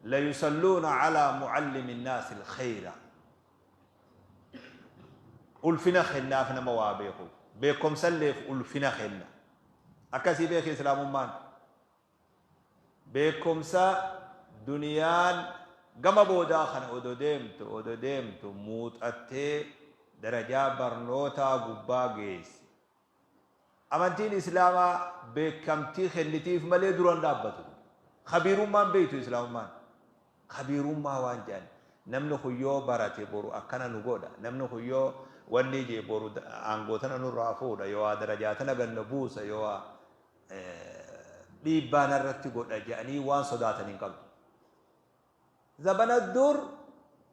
Layusalluuna calaa mucallimi nnaasi alkhayra. Ulfina kennaaf nama waa beekuuf. Beekkomsalleef ulfina kenna. Akkasii beeki Islaamummaan. Beekkomsa duniyaan gama boodaa kana odo deemtu odo deemtu muuxattee darajaa barnootaa gubbaa geesse. Amantiin Islaamaa beekkamtii kennitiif malee dura hin dhaabbatu. Khabiirummaan beektu Islaamummaan. Khabiirummaa waan jedhan namni kun yoo barate boru akkana nu godha, namni kun yoo wanni jee boru aangoo tana nurraa fuudha, yoo darajaa tana gad nu buusa, yoo dhiibbaa narratti godha jedhanii waan sodaatan hin qabdu. Zabana dur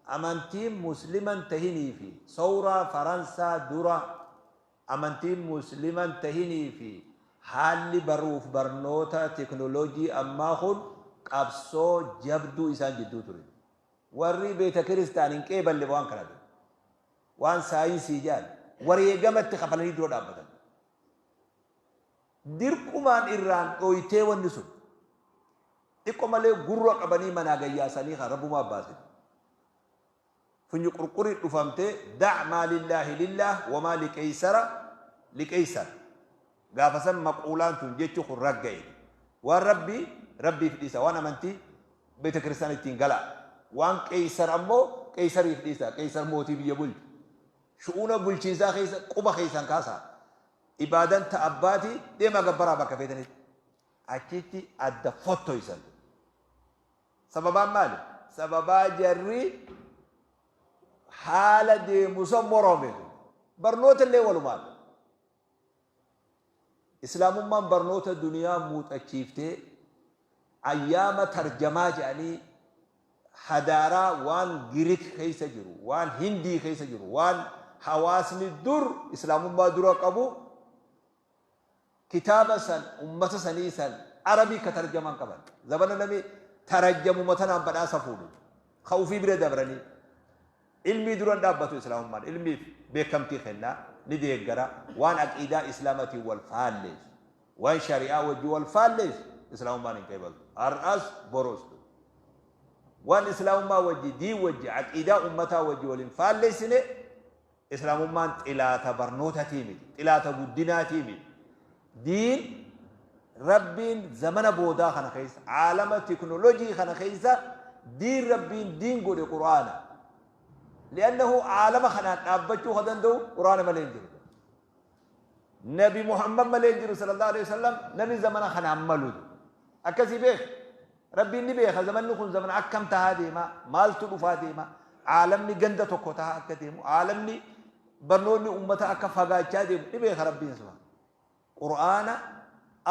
amantiin muslima hin tahinii fi sowraa Faransaa dura amantiin muslima hin tahinii fi haalli baruuf barnoota teknolojii ammaa kun qabsoo jabduu isaan jidduu ture. Warri beeta kiristaan hin qeeballe waan kana ture. Waan saayinsii jedhan wareegama itti kafalanii dura dhaabbatan. Dirqumaan irraan dhoytee wanni sun. Xiqqo malee gurra qabanii manaa gayyaasanii kan rabbumaa baase. Funyi qurqurii dhufamtee da' maa lillaahi lillaah wamaa liqeeysara liqeeysar. Gaafa san maquulaan tun jechi kun ragga'e. Waan rabbii rabbiif dhiisa waan amantii beeta kiristaan ittiin galaa. Waan qeeysar ammoo qeeysariif dhiisa. Qeeysar mootii biyya bulchu. Shu'uuna bulchiinsaa keessa quba keessan kaasaa. Ibaadan ta abbaati deemaa gabbaraa bakka feetanitti. Achitti adda fottoysan. Sababaan maali? Sababaa jarri haala deemu san morome. Barnoota illee walumaan. Islaamummaan barnoota duniyaa muuxachiiftee ayyaama tarjamaa jedhanii hadaaraa waan Girik keessa jiru, waan Hindii keessa jiru, waan hawaasni dur Islaamummaa dura qabu kitaaba san ummata sanii san Arabii ka tarjaman qaban. Zabana nami tarajjamuma tanaan badhaasa fuudhu. Ka ufii bira dabranii. Ilmii duran dhaabbatu Islaamummaan. Ilmiif beekamtii kennaa, ni deeggara. Waan aqiidaa Islaamatiin wal faalleessu, waan shari'aa wajji wal faalleessu Islaamummaan hin qeebaltu. Har'as borus. Waan Islaamummaa wajji, diin wajji, aqiidaa ummataa wajji wal hin faalleessine Islaamummaan xilaata barnootatii miti, xilaata guddinaatii miti. Diin Rabbiin zamana boodaa kana keessa, aalama teknoolojii kana keessa diin Rabbiin diin godhe Qur'aana. Li'annahu aalama kanaan dhaabbachuu ka danda'u Qur'aana malee hin jiru. Nabi Muhammad malee hin jiru sallallahu alaihi wasallam namni zamana kanaan malu. Akkasii beek. Rabbiin ni beeka zamanni kun zamana akkam tahaa deema, maaltu dhufaa deema, aalamni ganda tokko tahaa akka deemu, aalamni barnoonni ummata akka fagaachaa deemu ni beeka Rabbiin subhaanahu. Qur'aana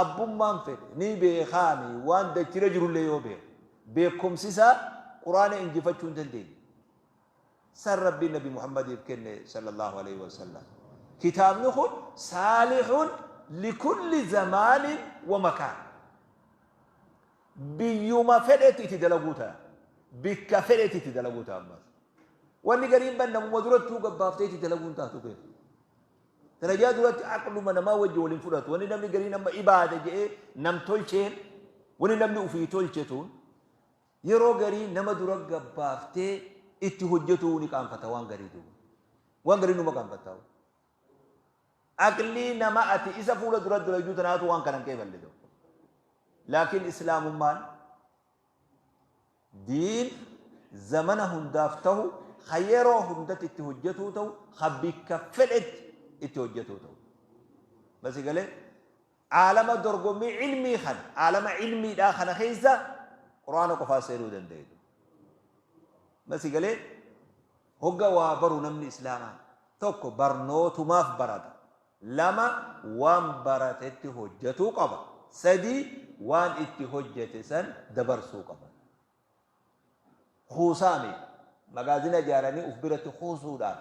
abbummaan fedhe ni beekaami waan dachira jirullee yoo beeke. Beekumsi isaa Qur'aana injifachuu hin dandeenye. San Rabbiin Nabi Muhammadiif kenne sallallahu alaihi wasallam. Kitaabni kun saalihun likulli zamaanin wa makaan. Biyyuma fedhetti itti dalaguu ta'a. Bikka fedhetti itti dalaguu ta'a ammas. Wanni gariin ban namuma durattuu gabbaaftee itti dalaguu hin taatu beeku. Darajaa duratti aqluma namaa wajji waliin fudhatu. Wanni namni gariin amma ibaada jedhee nam tolcheen wanni namni ufii tolche tun yeroo garii nama dura gabbaaftee itti hojjetuu ni qaanfata waan garii duuba. Waan garii numa qaanfataa. Aqlii nama ati isa fuula dura dalayduu tanaatu waan kana hin qeeballe tokko. Laakiin Islaamummaan diin zamana hundaaf tahu, ka yeroo hundatti itti hojjatuu tahu, ka bikka fedhetti itti hojjatuu tahu. Basi galee aalama dorgommii ilmii kana, aalama ilmiidhaa kana keessa Qur'aana qofaa seenuu danda'e. Basi galee hogga waa baru namni Islaamaa tokko barnootumaaf barata. 2 waan baratetti hojjatuu qaba. 3 waan itti hojjate san dabarsuu qaba. Kuusaa miti. Magaazina ijaaranii uf biratti kuusuudhaan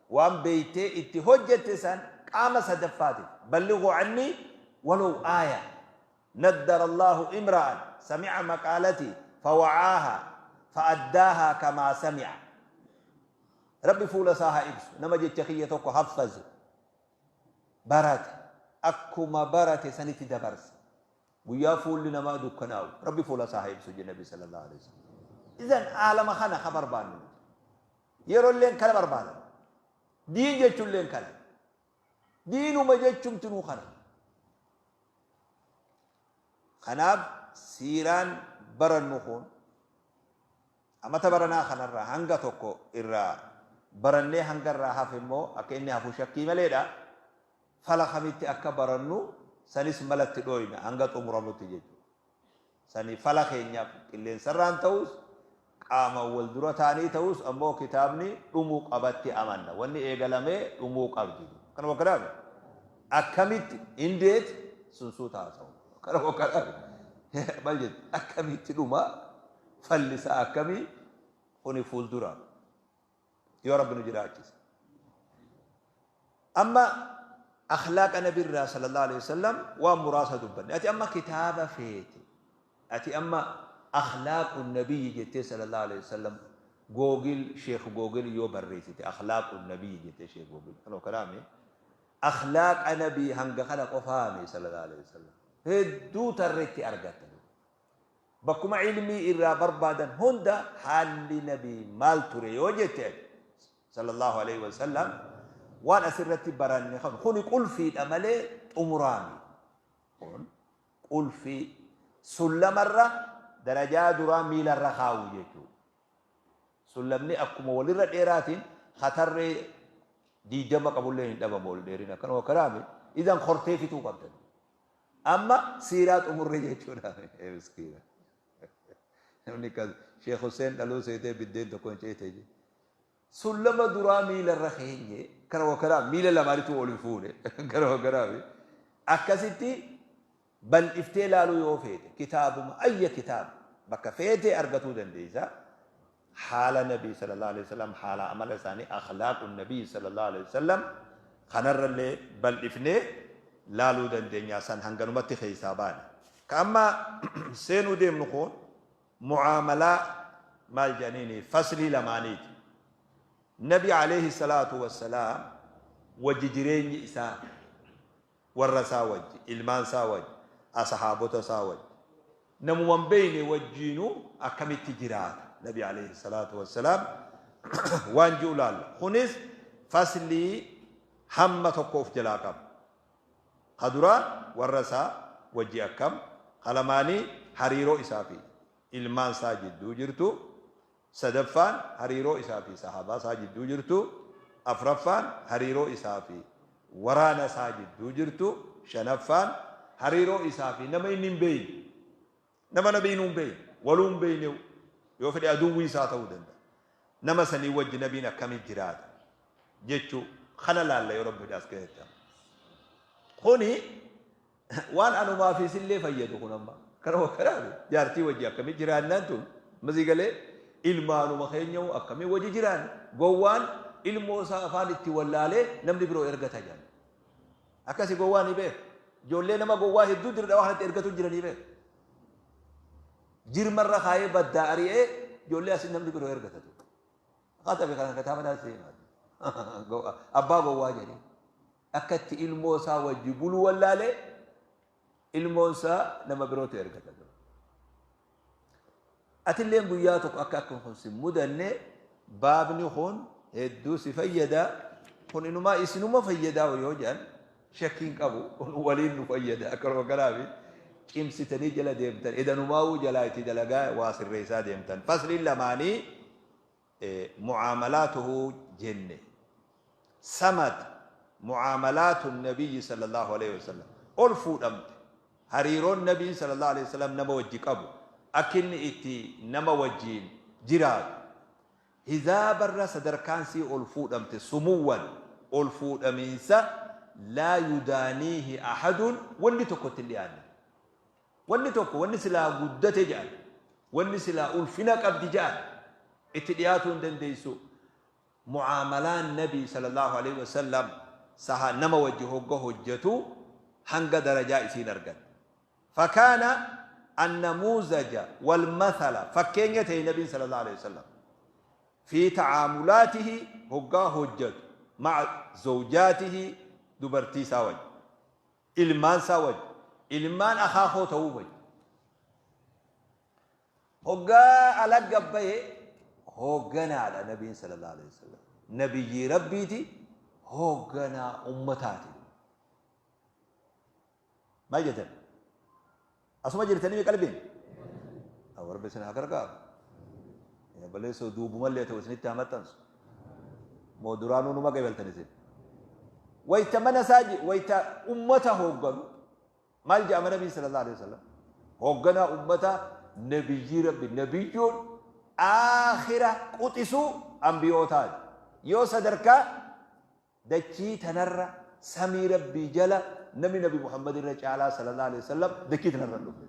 waan beeytee itti hojjatte san qaama sadaffaatiif ballighuu annii walow aaya naddara Allaahu imra'an sami'a maqaalatii fawa'aahaa fa'addaahaa kamaa sami'a. Rabbi fuula isaa haa ibsu nama jecha kiyya tokko haffaze, barate, akkuma barate sanitti dabarse. Guyyaa fuulli namaa dukkanaa'u Rabbi fuula isaa haa ibsu jedhe Nabi sallallahu alaihi wasallam. Idan aalama kana ka barbaannu nuti. Yeroo illeen kana barbaadan. Diin jechuun illeen kana. Diinuma jechumtinuu kana. Kanaaf siiraan barannu kun amata baranaa kanarraa hanga tokko irraa barannee hanga irraa hafe immoo akka inni hafu shakkii maleedha. Fala kamitti akka barannu sanis mala itti dhooyna hanga xumuramutti jechuudha. Sani fala keenyaaf qilleensarraan ta'us qaaman wal dura ta'anii ta'us ammoo kitaabni dhumuu qabatti amanna. Wanni eegalamee dhumuu qabdi. Kanuma kanaaf akkamitti indeet sun suuta haasa'u. Kanuma kanaaf maal jettu akkamitti dhuma falli isaa akkamii kuni fuuldura. Yoo Rabbi nu jiraachise. Amma akhlaaqa nabirraa sallallahu alaihi wasallam waan muraasa dubbanne. Ati amma kitaaba feete. Ati amma akhlaaqu nabiyyi jettee sallallahu alaihi wasallam Google Sheikh Google yoo barreessite akhlaaqu nabiyyi jettee Sheikh Google kan kalaame akhlaaqa nabii hanga kana qofaame sallallahu alaihi wasallam hedduu tarreetti argatta. Bakkuma ilmii irraa barbaadan hunda haalli nabii maal ture yoo jette sallallahu alaihi wasallam waan asirratti baranne kan kuni qulfiidha malee xumuraami. Kun qulfii sullamarra darajaa duraa miilarra kaa'u jechuudha. Sullamni akkuma walirra dheeraatiin hatarree 20 qabullee hin dhabamu ol dheerina. Akkanuma kanaami idan kortee fixuu qabdan. Amma siiraa xumurre jechuudha. Ee miskiina. Namni akkas Sheekh Hussein dhaluu seetee biddeen tokko hin ceete je. Sullama duraa miila irra keenye kana wakkanaa miila lamaanitu ol hin fuune kana wakkanaa akkasitti bal'iftee laaluu yoo feete kitaabuma ayya kitaaba bakka feetee argatuu dandeessa. Haala Nabii sallallahu alaihi wasallam, haala amala isaanii, akhlaaqu Nabii sallallahu alaihi wasallam kanarrallee bal'ifnee laaluu dandeenya san hanganumatti keessaa baane. Ka amma seenuu deemnu kun mu'aamalaa maal jedhaniini faslii lamaaniiti. Nabi alayhi salaatu wassalaam wajji jireenyi isaa warra isaa wajji, ilmaan isaa wajji, asahaabota isaa wajji, namuma hin beeyne wajjiinuu akkamitti jiraata Nabi alayhi salaatu wassalaam waan ji'u laalla. Kunis faslii hamma tokko of jalaa qaba. Ka duraa warra isaa wajji akkam, ka lamaanii hariiroo isaa fi ilmaan isaa jidduu jirtu, Sadaffaan, hariiroo isaa fi sahaabaa isaa jidduu jirtu. Afraffaan, hariiroo isaa fi waraana isaa jidduu jirtu. Shanaffaan, hariiroo isaa fi nama inni hin beeyne. Nama nabiinuu hin beeyne, waluu hin beeynewu, yoo fedhe aduwwii isaa ta'uu danda'a. Nama sanii wajji nabiin akkamitti jiraata jechuu kana laalla yoo Rabbi fedhe as keessatti amma. Kuni Waan anumaa fi isillee fayyadu kun amma. Kana kanaaf jaartii wajji akkamii jiraannaan tun masii galee ilmaanuma keenyahu akkamii wajji jiraan gowwaan ilmoo isaa afaan itti wallaalee namni biroo ergata jedhan. Akkasi gowwaa ni beeku. Ijoollee nama gowwaa hedduu dirra dhawaa kanatti ergatu jiranii beeku. Jirmarra kaayee baddaa ari'ee ijoollee asii namni biroo ergata. Katabe kana kitaaba naasii abbaa gowwaa jedhee. Akka itti ilmoo isaa wajji buluu wallaalee ilmoon isaa nama birootu ergata dura. Atilleen guyyaa tokko akka akka kun si mudanne baabni kun hedduu si fayyada kun inumaa isinuma fayyadaa yoo jedhan shakkiin qabu kun waliin nu fayyada akkanuma kanaafi cimsitanii jala deemtan edanumaawuu jalaa itti dalagaa waa sirreessaa deemtan fasliin lamaanii mucaamalaatuhu jenne samad mucaamalaatu nabiyyi sallallahu alaihi wasallam ol fuudhamte hariiroon nabiin sallallahu alaihi wasallam nama wajji qabu akka inni itti nama wajjiin jiraatu hizaabarra sadarkaan sii ol fuudhamte sumuwwan ol fuudhamiinsa laa yudaaniihi ahadun wanni tokko itti hin dhiyaanne. Wanni tokko wanni silaa guddate ja'an, wanni silaa ulfina qabdi ja'an itti dhiyaatuu hin dandeessu. Mu'aamalaan Nabii sallallahu aleyhi wa sallam saha nama wajji hogga hojjatu hanga darajaa isiin argatte. Fakaana annamuuzaja wal mathala fakkeenya ta'e Nabiin sallallahu aleyhi wa sallam fi ta'aamulaatihi hoggaa hojjatu ma'a zawjaatihi dubartii isaa wajji. Ilmaan isaa wajji, Ilmaan akaakoo ta'uu bayu. Hoggaa ala gabbaye hoogganaadha nabiin sallallahu alaihi wasallam. Nabiyyii Rabbiiti, hoogganaa ummataati. Maal jettan? Asuma jirtanii qalbiin? Rabbi isin haa gargaaru. Obboleessoo duubumallee ta'u isinitti haa maxxansu. Moo duraanuu numa qabaltan isin. Wayta mana isaa wayta ummata hoogganu maal jedhama nabiin sallallahu alaihi wasallam? Hoogganaa ummata, nabiyyii Rabbi, nabiyyoon aakhira quxisuu ambiyootaati. Yoo sadarkaa dachii tanarra, samii Rabbii jala, namni Nabi Muhammad irra caalaa sallallahu alaihi wasallam dachii tanarra hin dhufne.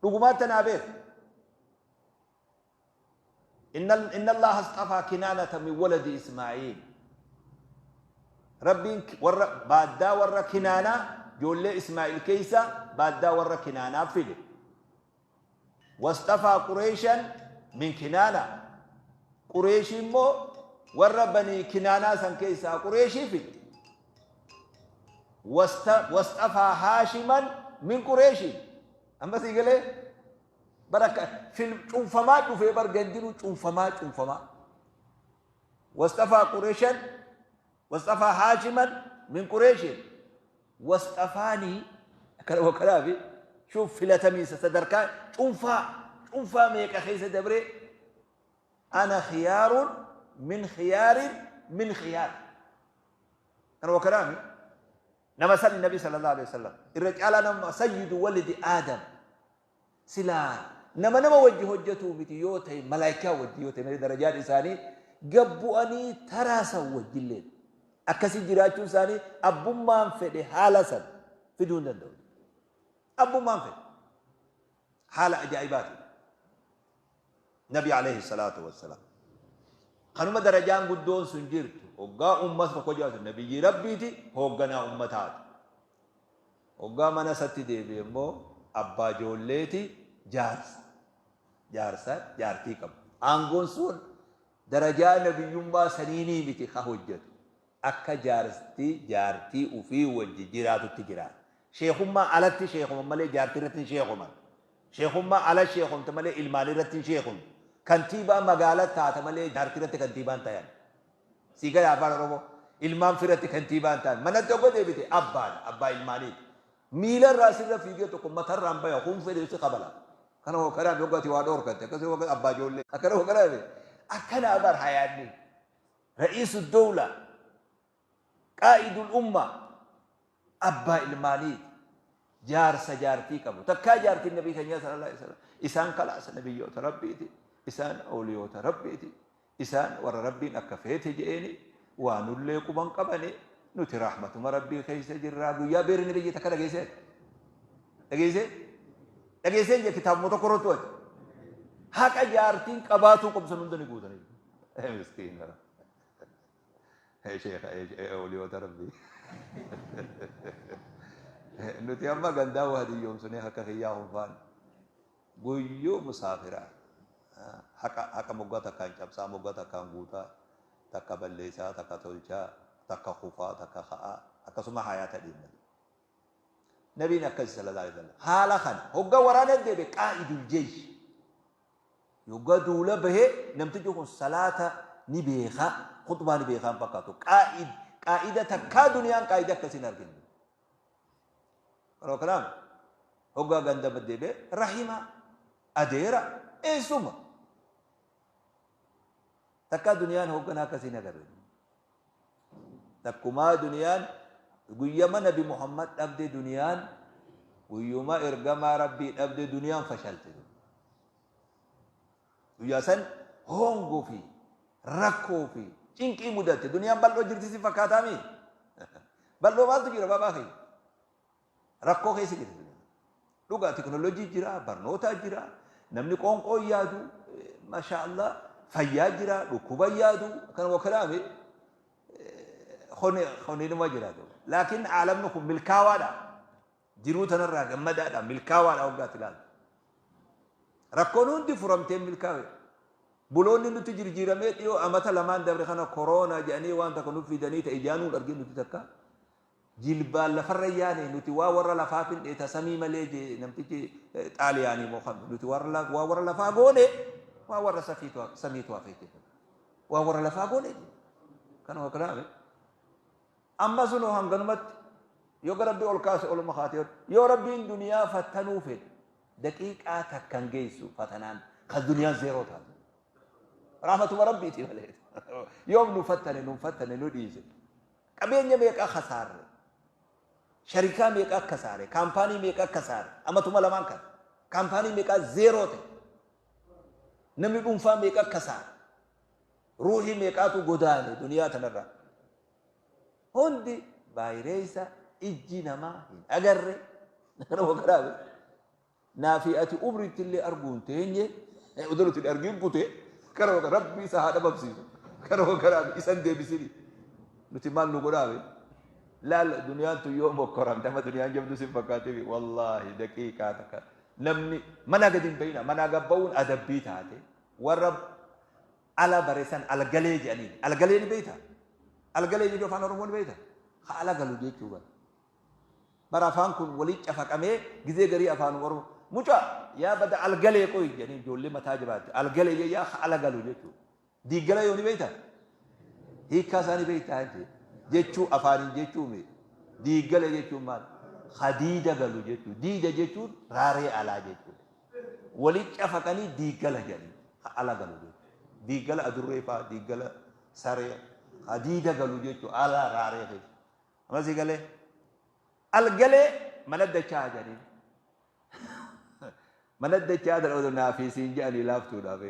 Dhugumaatti tanaa beeka. Inna Allaha astafaa Kinaanata min waladi Ismaa'iil. Rabbiin warra baaddaa warra Kinaanaa, ijoollee Ismaa'il keessa baaddaa warra Kinaanaa file. Wastafaa Qureeshan min Kinaana. Qureeshii immoo warra banii Kinaanaa san keessaa Qureeshii file. Wastafaa Haashiman min Qureeshiin. Amma sii galee? Bara akka film cuunfamaa dhufee bar gandinuu cuunfamaa cuunfamaa. Wastafaa Qureeshan, wastafaa Haashiman min Qureeshiin. Wasxafaanii akkana wakkanaafi shuuf filatamiinsa sadarkaa cuunfaa cuunfaa meeqa keessa dabree ana khiyaarun min khiyaarin min khiyaar kana wakkanaami nama sani nabi sallallahu alaihi wasallam irra caalaa nama sayyidu walidi aadam. Silaa nama nama wajji hojjatuu miti yoo ta'e, malaayikaa wajji yoo ta'e malee, darajaan isaanii gad bu'anii taraa san wajjilleen akkasi jiraachuun isaanii abbummaan fedhe haala san fiduu hin danda'u. Abbummaan fedhe haala ajaa'ibaati. Nabi alayhi salaatu wassalaam. Kanuma darajaan guddoon sun jirtu hoggaa ummata tokko jiraatu nabiyyii Rabbiiti, hoogganaa ummataati. Hoggaa mana isatti deebi'e immoo abbaa ijoolleeti, jaarsa. Jaarsa jaartii qabu. Aangoon sun darajaa nabiyyummaa saniinii miti ka hojjatu. Akka jaarsti jaartii ufii wajji jiraatutti jiraata. Sheekhummaa alatti sheekhoman malee jaartii irratti hin sheekhoman. Sheekhummaa ala sheekhomte malee ilmaan irratti hin sheekhomtu. Kantiibaa magaala taata malee jaartii irratti kantiibaan tayan. Sii gala afaan Oromoo. Ilmaan firatti kantiibaa hin taane. Manatti ogga deebite abbaadha. Abbaa ilmaaniiti. Miila irraa sirra fiigee tokko matarraan baya, kun fedhe si kabala. Kana hoo kanaan hogga ati waa dhoorkatte. Akkasii hogga abbaa ijoollee. Akkana hoo kanaan akkana bar hayaanni. Ra'iisu dowla. Qaa'idul umma. Abbaa ilmaaniiti. Jaarsa jaartii qabu. Takkaa jaartiin nabii keenyaa sallallahu alaihi wasallam isaan kalaasa nabiyyoota Rabbiiti. Isaan awliyoota Rabbiiti. Isaan warra Rabbiin akka feete je'eeni, waa nullee quba hin qabani, nuti rahmatuma Rabbii keessa jirraa. Guyyaa beerri nabiyyi takka dhageessee? Dhageessee? Dhageessee hin jee kitaabuma tokko irrattu ati. Haqa jaartiin qabaatuu qabdu san hunda ni guutanii. Miskiina. Sheekha awliyoota Rabbii. Nuti amma gandaa waa hadiyyoomsunee akka kiyyaa hunfaan. Guyyuu musaafira. Haqa haqa moggaa takkaan cabsaa, moggaa takkaan guutaa, takka balleessaa, takka tolchaa, takka kufaa, takka ka'aa, akkasuma hayaata deemna. Nabiin akkasi sallallahu alaihi wasallam haala kana hoggaa waraana deebe qaa'idul jeesh yoggaa duula bahee namtichi kun salaata ni beeka, khutbaa ni beekaa hin fakkaatu. Qaa'id qaa'ida takkaa duniyaan qaa'ida akkasii hin argine. Yeroo kanaaf hoggaa ganda deebi'e rahima, adeera, eessuma. Takkaa duniyaan hoogganaa akkasii hin agarre. Takkumaa duniyaan guyyama Nabi Muhammad dhabde, duniyaan guyyuma ergamaa Rabbii dhabde, duniyaan fashalte. Guyyaa san hoongoo fi rakkoo fi cinqii mudatte. Duniyaan bal'oo jirti si fakkaataa mii? Bal'oo maaltu jira baabaa kiyya? Rakkoo keessa jirti duniyaan. Dhugaa teknooloojii jira, barnootaa jira, namni qoonqoo hin yaadu, masha Allah, fayyaa jira, dhukkuba hin yaadu, kana wakalaame honinuma jira. Laakiin aalamni kun milkaawaadha. Jiruu tanarraa gammadaadha, milkaawaadha waggaatti ilaaltu. Rakkoon hundi furamtee milkaawe. Buloonni nutti jirjiiramee dhiyoo amata lamaan dabre kana koroona jedhanii waan takka nu fidanii ta'e ijaanuun argin nuti takka. Jilbaan lafarra yaane nuti waa warra lafaa finne ta samii malee jee namtichi Xaaliyaanii moo kam nuti waa warra lafaa goone waa warra samiitu hafe jechuudha. Waa warra lafaa goone jee. Kanuma kanaaf amma sunoo hanganumatti yoo Rabbi ol kaase oluma kaatee yoo Rabbiin duniyaa fattanuu fedhe daqiiqaa takkan geessu fatanaan kan duniyaan zeeroo taate. Rahmatuma Rabbiiti malee. Yoom nu fattane nu fattane nu dhiise. Qabeenya meeqa kasaarre? Sharikaa meeqa kasaare? Kaampaanii meeqa kasaare? Amatuma lamaan kana. Kaampaanii meeqa zeeroo ta'e? Namni dhuunfaa meeqa kasaare? Ruuhii meeqaatu godaane duniyaa tanarraa? Hundi vaayireessa ijji namaa hin agarre. Nama garaabe. Naa fi ati umritti illee arguu hin teenye odoo nuti hin argin kute kana Rabbi isa haa dhabamsiisu kana garaabe isa hin deebisini nuti maal nu godhaabe laal duniyaan tun yoo mokkoramte amma duniyaan jabduu sin fakkaatee wallaahi daqiiqaa takka namni manaa gadi hin bayina manaa gad ba'uun adabbii taate warra ala bare san algalee jedhaniin algalee ni beeyta algalee jechuun afaan Oromoo ni beeyta ka ala galu jechuu bara Bara afaan kun walii cafaqamee gizee garii afaanuma Oromoo mucaa yaa bada algalee qoyi jedhanii ijoollee mataa jabaatte algalee yaa ala galu jechuudha. Diiggala yoo ni beektaa? Hiikkaa isaa ni beektaa jechuu afaaniin jechuu mi? Diiggala jechuun maal? Hadiida galu jechuudha. Diida jechuun raaree alaa jechuudha. Walii cafaqanii diiggala jedhanii ala galu jechuudha. Diiggala adurree fa'aa diiggala saree hadiida galu jechuudha ala raaree keessa. Amma sii galee? Algalee mana dachaa jedhaniin. Mana dachaa tan odoo naafii siin jedhanii laaftuudhaaf.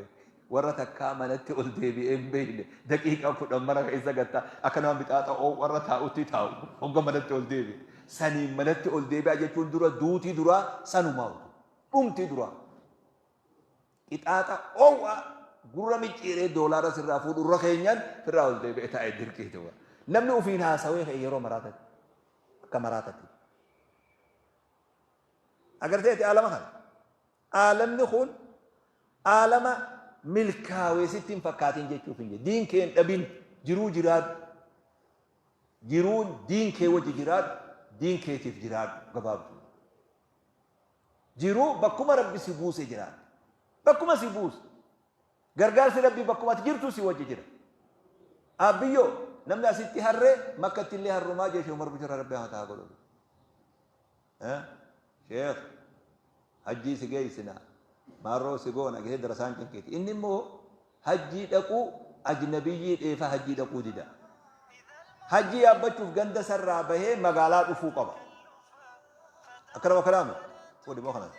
Warra takkaa manatti ol deebi'ee hin beekne daqiiqaa 10 mana keessa gattaa akka nama mixaaxa warra taa'utti taa'u hogga manatti ol deebi'e. Saniin manatti ol deebi'aa jechuun dura duutii duraa sanumaa dhumtii duraa. Qixaaxa oowwaa gurra micciiree doolaara sirraa fuudhu irra keenyaan firraa ol deebi'ee taa'ee dirqii ta'u. Namni ofiin haasawee ka'e yeroo maraatatti akka maraatatti. Agartee ati aalama kana. Aalamni kun aalama milkaawee sitti hin fakkaatin jechuuf hin jedhu. Diin kee hin dhabin jiruu jiraadhu. Jiruun diin kee wajji jiraadhu diin keetiif jiraadhu gabaabduu. Jiruu bakkuma Rabbi si buuse jiraadhu. Bakkuma si buuse. Gargaarsi Rabbii bakkuma ati jirtu si wajji jira. Aabbiyyoo namni asitti harree makkatti illee harrumaa jee Sheekh Umar Bushra Rabbi haa taa godhu. Sheekh hajjii si geessina maarroo si goona gahee darasaan cinqiiti. Inni immoo hajjii dhaquu ajnabiyyii dheefa hajjii dhaquu dida. Hajjii yaabbachuuf ganda sarraa bahee magaalaa dhufuu qaba. Akkana akkanaa miti. Fuudhi moo kanas.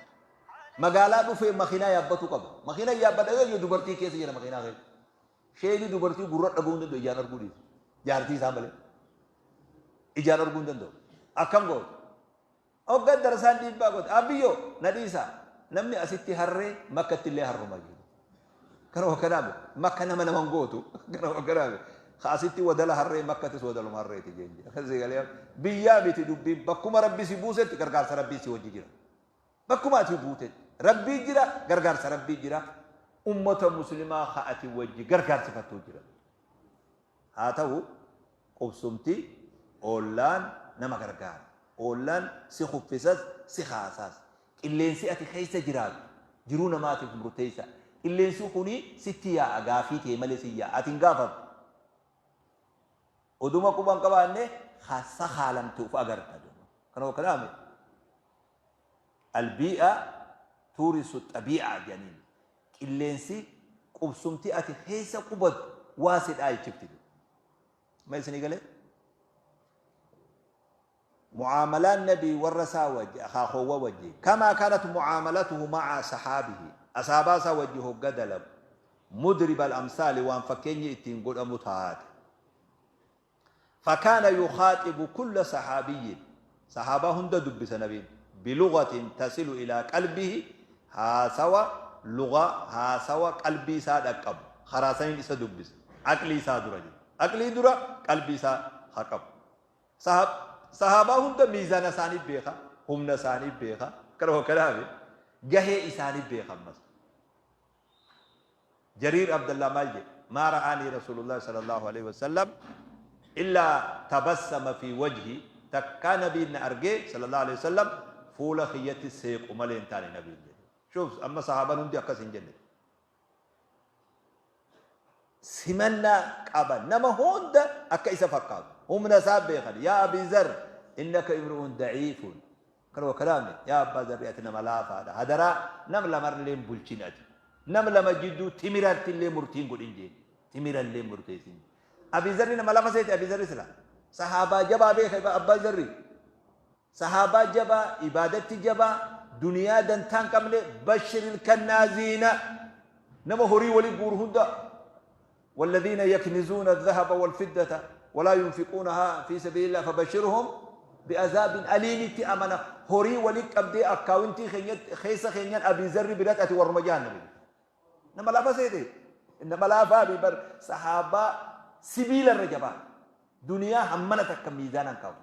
Magaalaa dhufee makiinaa yaabbatuu qaba. Makiinaa yaabbadha yoo dubartii keessa jira makiinaa keessa. Sheeni dubartii gurra dhaga'uu hin danda'u ijaan arguu dhiisa. Jaartii isaa malee. Ijaan arguu hin danda'u. Akkam gootu? Hoggan darasaan dhiibbaa goote. Abbiyyoo na dhiisaa. Namni asitti harree makkatti illee harruma jedhu. Kana wakkanaa miti. Makka nama naman gootu. Kana wakkanaa miti. Ka asitti wadala harree makkattis wadaluma harreeti jeen. Akkasii galee biyyaa miti dubbiin bakkuma rabbi si buusetti gargaarsa rabbii si wajji jira. Bakkuma ati buutetti rabbii jira gargaarsa rabbii jira. Ummata muslimaa ka ati wajji gargaarsifattuu jira. Haa ta'u qubsumti oollaan nama gargaara. Oollaan si kuffisas si kaasaas. Qilleensi ati keessa jiraattu jiruu namaatiif murteessa. Qilleensi kuni sitti yaa'a gaafii tee malee sin yaa'a. Ati hin gaafattu. Oduma quba hin qabaanne ka sakaalamte uf agarta. Kana wakkanaame. Albii'a tuurisu xabii'a jedhaniin. Qilleensi qubsumti ati keessa qubattu waa si dhaalchifti. Ma isinii galee? Mucaamalaan Nabii warra isaa wajji, akaakoowwan wajji, kamaa kaanat mucaamalatuhu maca asxaabihi, asaabaa isaa wajji hogga dalagu, mudriba al-amsaali waan fakkeenyi ittiin godhamu taate. Fakaana yukhaaxibu kulla saxaabiyyin, saxaabaa hunda dubbisa Nabiin, bilugatin tasilu ilaa qalbihi, haasawa, lugaa, haasawa qalbii isaa dhaqqabu, karaa saniin isa dubbisa, aqlii isaa dura jechuudha. Aqlii dura qalbii isaa haa qabu. Sahaabaa hunda miizaana isaanii beeka, humna isaanii beeka, kanuma kanaafi gahee isaanii beeka ammas. Jariir Abdallah maal jedhe? Maa ra'aanii Rasuulullahi sallallahu alaihi wasallam illaa tabassama fi wajhi. Takkaa nabiin na argee sallallahu alaihi wasallam fuula kiyyatti seequ malee hin taane nabiin jedhe. Shuuf, amma sahaabaan hundi akkas hin jenne. Simannaa qaba, nama hunda akka isa fakkaatu humna isaa beekan. Yaa Abii Zar, innaka imru'un da'iifun, kanuma kalaamni, yaa Abbaa Zarri, ati nama laafaadha, hadaraa nam lamarlee hin bulchin, ati nam lama jidduu timirartillee murtiin godhin jeen, timirallee murteessin. Abii Zarri nama lafa seete. Abii Zarri sila sahaabaa jabaa beeka. Abbaa Zarri sahaabaa jabaa, ibaadatti jabaa, duniyaa dantaa hin qabne. Bashiril kannaaziina, nama horii wali guuru hunda. والذين يكنزون الذهب والفضة ولا ينفقونها في سبيل الله فبشرهم بعذاب أليم. Itti amana horii wali qabdee akkaawuntii keessa keenyan Abii Zarri biratti ati warruma jahannami. Nama lafa seete, nama laafaa bi bar. Sahaabaa sibiila irra jabaa, duniyaa hammana takka miizaanaan qabu.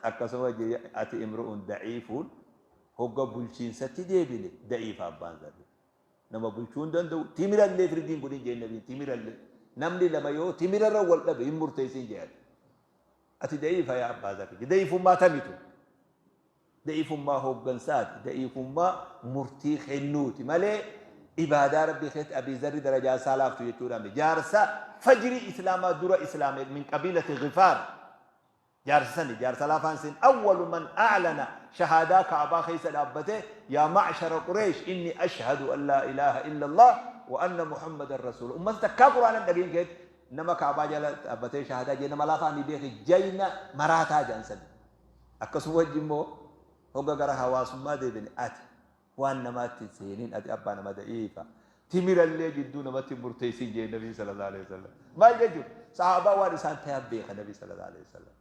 Akkasuma ati imru'un da'iifuun, hogga bulchiinsatti deebine da'iifa. Abbaan Zarri nama bulchuu hin danda'u, timirallee firdiin godhin jeen nabiin. Timirallee namni lama yoo timirarra wal dhabe hin murteessin jeen. Ati da'iifa yaa Abbaa Zarri. Da'iifummaa tamitu? Da'iifummaa hooggansaati, da'iifummaa murtii kennuuti malee ibaadaa Rabbii keessatti Abii Zarri darajaa isaa laaftu jechuudha. Jaarsa fajrii islaamaa dura islaame, min qabiilati Gifaar. Jaarsa sani jaarsa laafaan sin. Awwalu man a'lana shahaadaa, Ka'abaa keessa dhaabbate, yaa ma'shara Qureesh, inni ashhadu an laa ilaaha illa Allah wa anna Muhammadan rasuul. Ummata takkaa Qur'aana hin dhagahin keessatti nama Ka'abaa jala dhaabbatee shahaadaa jee nama laafaa ni beeki, jayna maraataa jedhan sani. Akkasuma wajji immoo hogga gara hawaasummaa deebine, ati waan namaatti hin seenin, ati abbaa nama da'iifa, timirallee jidduu namatti hin murteessin jee nabii sallallahu alaihi wasallam. Maal jechuun? Sahaabaa waan isaan tayan beeka nabii sallallahu alaihi wasallam.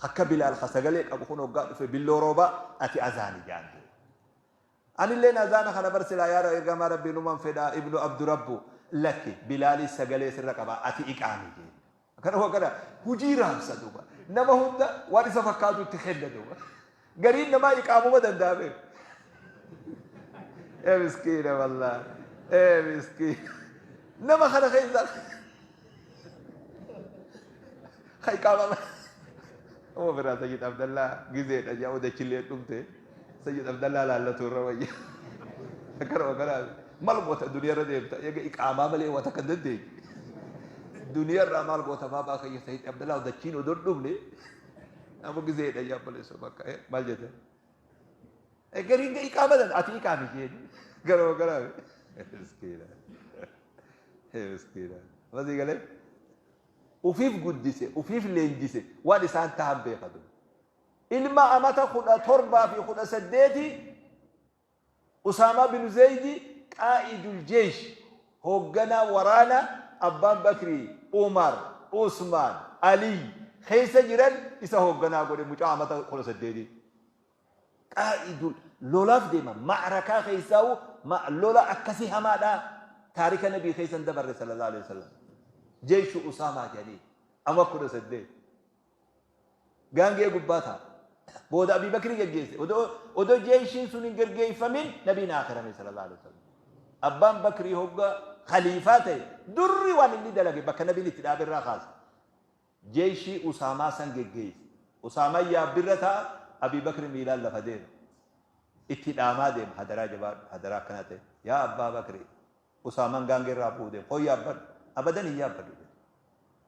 Akka Bilaal ka sagalee qabu kun hoggaa dhufe billoo roobaa, ati azaani jaan. Anilleen azaana kana bar silaa yaa ergamaa Rabbii numan fedha, ibnu Abdurabbu. Lakki, Bilaalis sagalee sirra qaba, ati iqaami jeen. Akkana akkana hujii raabsa duuba. Nama hunda waan isa fakkaatu itti kenna duuba. Gariin namaa iqaamuma danda'a beeku. Ee miskiina, wallaahi. Ee miskiina. Nama kana keessa ka iqaamama. Oma biraa Sayyid Abdallaa gizeedha jedhamu dachillee dhumte. Sayyid Abdallaa laallatu irra wayya. Akkana akkana maal goota duniyaa irra deemta eega iqaamaa malee waan takka hin dandeenye. Duniyaa irraa maal goota baabaa kiyya Sayyid Abdallaa dachiin odoo hin dhumne. Amma gizeedha yaa obboleessa bakka maal jette? Gariin iqaama danda'a, ati iqaami jeen. Garuu gara miskiina. Miskiina. Masii galee ufiif guddise, ufiif leenjise, waan isaan tahan beekatu. Ilma amata 17 fi 18, Usaamaa bin Zaydi, qaa'idul jeesh, hoogganaa waraana Abbaan Bakrii, Umar, Usmaan, Aliy keessa jiran isa hoogganaa godhe, mucaa amata 18. Qaa'idul lolaaf deema ma'rakaa keessaa'u, lola akkasii hamaadha taarika nabii keessa hin dabarre sallallahu alaihi wasallam. Jeeshu Usaamaa jedhanii ama 18. Gaangee gubbaa ta'a. Booda Abii Bakrii geggeesse. Odoo jeeshiin sun hin geggeeffamin nabiin aakhirame sallallahu alaihi wasallam. Abbaan Bakrii hogga khaliifaa ta'e durri waan inni dalage bakka nabiin itti dhaabe irraa kaase. Jeeshii Usaamaa san geggeesse. Usaamaan yaabbirra ta'a, Abii Bakri miilaan lafa deema. Itti dhaamaa deema, hadaraa jabaadhu, hadaraa akkana ta'e. Yaa Abbaa Bakrii, Usaamaan gaangee irraa bu'uu deema. Hoo yaabbadhu. Abadan hin yaabbadhu jedhe.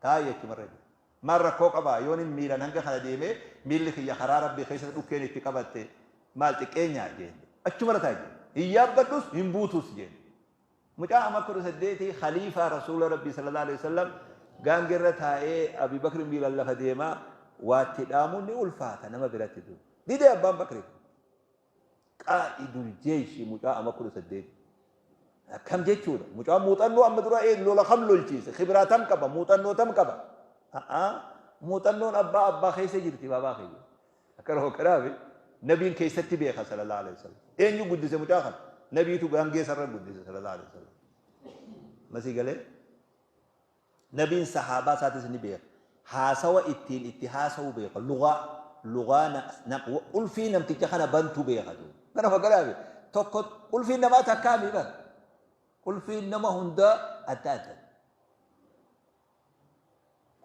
Taa'ii achumarra jedhe. Maal rakkoo qabaa yoon hin miilan hanga kana deemee miilli kiyya karaa Rabbii keessatti dhukkeen itti qabatte, maal xiqqeenyaa jeen. Achumarra taa'i jeen. Hin yaabbadhus hin buutus jeen. Mucaa ama 18 khaliifaa Rasuula Rabbii sallallahu alaihi wasallam gaangeerra taa'ee Abii Bakri miilan lafa deemaa waatti dhaamuun ni ulfaata nama biratti dur. Didee Abbaan Bakri. Qaa'idul jeeshi mucaa ama 18. Akkam jechuudha? Mucaan muuxannoo amma dura lola kam lolchiise? Khibiraa tam qaba? Muuxannoo tam qaba? Muuxannoon abbaa keessa jirti baabaa kiyya. Akkana hokkanaafi nabiin keessatti beeka sallallahu alaihi wasallam. Eenyu guddise mucaa kana? Nabiitu gaangee sarara guddise sallallahu alaihi wasallam. Masii galee nabiin sahaabaa isaatis ni beeka. Haasawa ittiin itti haasawu beeka. Lugaa qulfii namticha kana bantu beeka. Kana hokkanaafi tokko qulfiin namaa takkaami bar. Qulfiin nama hundaa adda adda.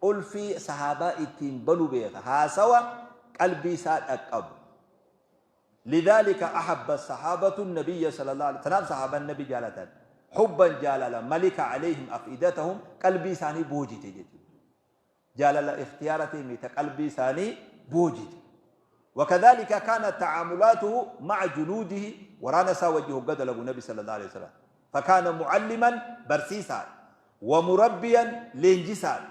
Qulfii sahaabaa ittiin banu beeka. Haasawa qalbii isaa dhaqqabu. Lidhaalika ahabba as-sahaabatu an-nabiyya sallallahu aleyhi tanaaf sahaabaan nabi jaalatan. Hubban jaalala malika aleyhim af'idatahum qalbii isaanii boojite jechuudha. Jaalala ikhtiyaaratii miti ta qalbii isaanii boojite. Wakadhaalika kaanat ta'aamulaatuhu ma'a junuudihi waraana isaa wajji hogga dalagu nabi sallallahu aleyhi wasallam. Fakaana mu'alliman barsiisaadha. Wa murabbiyan leenjisaadha.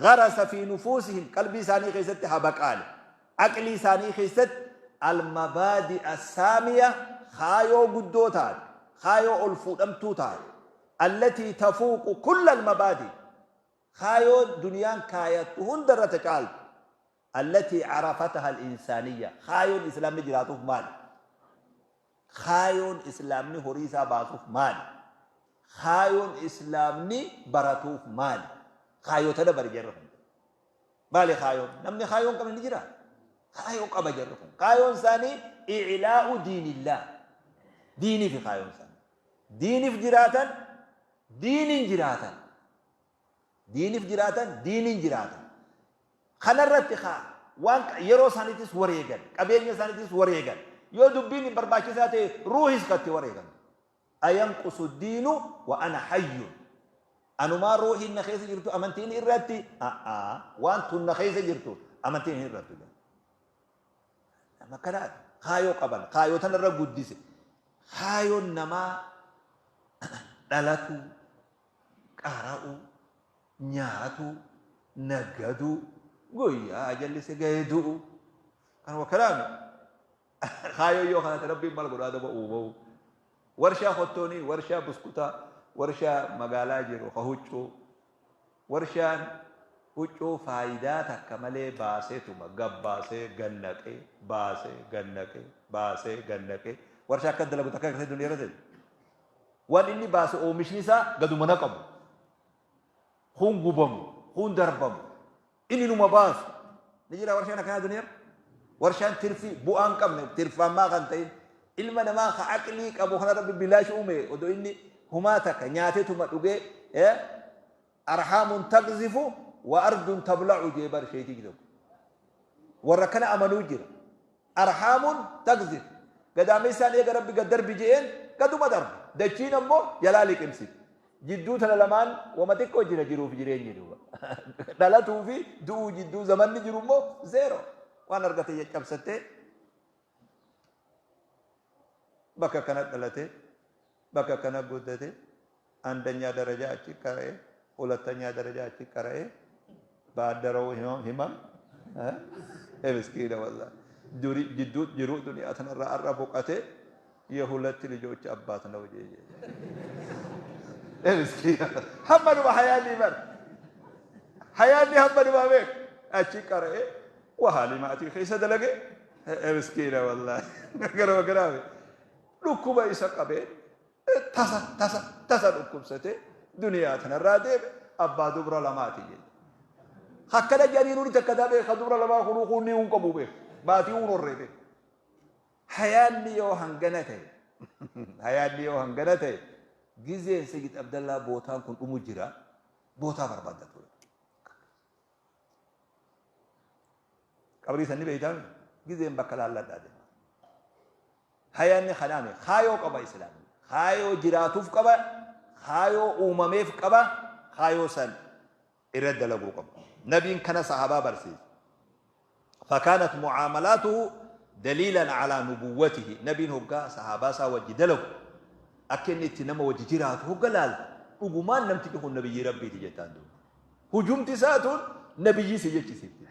Gharasa fi nufuusihim qalbii isaanii keessatti habaqaale. Aqlii isaanii keessatti al-mabaadi'a as-saamiya kaayoo guddoo taate, kaayoo ol fuudhamtuu taate, allatii tafuuqu kulla al-mabaadi' kaayoo duniyaan kaayattu hunda irra ta caaltu, allatii arafataha al-insaaniyya kaayoon islaamni jiraatuuf maali? Kaayoon islaamni horii isaa baasuuf maali? Kaayoon islaamni baratuuf maali? Kaayoo tana bari jarri kun. Maali kaayoon? Namni kaayoo hin qabne ni jiraa? Kaayoo qaba jarri kun. Kaayoon isaanii i'laa'u diinillaah. Diiniifi kaayoon isaanii. Diiniif jiraatan, diiniin jiraatan. Diiniif jiraatan, diiniin jiraatan. Kanarratti kaa waan yeroo isaaniitis wareegan, qabeenya isaaniitis wareegan. Yoo dubbiin barbaachisaa ta'e ruuhis katti wareegan. Ayanqusu diinu wa ana hayyun. Anumaa ruuhiin na keessa jirtu amantiin irratti a'aa waan tun na keessa jirtu amantiin hin irrattu jedha. Nama kana kaayoo qaban kaayoo tanarra guddise kaayoon namaa dhalatuu qara'uu nyaatuu naggaduu guyyaa ajalli si ga'ee du'u kanuma kanaami Kaayoo yoo kana ta'e Rabbiin maal godha adaba uuma'u. Warshaa kottoonii, warshaa buskutaa, warshaa magaalaa jiru ka huccuu. Warshaan huccuu faayidaa takka malee baaseetuma gabbaasee gannaqee baasee gannaqee baasee gannaqee warshaa akka dalagu takka agartee duniyaa irra ta'e. Waan inni baase oomishni isaa gaduma naqamu. Kun gubamu, kun darbamu. Inni numa baasu. Ni jira warshaan akkanaa duniyaa? Warshaan tirfii bu'aa hin qabne tirfaammaa kan ta'in ilma namaa ka aqlii qabu kana rabbi bilaash uume odoo inni humaa takka nyaatetuma dhugee arhaamun taqzifu wa ardun tabla'u jee bar sheeytichi tokko. Warra kana amanuu jira. Arhaamun taqzif. Gadaamessaan eega Rabbi gad darbi je'een gaduma darba. Dachiin ammoo jalaa liqimsiti. Jidduu tana lamaan wama xiqqoo jira jiruuf jireenyi duuba. Dhalatuu fi du'uu jidduu zamanni jiru immoo zeero. Waan argate caccabsattee bakka kana dhalate bakka kana guddate አንደኛ ደረጃ achi qara'e ሁለተኛ ደረጃ achi qara'e ባደረው ህመም ምስኪነ ወላሂ duri jidduu jiruu duniyaa tanarraa arra boqate የሁለት ልጆች አባት ነው። ምስኪን hamma dhuma hayaanni bar hayaanni hamma dhuma beek achi qara'e wahaalii maatii keessa dalage miskiina wallaahi gara garaa dhukkuba isa qabee Tasa tasa tasa dhukkubsatee duniyaa tanarraa deeme abbaa dubra lamaati jedhe. Akkana jedhanii nuni takka taa beeka dubra lamaa kunuu kunni hin qabu beeka. Maatii hin horree beeka. Hayaanni yoo hangana ta'e hayaanni yoo hangana ta'e gizeen Sayyid Abdallaa bootaan kun dhumu jira bootaa barbaaddatu. Qabrii san ni beeytaa gizeen bakka laalladhaa deema. Hayaanni kanaami kaayoo qaba islaamni. Kaayoo jiraatuuf qaba, kaayoo uumameef qaba, kaayoo san irra dalaguu qaba. Nabiin kana sahabaa barsiise. Fakaanat mucaamalaatuhu daliilan calaa nubuwwatihi. Nabiin hoggaa sahaabaa isaa wajji dalagu akka inni itti nama wajji jiraatu hogga laaltu dhugumaan namtichi kun nabiyyii Rabbiiti jettaan duuba. Hujumti isaa tun nabiyyii si jechisiifti.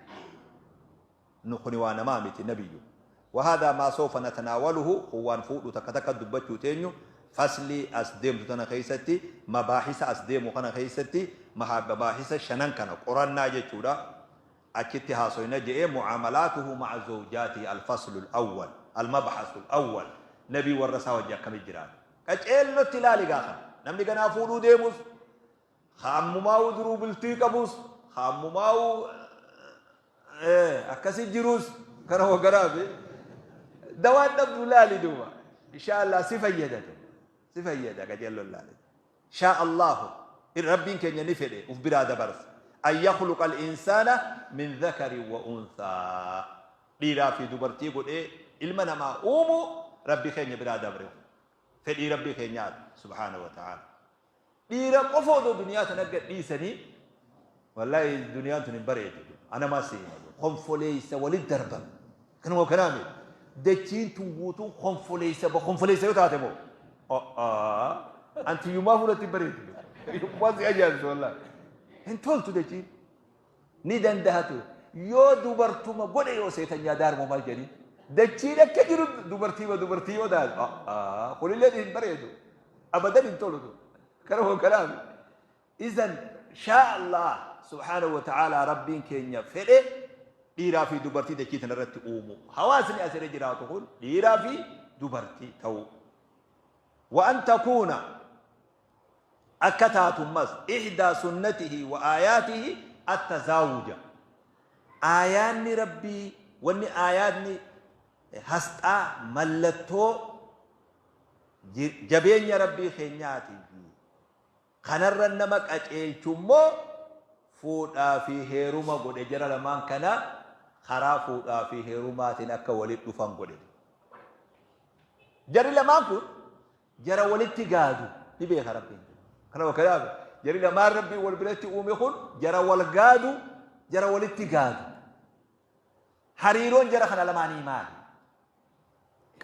Nu kuni waa namaa miti nabiyyu. Wahaadhaa maa sawfa natanaawaluhu kun waan fuudhu takka takka dubbachuu teenyu faslii as deemtu tana keessatti mabaahisa as deemu kana keessatti mabaahisa shanan kana qorannaa jechuudha achitti haasoyna je'ee mucaamalaatuhu ma'a zawjaatihi alfaslu alawwal almabhasu alawwal nabii warra isaa wajji akkamitti jiraate qaceellotti ilaali gaa kana namni ganaa fuudhuu deemus Ka ammumaa'uu duruu bultii qabus, ka ammumaa'uu akkasi jirus kana hoogganaafi dawaan dhabdu laali duuba. Inshaa Allah si fayyada tu. Si fayyada qajeelloon laali. Shaa Allahu rabbiin keenya ni fedhe uf biraa dabarsa. An yakhluqa al-insaana min dhakarin wa unthaa. Dhiiraa fi dubartii godhee ilma namaa uumuu Rabbi keenya biraa dabre kun. Fedhii Rabbii keenyaati subhaanahu wa ta'aala. Dhiira qofa odoo duniyaa tana gad dhiisanii wallaahi duniyaan tun hin bareedu. Ana maa si hima. Konfoleessa walit darban. Kanuma kanaa miti. Dachiin tun guutuun konfoleessa konfoleessa yoo taate moo. Antiyyummaa fuulatti hin bareedu. Waan si ajaa'ibsu wallaahi. Hin toltu dachiin. Ni dandaha ture. Yoo dubartuma godhe yoo seetan yaa daarmoo maal jedhanii. Dachiin akka jiru dubartiima dubartii yoo taate. Kunillee hin bareedu. Abadan hin tolu. Kanuma kanaa miti. Izan shaa Allah subhaanahu wa ta'aalaa Rabbiin keenya fedhe dhiiraa fi dubartii dachii tana irratti uumu. Hawaasni asirra jiraatu kun dhiiraa fi dubartii ta'uu. Wa an takuuna akka taatummas ihdaa sunnatihi wa aayaatihi attazaawuja. Aayaanni Rabbii wanni aayaatni hasxaa mallattoo jabeenya Rabbii keenyaatii fi Kanarra nama qaceelchu immoo fuudhaa fi heeruma godhe jara lamaan kana karaa fuudhaa fi heerumaatiin akka walitti dhufan godhe. Jarri lamaan kun jara walitti gaadu ni beeka Rabbiin. Kana kanaaf jarri lamaan Rabbiin wal biratti uume kun jara wal gaadu jara walitti gaadu. Hariiroon jara kana lamaanii maali?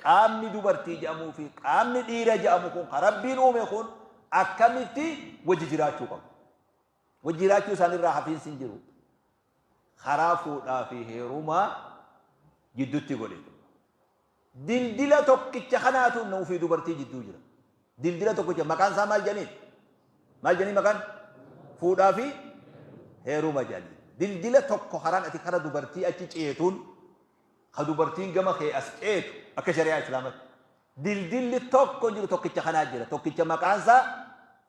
Qaamni dubartii jedhamuu fi qaamni dhiira jedhamu kun kan Rabbiin uume kun akkamitti wajji jiraachuu qabu? Wajji jiraachuu isaaniirraa hafiinsi hin jiru. Karaa fuudhaa fi heerumaa jidduutti godhe. Dildila tokkicha kanaatu nuu fi dubartii jidduu jira. Dildila tokkicha maqaan isaa maal jedhaniin? Maal jedhanii maqaan? Fuudhaa fi heeruma jedhanii. Dildila tokko karaan ati kara dubartii achi ceetuun ka dubartiin gama kee as ceetu akka shari'aa islaamatti. Dildilli tokko hin jiru tokkicha kanaa jira. Tokkicha maqaan isaa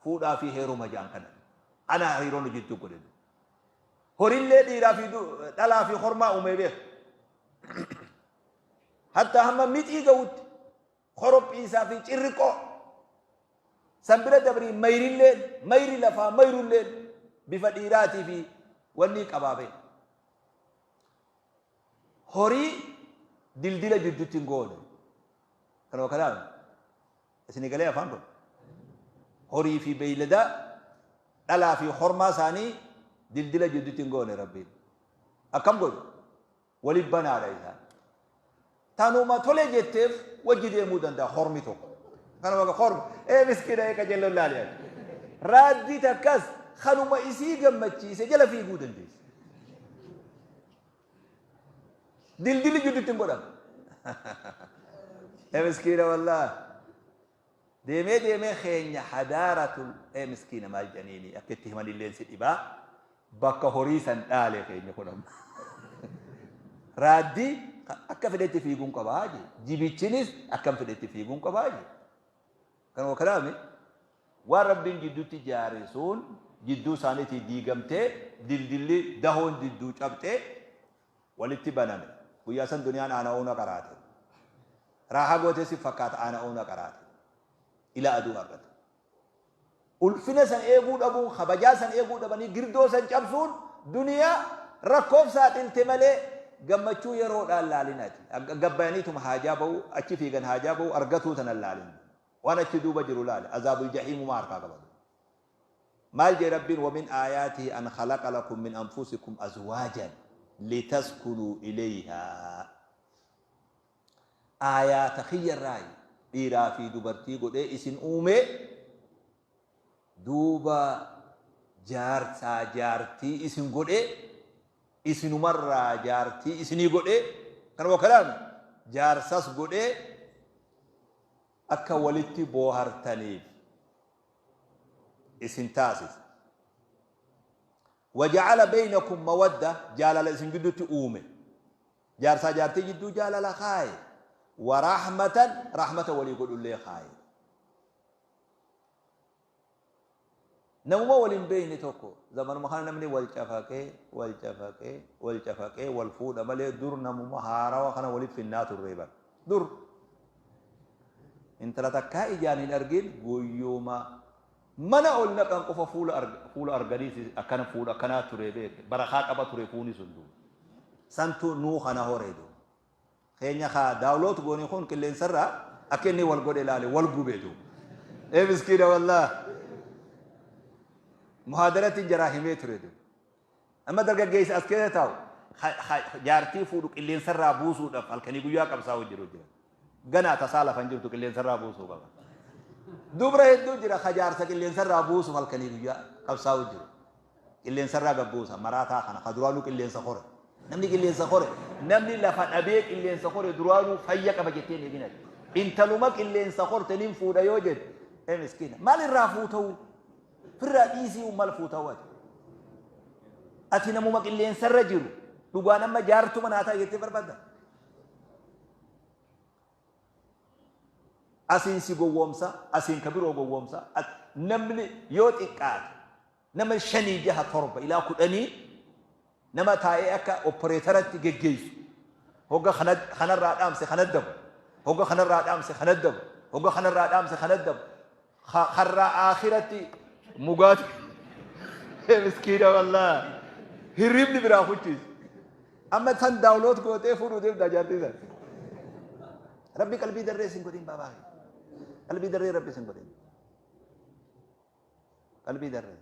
fuudhaa fi heeruma jedhan kana. Ana hariiroo nu jidduu godhe. Horillee dhiiraa fi dhalaa fi hormaa uumee beeka. Hatta hamma mixii ga'utti korophiisaa fi cirriqoo san bira dabrii mayrilleen mayri lafaa mayrulleen bifa dhiiraatii fi wanni qabaa beeka. Horii dildila jidduutti hin goone. Kanuma kanaaf isinii galee afaan kun. Horii fi beeyladaa dhalaa fi hormaa isaanii dildila jidduutti hin goone Rabbiin. Akkam godhu? Wali banaadha isaan. Tanuma tole jetteef wajji deemuu danda'a hormi tokko. Kanuma hormi ee miskiina ee qajeelloon laali ati. Raaddii takkas kanuma isii gammachiise jala fiiguu dandeessi. Dildilli jidduutti hin godhamu. Ee miskiina wallaahi. Deemee deemee keenya hadaaratul ee miskiina maal jedhaniini akka itti himanilleen si dhibaa bakka horii san dhaale keenya kun amma. Raaddii akka fedhetti fiiguun qabaa jee. Jibichinis akkam fedhetti fiiguun qabaa jee. Kanuma kanaami waan Rabbiin jidduutti jaare sun jidduu isaaniitii diigamtee dildilli dahoon jidduu cabxee walitti baname. Guyyaa san duniyaan aana oona qaraate. Raahaa gootee si fakkaata aana oona qaraate. Ilaa aduu argate. Ulfina san eeguu dhabuun, kabajaa san eeguu dhabanii girdoo san cabsuun duniyaa rakkoof saaxilte malee gammachuu yeroodhaan laalin ati. Gabbayaniituma haajaa ba'uu, achi fiigan haajaa ba'uu argatuu tanan laalin. Waan achi duuba jiru laali. Azaabul jahiimumaa harkaa qabatu. Maal jee Rabbiin wamin aayaatihi an khalaqa lakum min anfusikum azwaajan litaskunuu ilayhaa. Aayaata kiyya irraayi dhiiraa fi dubartii godhee isin uumee duuba jaarsaa jaartii isin godhee isinumarraa jaartii isinii godhee kanuma kalaami jaarsas godhee akka walitti boohartaniif isin taasise. Waja'ala baynakum mawadda jaalala isin gidduutti uume. Jaarsaa jaartii jidduu jaalala kaaye. Wa rahmatan rahmata walii godhullee kaaye. Namuma wal hin beekne tokko zamanuma kana namni wal cafaqee wal cafaqee wal cafaqee wal fuudha malee dur namuma haarawa kana walitti finnaa turree bara. Dur intala takkaa ijaan hin argin guyyuma Mana ol naqan qofa fuula fuula arganiiti akkana fuula akkanaa ture beek barakaa qaba ture fuuni sun duuba. Santu nuu kana hore duuba. Keenya kaa download goone kun qilleensarraa akka inni wal godhe laale wal gube duuba. Ee miskiina wallaah. Muhaadaratti jaraa himee ture duuba. Amma dargaggeessi as keessa taa'u jaartii fuudhu qilleensarraa buusuudhaaf halkanii guyyaa qabsaa'u jiru jira. Ganaa tasaa lafa hin jirtu qilleensarraa buusuu qaba. Dubra hedduu jira ka jaarsa qilleensarraa buusuuf halkanii guyyaa qabsaa'u jiru. Qilleensarraa gad buusa maraataa kana ka duraanuu qilleensa kore. Namni qilleensa kore namni lafa dhabee qilleensa kore duraanuu fayya qaba jettee hin eegin ati. Intaluma qilleensa korte nin fuudha yoo jedhe ee miskiina maal irraa fuuta'u? Firraa dhiisii maal fuuta'u ati? Ati namuma qilleensarra jiru dhugaan amma jaartuma naa ta'a jettee barbaadda? Asiin si gowwoomsa, asiin ka biroo gowwoomsa. Namni yoo xiqqaate nama shanii jaha torba ilaa kudhanii nama taa'ee akka opporeetaratti geggeessu. Hogga kanarraa dhaamse kana dabu. Hogga kanarraa dhaamse kana dabu. Hogga kanarraa dhaamse kana dabu. Karraa aakiratti mugaati. Miskiina wallaa. Hirribni biraa kuchiisa. Amma tan download gootee fuudhuu deemtaa jaartii san. Rabbi qalbii darree isin godhin baabaa kee. Qalbii darree Rabbi isin godhin. Qalbii darree.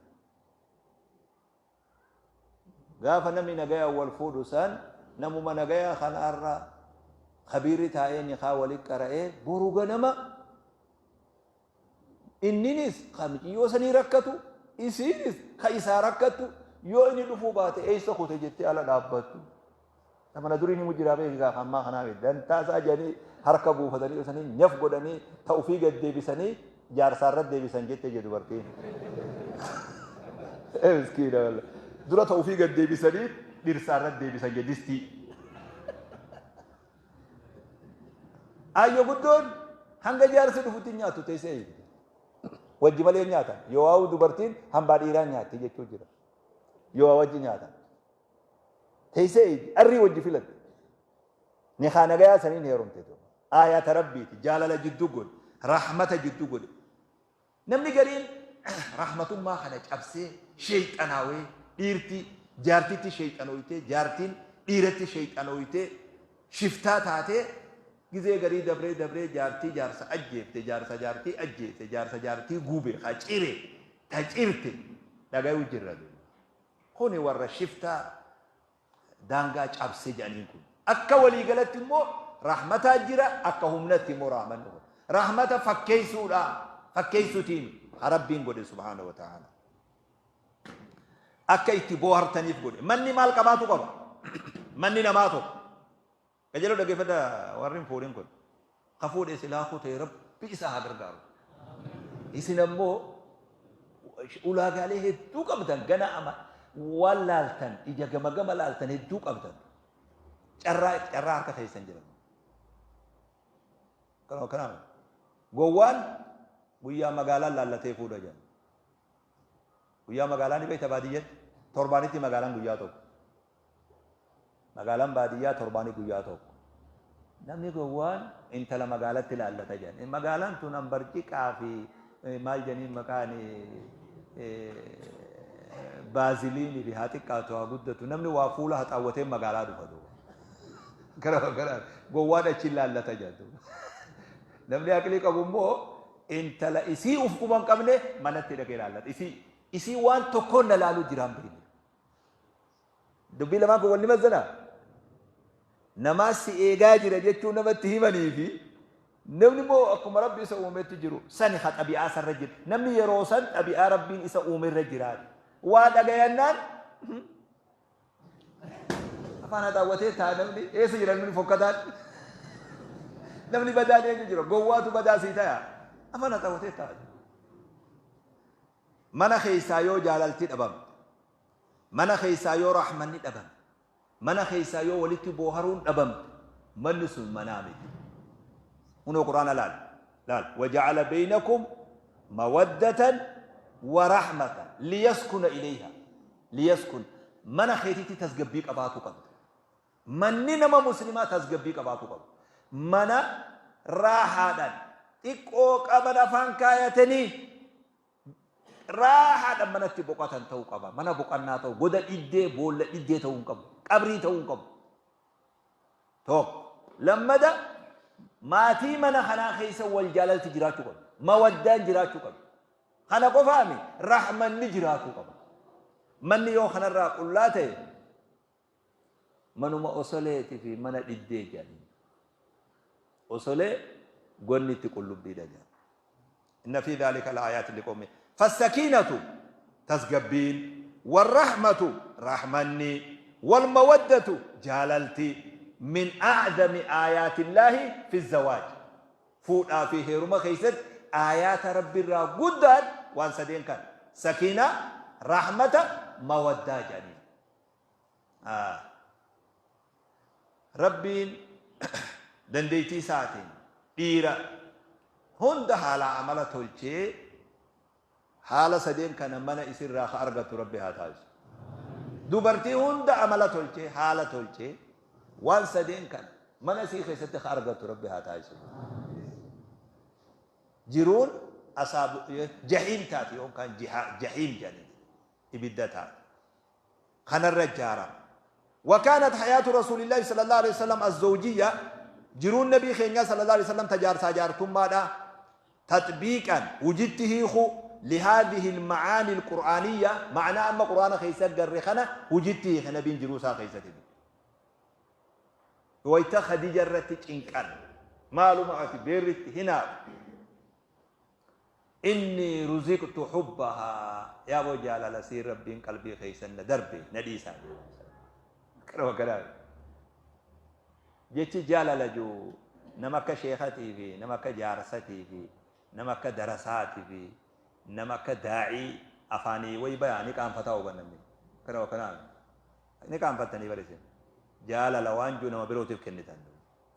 Gaafa namni nagayaan wal fuudhu san namuma nagayaa kanaarra kabiirri taa'ee nikaa wali qara'ee boru ganama Inninis ka miciyyoo sanii rakkatu, isiinis ka isaa rakkattu, yoo inni dhufuu baate eessa kute jettee ala dhaabbattu. Zamana durii ni jiraa beeki gaafa ammaa kanaa miti. Dantaa isaa jedhanii harka buufatanii dhufanii nyaf godhanii ta ofii gad deebisanii jaarsaa irra deebisan jette jedhu dubartiin. Ee miskiina walla. Dura ta ofii gad deebisanii dhirsaa irra deebisan jedhe distii. Aayyo guddoon hanga jaarsi dhufutti hin nyaattu teessee eegdi. Wajji malee hin nyaatan. Yoo waa'u dubartiin hambaa dhiiraa nyaatti jechuu jira. Yoo waa wajji nyaatan. Teessee eegdi. Arrii wajji filatti. Nikaa nagayaa saniin heerumte. Aayata rabbiiti. Jaalala jidduu godhe. Rahmata jidduu godhe. Namni gariin rahmatummaa kana cabsee sheeyxanaawee dhiirti jaartitti sheeyxanooytee jaartiin dhiiratti sheeyxanooytee shiftaa taatee gizee garii dabree dabree jaartii jaarsa ajjeefte jaarsa jaartii ajjeese jaarsa jaartii gube ka cire ta cirte dhagayuu jirra duuba. Kuni warra shiftaa daangaa cabse jedhaniin kun. Akka walii galatti immoo rahmataa jira akka humnatti immoo rahmanni kun. Rahmata fakkeessuudha fakkeessuutiin ha Rabbiin godhe subhaanahu wa ta'ala. Akka itti boohartaniif godhe. Manni maal qabaatu qaba? Manni namaa tokko. Qajeeloo dhaggeeffadha warri hin fuudhin kun. Ka fuudhe silaa kutee Rabbi isa haa gargaaru. Isin ammoo ulaagaalee hedduu qabdan gana ama waan laaltan ija gama gama laaltan hedduu qabdan. Carraa carraa harka keessan jira. Kanuma kanaaf gowwaan guyyaa magaalaan laallatee fuudha jedha. Guyyaa magaalaa ni beekta baadiyyatti torbaanitti magaalaan guyyaa tokko. Magaalaan baadiyyaa torbaanii guyyaa tokko. Namni gowwaan intala magaalatti ilaallata jedhan. Magaalaan tun ambarciqaa fi maal jedhaniin maqaan baaziliinii fi haa xiqqaatu haa guddatu namni waa fuula haxaawwatee magaalaa dhufa duuba. Gara gara gowwaan achi ilaallata jedhan. Namni aqlii qabu immoo intala isii uf quba hin qabne manatti dhaqee ilaallata. Isii isii waan tokkoon na laaluu jiraan beekne. Dubbii lamaan kun wal ni mazzanaa? Namaa si eegaa jira jechuun namatti himanii fi namni immoo akkuma Rabbi isa uumetti jiru sani ha xabi'aa isarra jira. Namni yeroo san xabi'aa Rabbiin isa uumerra jiraata. Waa dhagayannaan afaan haxaawwatee taa namni eessa jira namni fokkataan namni badaan eenyu jira gowwaatu badaa sii taya afaan haxaawwatee taa. Mana keessaa yoo jaalalti dhabamte Mana keessaa yoo rahmanni dhabame, mana keessaa yoo walitti booharuun dhabamte, manni sun manaa miti. Kunoo Qur'aana laal. Laal. Waja'ala beeynakum mawaddatan wa rahmatan liyaskuna ilayha. Liyaskun. Mana keetitti tasgabbii qabaatu qabda. Manni nama muslimaa tasgabbii qabaatu qaba. Mana raahaadhaan xiqqoo qaban afaan kaayatanii Raahaadhaan manatti boqotan ta'uu qaba. Mana boqannaa ta'u, goda dhiddee, boolla dhiddee ta'uu hin qabu. Qabrii ta'uu hin qabu. Tokko. Lammada maatii mana kanaa keessa wal jaalalti jiraachuu qabu. Mawaddaan jiraachuu qabu. Kana qofaami rahmanni jiraachuu qaba. Manni yoo kanarraa qullaa ta'e manuma osoleeti fi mana dhiddee jedhanii. Osolee gonni itti qullubbiidha jedhan. Inna fi dhaalika la'aayaatin liqawmin. Fassakiinatu tasgabbiin, warrahmatu rahmanni, walmawaddatu jaalalti min a'zami aayaatillaahi fi zawaaj. Fuudhaa fi heeruma keessatti aayaata Rabbi irraa guddaan waan sadeen kana. Sakiinaa, rahmata, mawaddaa jedhaniin. Rabbiin dandeettii isaatiin dhiira hunda haalaa amala tolchee haala sadeen kana mana isirraa ka argattu Rabbi haa taasisu. Dubartii hunda amala tolchee haala tolchee waan sadeen kana mana isii keessatti ka argattu Rabbi haa taasisu. Jiruun asaabu jahiim taati yookaan jahiim jedhanii ibidda taati. Kanarra ijaarama. وكانت حياة رسول الله صلى الله عليه وسلم الزوجية jiruun nabii keenyaa صلى الله عليه وسلم ta jaarsaa jaartummaadha تطبيقا وجدت هيخو لهذه المعاني القرآنية، معنى أما قرآن خيسا قرخنا وجدت هيخ نبين جروسا خيسا تبي ويتا خديجة رتج إنكان مالو معك بيرت هنا إني رزقت حبها يا أبو جلال سير ربين قلبي خيسا دربي نديسا كلام كلام jechi jaalala jiru nama akka sheekatii fi nama akka jaarsatii fi nama akka darasaatii fi nama akka daa'ii afaanii wayi bayaa ni qaanfataa huban namni kana kanaan ni qaanfattanii barisin jaalala waan jiru nama birootiif kennitan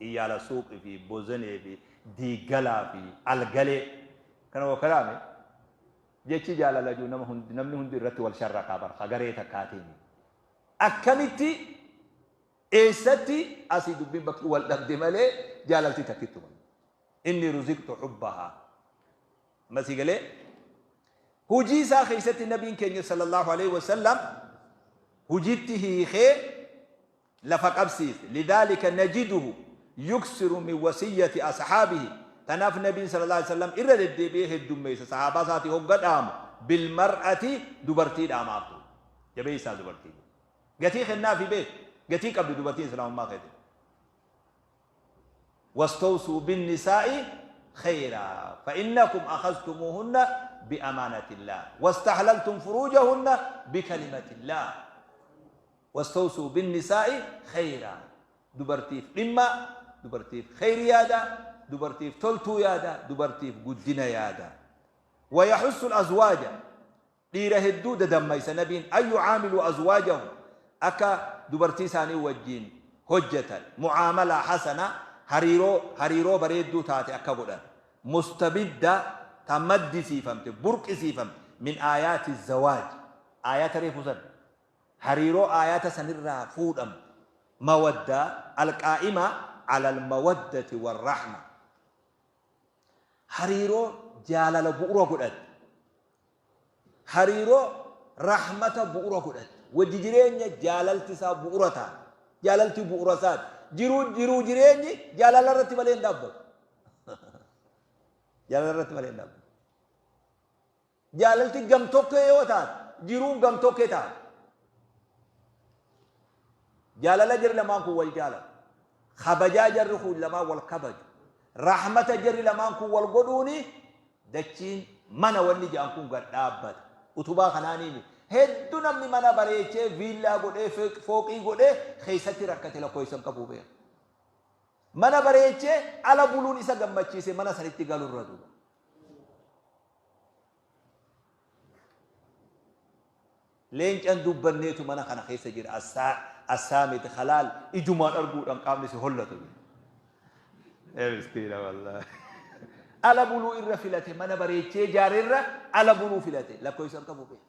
iyyaala suuqii fi bozonee fi diigalaa fi algalee kana kanaame jechi jaalala jiru nama hundi namni hundi irratti wal sharraqaa barka garee takkaatiin akkamitti eessatti asii dubbiin bakki wal dhabde malee jaalalti takkittuma. Inni ruziqtu hubbahaa. Ammasii galee hujii isaa keessatti nabiin keenya sallallahu alaihi wasallam hujitti hiikee lafa qabsiise. Lidaalika najiduhu yuksiru min wasiyyati ashaabihi. Tanaaf nabiin sallallahu alaihi wasallam irra deddeebi'ee heddummeessa sahaabaa isaatii hogga dhaamu bilmar'ati dubartii dhaamaaf ture. Jabeessaa dubartii. Gatii kennaafi beek. Gatii qabdi dubartiin islaamummaa keessatti. واستوصوا بالنساء خيرا فإنكم أخذتموهن بأمانة الله واستحللتم فروجهن بكلمة الله. واستوصوا بالنساء خيرا. dubartiif dhimma, dubartiif khayr yaada, dubartiif toltuu yaada, dubartiif guddina yaada. ويحث الأزواج dhiira hedduu dadammaysa nabiin an yucaamiluu azwaajahum akka dubartii isaanii wajjiin hojjetan mucaamalaa hasana hariiroo bareedduu taate akka godhan mustabidda ta maddisiifamte burqisiifamte min aayaati zawaaj aayaata reefu san hariiroo aayaata sanirraa fuudhamte mawaddaa alqaa'ima ala almawaddati warrahma hariiroo jaalala bu'ura godhatte hariiroo rahmata bu'ura godhatte wajji jireenya jaalalti isaa bu'ura taate jaalalti bu'ura isaati jiruu jireenyi jaalala irratti malee hin dhaabbatu, jaalala irratti malee hin dhaabbatu. Jaalalti gamtokkee yoo taate jiruun gamtokkee taate. Jaalala jarri lamaan kun wal jaalatu, kabajaa jarri kun lamaan wal kabaju, rahmata jarri lamaan kun wal godhuuni dachiin mana wanni jedhan kun gad dhaabbata. Utubaa kanaaniini hedduu namni mana bareechee viillaa godhee fooqii godhee keessatti rakkate lakkoofsa hin qabu beeka. Mana bareechee ala buluun isa gammachiise mana sanitti galurra duuba. Leencan dubbanneetu mana kana keessa jira assaamiti halaal ijumaan arguudhaan qaamni si hollatu. Miskiina wallaahi. Ala buluu irra filate, mana bareechee ijaare irra ala buluu filate lakkoofsa hin qabu beeka.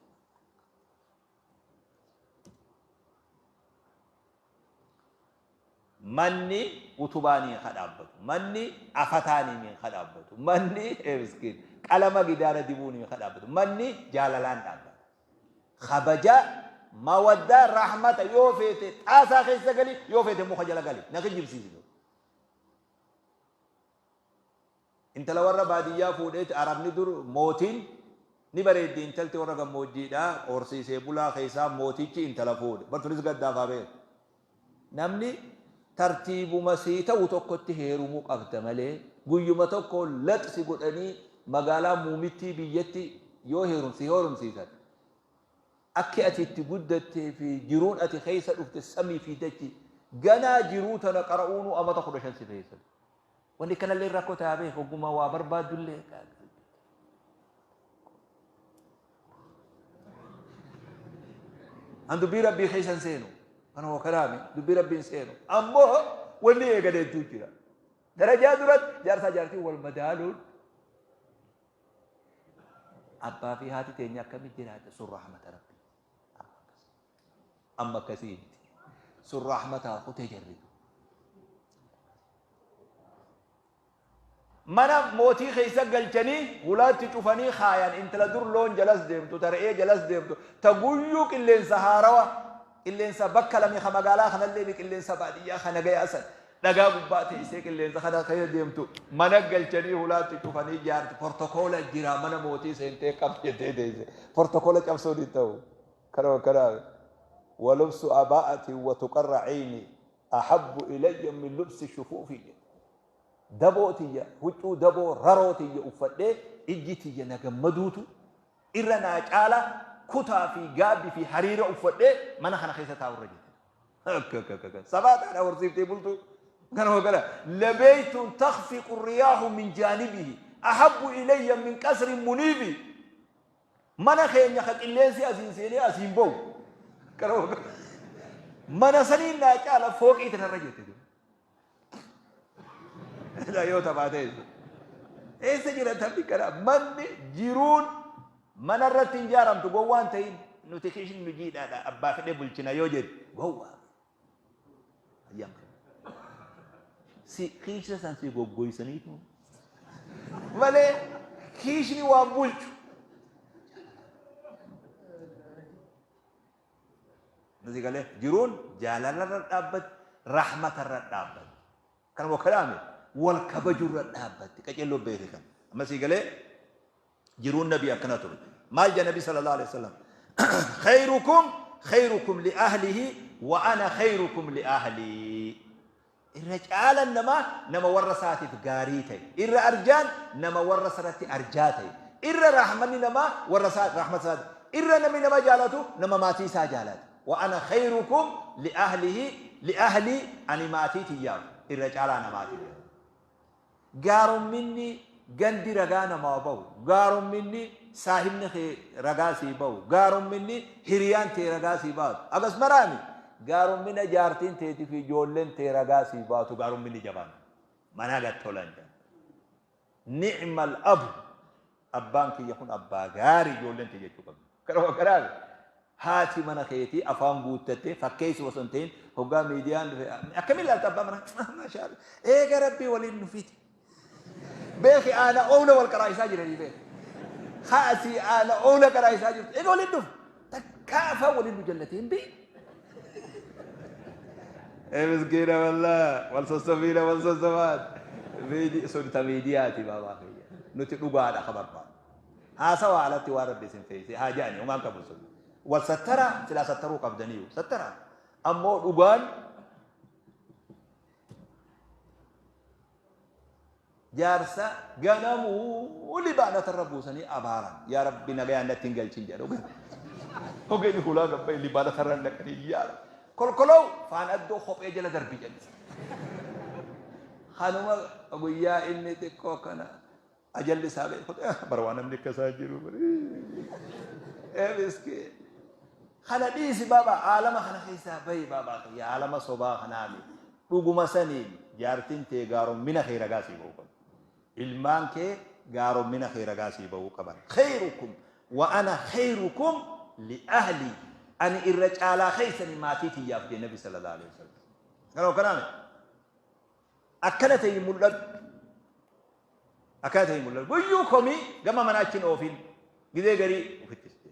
Manni utubaanii ka dhaabbatu, manni afataanii ka dhaabbatu, manni miskiin. Qalama gidaara dibuuni ka dhaabbatu. Manni jaalalaan dhaabbata. Kabaja, mawaddaa, rahmata yoo feete xaasaa keessa gali, yoo feete muka jala gali. Na kijibsiisitu. Intala warra baadiyyaa fuudheeti Arabni dur mootiin ni bareeddi intalti warra gammoojjiidha horsiisee bulaa keessaa mootichi intala fuudhe. Bar tunis gaddaaf haa beeku. Namni tartiibuma sii ta'u tokkotti heerumuu qabda malee guyyuma tokko lax si godhanii magaalaa muumittii biyyatti yoo heerum si heerumsiisan akki ati itti guddattee fi jiruun ati keessa dhufte samii fi dachii ganaa jiruu tana qara'uunuu amata 15 si feessa. Wanni kanallee rakkoo ta'aa beeku ogummaa waa barbaaddullee. An dubbii rabbii keessa hin seenu. Kanuma kalaami dubbii rabbii hin seenu. Ammoo wanni eegan hedduu jira. Darajaa duratti jaarsaa jaartii wal madaaluun abbaa fi haati teenya akkamitti jiraate sun rahmata rabbii. Amma akkasii miti. Sun rahmataa kutee jarri. Mana mootii keessa galchanii hulaatti cufanii kaayan intala dur loon jalas deemtu ta re'ee jalas deemtu ta guyyuu qilleensa haarawa qilleensa bakka lame ka magaalaa kanallee mi qilleensa baadiyyaa ka nagayaa san dhagaa gubbaa teessee qilleensa kana keessa deemtu mana galchanii hulaatti cufanii jaarti portokoola jira mana mootii seentee qab jettee teesse portokoola cabsuun hin ta'u kanuma kanaaf walubsu abaa'ati wa tuqarra cayni ahabbu ilayya min lubsi shufuufi jedhe Daboo tiyya, huccuu daboo raroo tiyya uffadhee ijji tiyya na gammaduutu irra naa caala kutaa fi gaabbi fi hariira uffadhee mana kana keessa taa'u irra jette. Akka akka akka akka. Sabaataadha horsiiftee bultuu. Kana kana labeeytuun takfiqu riyaahu min jaanibihi ahabbu ilayya min qasrin muniibi. Mana keenya ka qilleensi asiin seenee asiin bahu. Kana kana mana saniin naa caala fooqii tanarra jette. Silaa yoo taphaa ta'e eessa jira taphni kana manni jiruun mana irratti hin ijaaramtu gowwaan ta'in nuti kishin nu jiidhaadha abbaa fedhe bulchina yoo jedhu gowwaa ayyaan kana si kiisha san si goggoysaniitu malee kiishni waan bulchu Nuti galee jiruun jaalalarra dhaabbatti, rahmatarra dhaabbatti. Kanuma kalaame wal kabajurra dhaabbatti. Qaceelloo beeke kan. Amma sii galee jiruun nabii akkana ture. Maal jedha nabii sallallahu alaihi wasallam? Khayrukum khayrukum li ahlihi wa ana khayrukum li ahli. Irra caalan namaa nama warra isaatiif gaarii ta'e. Irra arjaan nama warra isarratti arjaa ta'e. Irra rahmanni namaa warra isaa rahmata isaati. Irra namni nama jaalatu nama maatii isaa jaalatu. Wa ana khayrukum li ahlihi li ahli ani maatii tiyyaaf irra caalaa namaati jedhe. Gaaromminni gandi ragaa namaa bahu, gaaromminni saahibni kee ragaa sii bahu, gaaromminni hiriyaan tee ragaa sii baatu. Agas maraami gaarommina jaartiin teetii fi ijoolleen tee ragaa sii baatu gaaromminni jabaan. Manaa gad tolan jedhan. Ni'mal abu abbaan kiyya kun abbaa gaarii ijoolleen tee jechuu qabdi. Kanuma kanaaf haati mana keetii afaan guuttattee fakkeessu osoo hin ta'in hoggaa miidiyaan dhufe akkamiin ilaalta abbaa mana maashaa Allah eega rabbii waliin nu fide beeki aana oowla wal qaraa'isaa jiranii beeki haasii aana oowla qaraa'isaa jirtu eega waliin dhufe takkaa afaan waliin nu jallatee hin beeku. Ee miskiina wallaa wal sossobiina wal sossobaan sun ta miidiyaati baabaa kiyya nuti dhugaadha ka barbaadu. Haasawaa alatti waan Rabbi isin feesise haa ja'ani homaan qabu sun. Wal sattaraa silaa sattaruu qabdaniyu sattaraa. Ammoo dhugaan jaarsa ganamuu libaanatarra buusanii abaaran. Yaa Rabbi nagayaan natti hin galchin jedhu. Hogeenyi hulaa gabbaye libaanatarra naqanii yaa Rabbi. Kolkoloo faan addoo kophee jala darbi jedhu. Kanuma guyyaa inni xiqqoo kana Ajalli isaa ga'e kotee ah bara waan namni akka isaa jiru bari. Ee miskiin. Kana dhiisi baaba aalama kana keessaa bahi baabaa kiyya aalama sobaa kanaa miti. Dhuguma saniin jaartiin tee gaarommina kee ragaa sii ba'uu qabdi. Ilmaan kee gaarommina kee ragaa sii ba'uu qaban. Khayrukum wa ana khayrukum li ahli ani irra caalaa keessani maatii tiyyaaf jee nabi sallallahu alaihi wasallam. Kana akkanaa miti. Akkana ta'ii mul'adhu. Akkana ta'e mul'atu. Guyyuu komii gama manaa achi hin oofin. Gizee garii ofitti si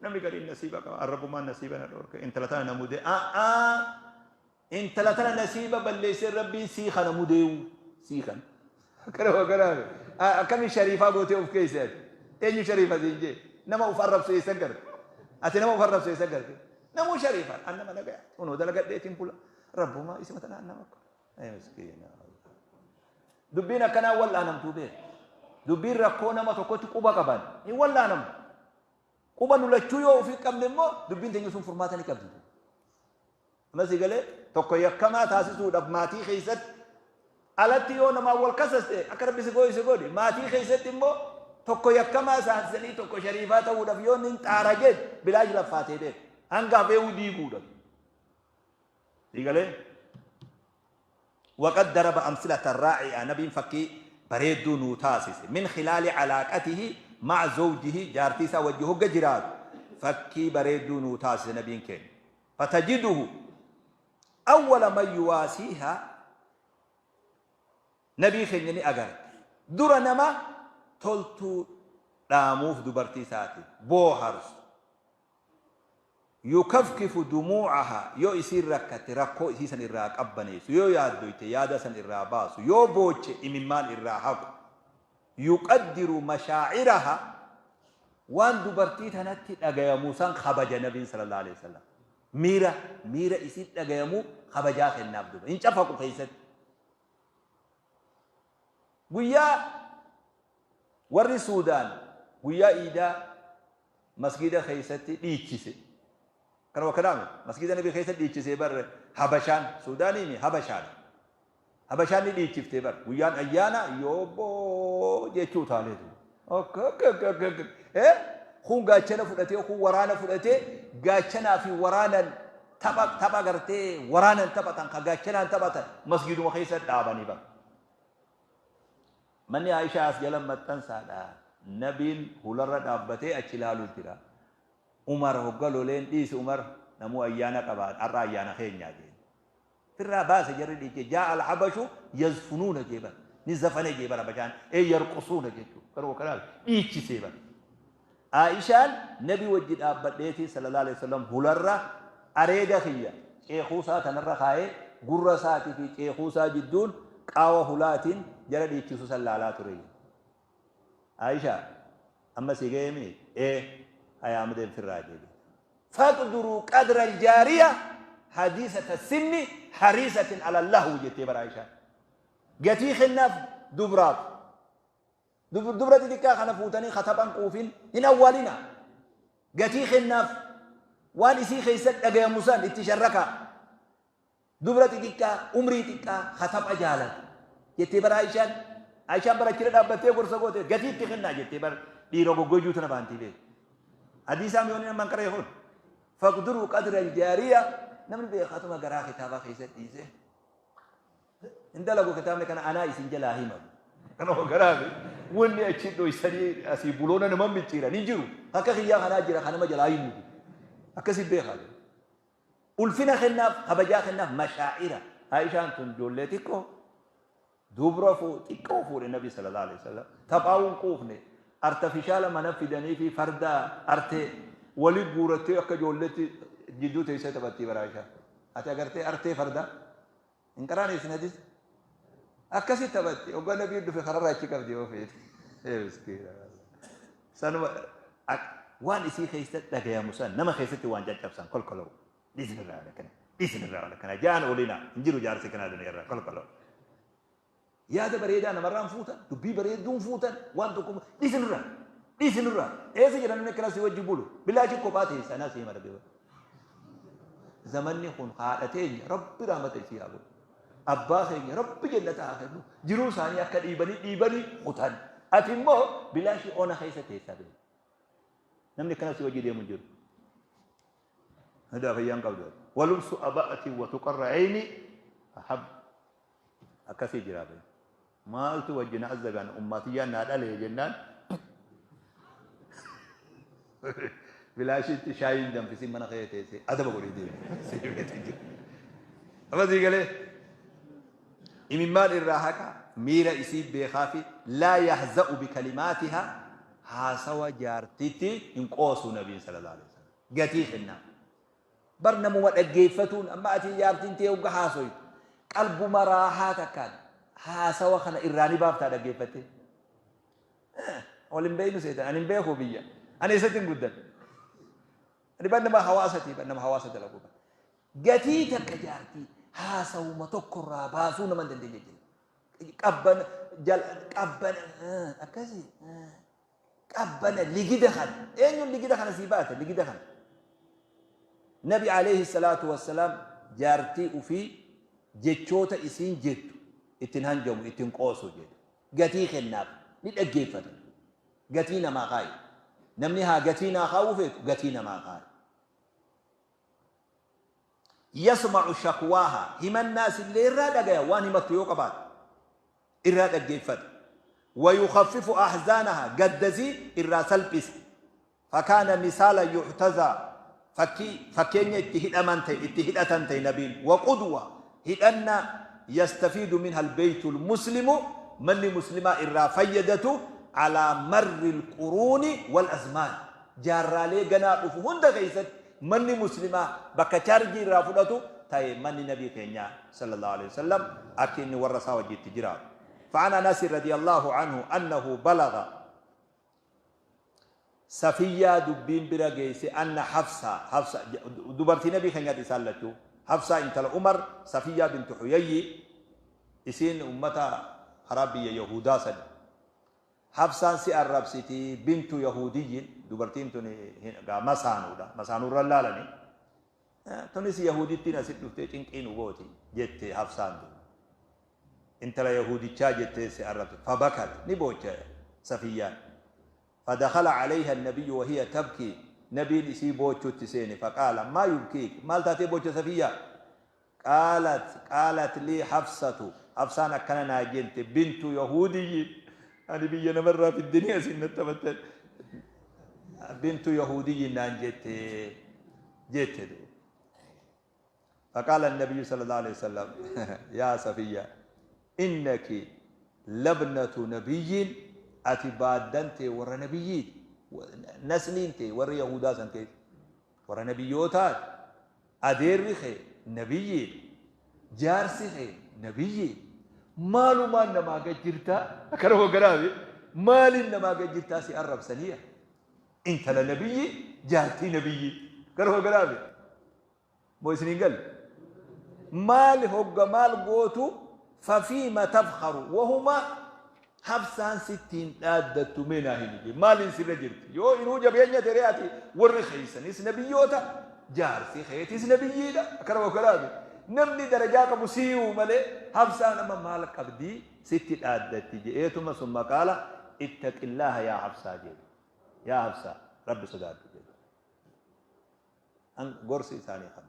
Namni gariin nasiiba qaba. Arrabummaan nasiiba na dhoorke. Intala tana na mudee. A'aa! Intala tana nasiiba balleessee Rabbiin sii kana mudeewu. Sii kana. Akkana akkana. Akkami shariifaa gootee of keessa ati? Eenyu shariifa siin jee? Nama of arrabsu eessa garte? Ati nama of arrabsu eessa garte? Namuu shariifa. An nama nagaya. Kunoo dalagadheetiin bula. Rabbumaa isima tanaan nama akka. Ay miskiina. Dubbiin akkanaa wal'aanamtuu beeku. Dubbiin rakkoo nama tokkotti quba qaban hin wal'aanamu. Quba nu lachuu yoo ofii qabne immoo dubbiin teenya sun furmaata ni qabdi. Amma si galee tokko yakkamaa taasisuudhaaf maatii keessatti alatti yoo namaan wal kasaste akka rabbi si godhi si godhi maatii keessatti immoo tokko yakkamaa taasisanii tokko shariifaa ta'uudhaaf yoo inni xaara jedhu bilaash laffaatee beeku. Hanga hafeewuu diiguudhaaf. Si galee Waqad daraba amsilatan raa'i'a nabiin fakkii bareedduu nuu taasise min khilaali calaaqatihi ma'a zawjihi jaartii isaa wajji hogga jiraatu fakkii bareedduu nuu taasise nabiin keenya fatajiduhu awwala man yuwaasiiha nabii keenya ni agarte dura nama toltuu dhaamuuf dubartii isaatiif booharsu Yukafkifu dumuu'ahaa, yoo isiin rakkatte rakkoo isii san irraa qabbaneessu, yoo yaaddoyte yaada san irraa baasu, yoo booche imimmaan irraa haqu. Yuqaddiru mashaa'irahaa, waan dubartii tanatti dhagayamu san kabaja Nabiin sallallaahu aleyhi wa sallam. Miira, miira isiit dhagayamu kabajaa kennaaf duba. Hin cafaqu keessatti. Guyyaa warri Suudaan guyyaa iidaa masgiida keessatti dhiichise. Kana wakkanaame masgiida nabi keessa dhiichisee bar Habashaan Suudaaniimi Habashaan. Habashaan ni dhiichiftee bar guyyaan ayyaana yoobboo jechuu utaaleetu. Akka akka akka akka akka eh kun gaachana fudhatee kun waraana fudhatee gaachanaa fi waraanan tapha tapha gartee waraanan taphatan ka gaachanaan taphatan masgiiduma keessa dhaabanii bar. Manni Aishaa as jala maxxansaadha. Nabiin hularra dhaabbatee achi ilaaluu jira. Umar hogga loleen dhiisi Umar namuu ayyaana qaba har'a ayyaana keenyaa jeen. Firraa baase jarri dhiiche jaa al-habashu yazfunuuna jee bar. Ni zafane jee bar habashaan ee yarqusuuna jechuu. Garuu kanaaf dhiichisee bar. Aishaan nabi wajji dhaabbadheetii sallallahu alaihi wasallam hularra areeda kiyya ceekuusaa tanarra kaayee gurra isaatii fi ceekuusaa jidduun qaawa hulaatiin jara dhiichisu san laalaa ture. Aisha amma si ga'ee mi? Ee hayaa amma deem firraa jedhe. Faqduruu qadra aljaariya hadiisata sinni hariisatin ala lahwi jettee bara Aishaan. Gatii kennaaf dubraaf. Dubra xixiqqaa kana fuutanii ka taphan quufin hin awwaalina. Gatii kennaaf waan isii keessa dhagayamu san itti sharrakaa. Dubra xixiqqaa umrii xiqqaa ka tapha jaalatu jettee bara Aishaan. Aishaan bara achirra dhaabbattee gorsa goote gatii itti kennaa jettee bara dhiira goggoyyuu tana baantii beeku. Hadiisaa mi'oonni nama hin qaree kun. Faqduruu qadra aljaariya namni beekatuma garaa kitaabaa keessa dhiisee. Hin dalagu kitaabni kana anaa isin jalaa hima. Kanuma garaafi wanni achi dhoysanii asii buloona nama micciiran hin jiru. Akka kiyyaa kanaa jira kan nama jalaa himu. Akkasi beekaa. Ulfina kennaaf kabajaa kennaaf mashaa'ira. Aishaan tun ijoollee xiqqoo dubra xiqqoo fuudhe Nabi sallallahu alaihi wasallam. Taphaawun quufne artafishaala mana fidanii fi farda artee wali guurattee akka ijoolleetti jidduu teessee taphattii bara Aishaan. Ati agartee artee fardaa? Hin qaraane isin hadis? Akkasi taphatti. Hoggaa nabiin dhufe kararraa achi qabdi yoo feete. Ee miskiina. Sanuma waan isii keessa dhagayamu san nama keessatti waan caccabsan kolkoloo. Dhiisinirraa waan akkana. Dhiisinirraa waan akkana. Ja'an oolina. Hin jiru jaarsi kanaa duniyaarraa kolkoloo. Yaada bareedaa namarraan fuutan, dubbii bareedduun fuutan, waan tokko dhiisi nurraa, dhiisi nurraa. Eessa jira namni akkana si wajji bulu? Bilaashi kophaa teessa anaa si hima rabbi. Zamanni kun haadha teenya rabbi rahmata isii haa godhu. Abbaa keenya rabbi jannata haa kennu. Jiruu isaanii akka dhiibanii dhiibanii kutan. Ati immoo bilaashii ona keessa teessaa beeku. Namni akkana si wajji deemu hin jiru. Hadaa fayyaan qabdu. Walubsu aba'ati wa tuqarra ayni ahab. Akkasii jiraa bee. Maaltu wajji na azzabe an ummaa tiyyaan naa dhalee jennaan bilaashitti shaayii hin danfisin mana kee teessee adaba godhee deeme. Sii beetu jira. Amma sii galee. Imimmaan irraa haqa, miira isii beekaa fi laa yahza'u bikalimaatihaa, haasawa jaartitti hin qoosu nabiin sallallahu alaihi wasallam. Gatii kennaaf. Bar namuma dhaggeeffatuun amma ati jaartiin tee hogga haasoytu qalbuma raahaa takkaan haasawa kana irraa ni baaftaa dhaggeeffattee. Wal hin beeynu seetan, ani hin beeku biyya. Ani eessatti hin guddan. Ani bar nama hawaasatii bar nama hawaasa dalagu bar. Gatii takka jaartii haasawuma tokko irraa baasuu nama hin dandeenye jira. Qabbana jala qabbana akkasii qabbana ligida kana eenyuun ligida kana sii baate ligida kana. Nabi alayhi salaatu wassalaam jaartii ufii jechoota isiin jettu ittiin hanjamu ittiin qoosu jedhu. Gatii kennaaf ni dhaggeeffata. Gatii namaa kaa'i. Namni haa gatii naa kaa'uu feetu gatii namaa kaa'i. Yasma'u shakwaaha himannaas illee irraa dhagaya waan himattu yoo qabaate irraa dhaggeeffata. Wayukaffifu ahzaanaha gaddasii irraa salphisa. Fakaana misaala yuhtazaa fakkii fakkeenya itti hidhaman ta'e itti hidhatan ta'e nabiin wa qudwa hidhannaa yastafiidu minha albeeytul muslimu manni muslimaa irraa fayyadatu alaa marri alquruuni wal azmaan jaarraalee ganaa dhufu hunda keessatti manni muslimaa bakka chaarjii irraa fudhatu ta'e manni nabii keenyaa sallallahu alaihi wasallam akki inni warra isaa wajji itti jiraatu. فعن أنس رضي الله عنه أنه بلغ Safiyyaa dubbiin bira geeyse anna Hafsaa, Hafsa, dubartii Nabii keenyaati isaan lachuu. Hafsaa intala Umar, Safiyyaa bintu Huyayyi, isiin ummata karaa biyya Yahuudaa sani. Hafsaan si arrabsiti bintu Yahuudiyyin, dubartiin tuni gaa masaanuudha, masaanuurra laalani. Tunis Yahuudittiin asit dhuftee cinqii nu gooti jette Hafsaan tun. Intala Yahuudichaa jettee si arrabse. Fabakat ni booche Safiyyaan. Fadakhala calayha annabiyyu wahiya tabkii Nabiin isii boochuutti seene. Faqaala maa yubkiik maal taatee boocha Safiyyaa? Qaalat qaalat lii Hafsatu Hafsaan akkana naa jette bintu Yahuudiyyiin ani biyya namarraa fiddanii asiin natti taphattan bintu Yahuudiyyiin naan jette jette duuba. فقال النبي صلى الله عليه وسلم يا صفية إنك لابنة نبي ati baaddan tee warra nabiyyiiti nasliin tee warra yahudaa san keessa warra nabiyyootaati adeerri kee nabiyyiidha jaarsi kee nabiyyiidha maalumaan namaa gad jirtaa akkana hogganaafi maaliin namaa gad jirtaa si arrabsaniya Intala nabiyyii jaartii nabiyyii. Gara hogganaafi. Moo isin hin galle? Maali hogga maal gootu fafiima tafkharu wahuma Hafsaan sitti hin dhaaddattu mee naa himi jee. Maaliin sirra jirti? Yoo inuu jabeenya tere ati warri keessanis nabiyyoota jaarsi keetis nabiyyiidha. Akkana hogganaafi. Namni darajaa qabu siiyuu malee Hafsaan amma maal qabdii sitti dhaaddatti je'eetuma summa qaala ittaqillaaha yaa Hafsaa jedhe. Yaa Hafsaa Rabbi sodaadhu jedhe. An gorsi isaanii kana.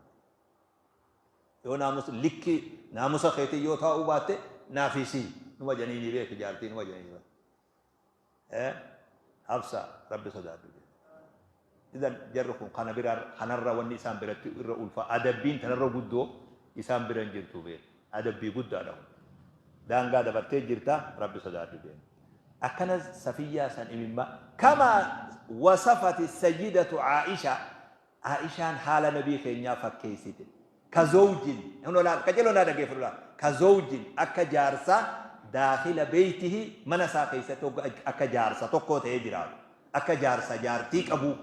Yoo naamusa likkii naamusa keetii yoo taa'uu baatte naafisii numa janiinii beeki jaartii numa janiinii. Eh Hafsaa Rabbi sodaadhu jedhe. Idan jarri kun kana bira kanarra wanni isaan biratti irra ulfa adabbiin tanarra guddoo isaan bira hin jirtu beek. Adabbii guddaadha kun. Daangaa dabartee jirta Rabbi sodaadhu jeen. Akkana Safiyyaa san imimma kama wasafati sayyidatu Aisha Aishaan haala nabii keenyaa fakkeessite. Ka zawjin hunoo laal qajeeloo naa dhaggeeffadhu laal ka zawjin akka jaarsaa daakhila beeytihi mana isaa keessatti hogga akka jaarsa tokkoo ta'ee jiraatu akka jaarsa jaartii qabuu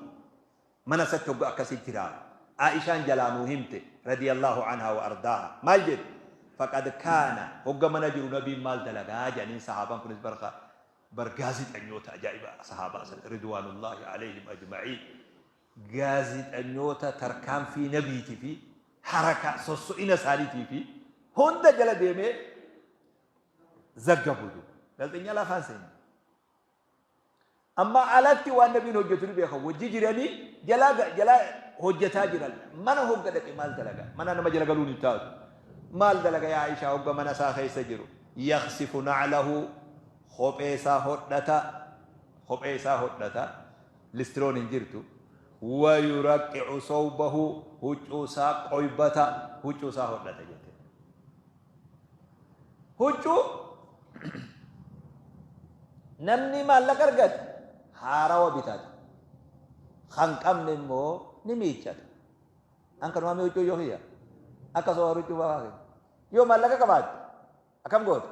mana isatti hogga akkasi jiraatu Aishaan jalaa nuu himte radiyallahu anhaa wa ardaaha maal jette faqad kaana hogga mana jiru nabiin maal dalagaa jedhaniin sahaabaan kunis barka bar gaazixanyoota ajaa'iba sahaabaa san ridwaanullahi alayhim ajma'iin gaazixanyoota tarkaanfii nabiitii fi haraka sosso'ina isaaniitii fi hunda jala deemee zaggabudu gaazixanyaa lafaan seenne Amma alatti waan nabiin hojjetu ni beekan. Wajji jiranii jalaa jalaa hojjetaa jiran. Mana hogga dhaqe maal dalaga? Mana nama jala galuun hin taatu. Maal dalaga yaa Aishaa hogga mana isaa keessa jiru? Yaksifu na'lahu kophee isaa hodhata. Kophee isaa hodhata. Listiroon hin jirtu. Wayuraqqicu sawbahu huccuu isaa qoybata. Huccuu isaa hodhata jette. Huccuu namni maallaqa argate haarawa bitata. Kan qabne immoo ni miiccata. An kanumaa mee huccuu yoo kiyya akka soo huccuu baafaa kiyya. Yoo maallaqa qabaatte akkam goota?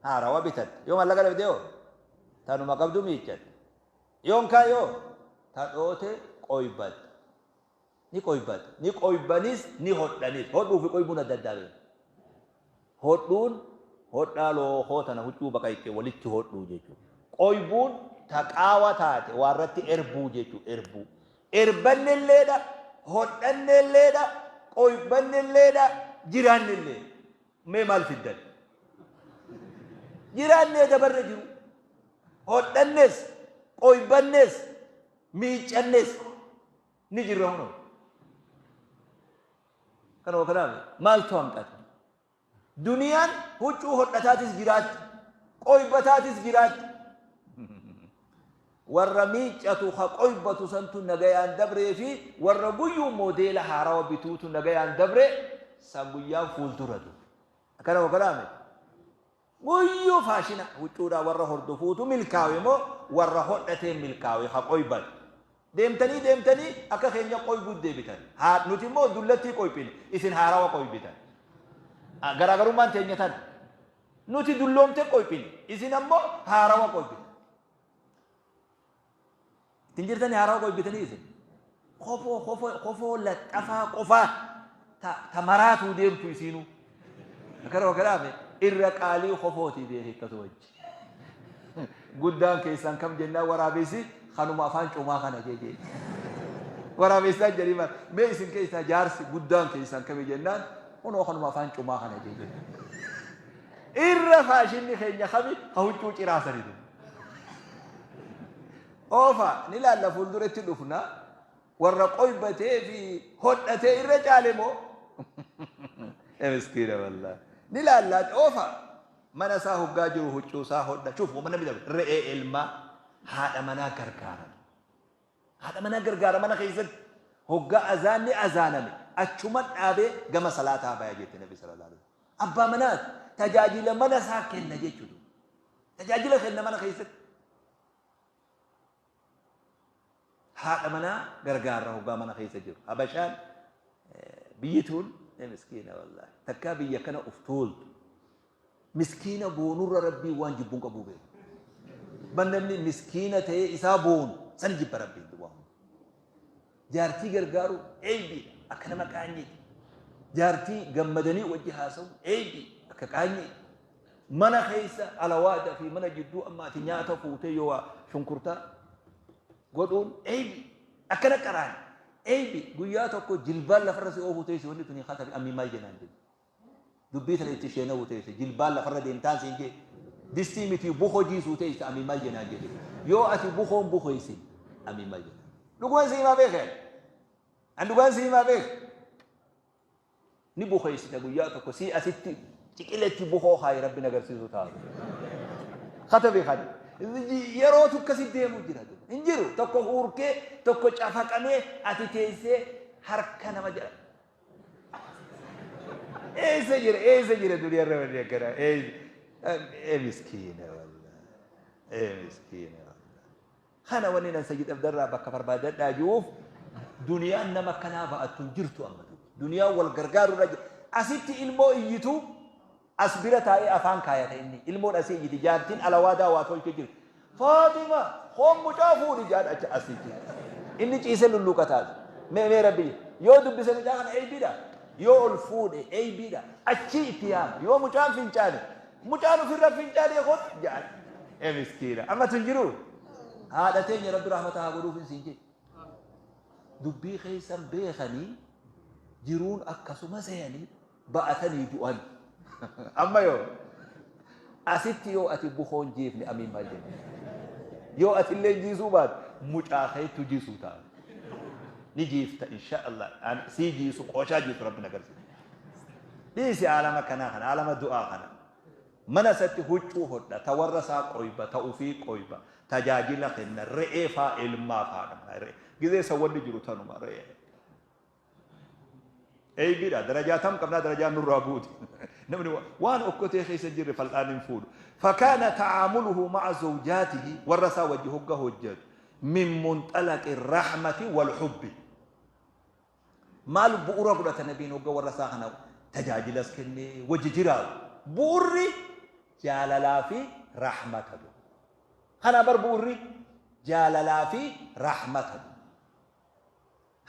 Haarawa bitatta. Yoo maallaqa dhabde hoo tanuma qabdu miiccatta. Yoon kaa yoo ta dhoote qoybatta. Ni qoybata. Ni qoybanis ni hodhanis. Hodhuu fi qoybuun adda addaa beeku. Hodhuun hodhaa lookoo tana huccuu baqayxe walitti hodhuu jechuudha. Qoybuun ta qaawa taate waa irratti erbuu jechuudha. Erbuu. Erbannelleedha, hodhannelleedha, qoybannelleedha, jiraannelleedha. Mee maal fiddan? Jiraannee dabarre jiru. Hodhannes, qoybannes, miiccannes. Ni jirra hunoo. Kanuma kanaaf maaltu hanqate? Duniyaan huccuu hodhataatis jiraatti, qoybataatis jiraatti. Warra miiccatu ka qoybatu santu nagayaan dabree fi warra guyyuu moodeela haarawa bituutu nagayaan dabre san guyyaan fuuldura ture. Kanuma kanaaf Guyyuu faashina huccuudhaa warra hordofuutu milkaawe moo warra hodhateen milkaawe ka qoybate? Deemtanii deemtanii akka keenya qoybuut deebitan. Haa nuti immoo dullattii qoyphine isin haarawa qoybitan. Garaagarummaan teenya tana. Nuti dulloomte qoyphine isin ammoo haarawa qoybitan. Ittiin jirtanii haarawa qoybitanii isin. Kofoo kofoo kofoo laxxafaa qofaa ta ta maraatuu deemtu isiinuu. Akkana wakkanaame irra qaalii kofootii beeki akkasuma wajji. Guddaan keessan kam jennaan waraabessi kanuma afaan comaa kana jee jee. Waraabessaan jedhii maal mee isin keessaa jaarsi guddaan keessan kami jennaan kunoo kanuma afaan comaa kana jee jee. Irra faashinni keenya kami ka huccuu ciraasanitu. Oofa ni laalla fuulduratti dhufna warra qoybatee fi hodhatee irra caale moo ee miskiina wallaahi ni laalla oofa mana isaa hoggaa jiru huccuu isaa hodha shuf wama namni dabre re'ee elmaa haadha manaa gargaaran haadha manaa gargaara mana keessatti hoggaa azaanni azaaname achuma dhaabee gama salaataa baya jette nabi sallallahu alaihi wasallam abbaa manaati tajaajila mana isaa kenna jechuudha tajaajila kenna mana keessatti Haadha manaa gargaarra hoggaa mana keessa jiru. Habashaan biyyi tun miskiina wallaahi. Takkaa biyya kana uf tuultu. Miskiina boonurra rabbiin waan jibbuun qabuu beeku. Ban namni miskiina ta'ee isaa boonu san jibba rabbiin waa hunda. Jaartii gargaaruun eeybiidha akka nama qaanyiiti. Jaartii gammadanii wajji haasa'uun eeybii akka qaanyiiti. Mana keessa alawaada fi mana jidduu amma ati nyaata fuutee yoo waa shunkurtaa godhuun eeybii akkana qaraan eeybii guyyaa tokko jilbaan lafarra si oofuu teessi wanni tuni katabi ammii maal jenaan jedhu. Dubbii tana itti sheenawuu teesse jilbaan lafarra deemtaan siin jee distii miti bukoo jiisuu teesse amii maal jenaan jedhe yoo ati bukoon bukeessin amii maal jenaan dhugumaan si himaa beeke an dhugaan si himaa beeke ni bukeessita guyyaa tokko sii asitti ciqiletti bukoo kaayi rabbi nagarsiisu taatu katabi kana yerootu akkasi deemu jira hin jiru tokko huurkee tokko cafaqamee ati teessee harka nama jala Eessa jira eessa jira duniyaa irra wanni akkanaa eessa ee miskiina wallahi ee miskiina wallahi kana wanni nan sayyid abdarraa bakka barbaadadhaa jiruuf duniyaan nama akkanaa ba'attu hin jirtu amma duniyaan wal gargaaru irra jira asitti ilmoo iyyitu As bira taa'ee afaan kaayata inni. Ilmoon asii iyyiti. Jaartiin alawaadaa waa tolchee jirti. Faaxima! Hoon mucaa fuudhi jaan achi asitti. Inni ciisee lulluuqataas. Mee mee rabbi yoo dubbise mucaa kana eeybiidha. Yoo ol fuudhe eeybiidha. Achii itti yaama. Yoo mucaan fincaane mucaan ofirra fincaanee kottu jaan. Ee miskiina. Amma tun jiruu? Haadha teenya rabbi rahmata haa godhuuf hin siin jedhe. Dubbii keessan beekanii jiruun akkasuma seeyanii ba'atanii du'an. Amma yoo asitti yoo ati bukoon jiifne amiin maal jenna? Yoo ati illee jiisuu baate mucaa keettu jiisuu ta'a. Ni jiifta insha Allah. Sii jiisu qooshaa jiisu rabbi na garsiisa. Dhiisi aalama kanaa kana aalama du'aa kana. Mana isatti huccuu hodha ta warra isaa qoyba ta ufii qoyba tajaajila kenna re'ee faa ilmaa faa dha. Gizee san wanni jiru tanuma re'ee. Eeybiidha. Darajaa tam qabnaa darajaan nurraa buuti. Namni waan okkotee keessa hin jirre fal'aan hin fuudhu. Fakaana ta'aamuluhu ma'a zawjaatihi warra isaa wajji hogga hojjetu min munxalaqi rahmati wal hubbi. Maal bu'ura godhata nabiin hogga warra isaa kana tajaajilas kennee wajji jiraatu. Bu'urri jaalalaa fi rahmata. Kana bar bu'urri jaalalaa fi rahmata.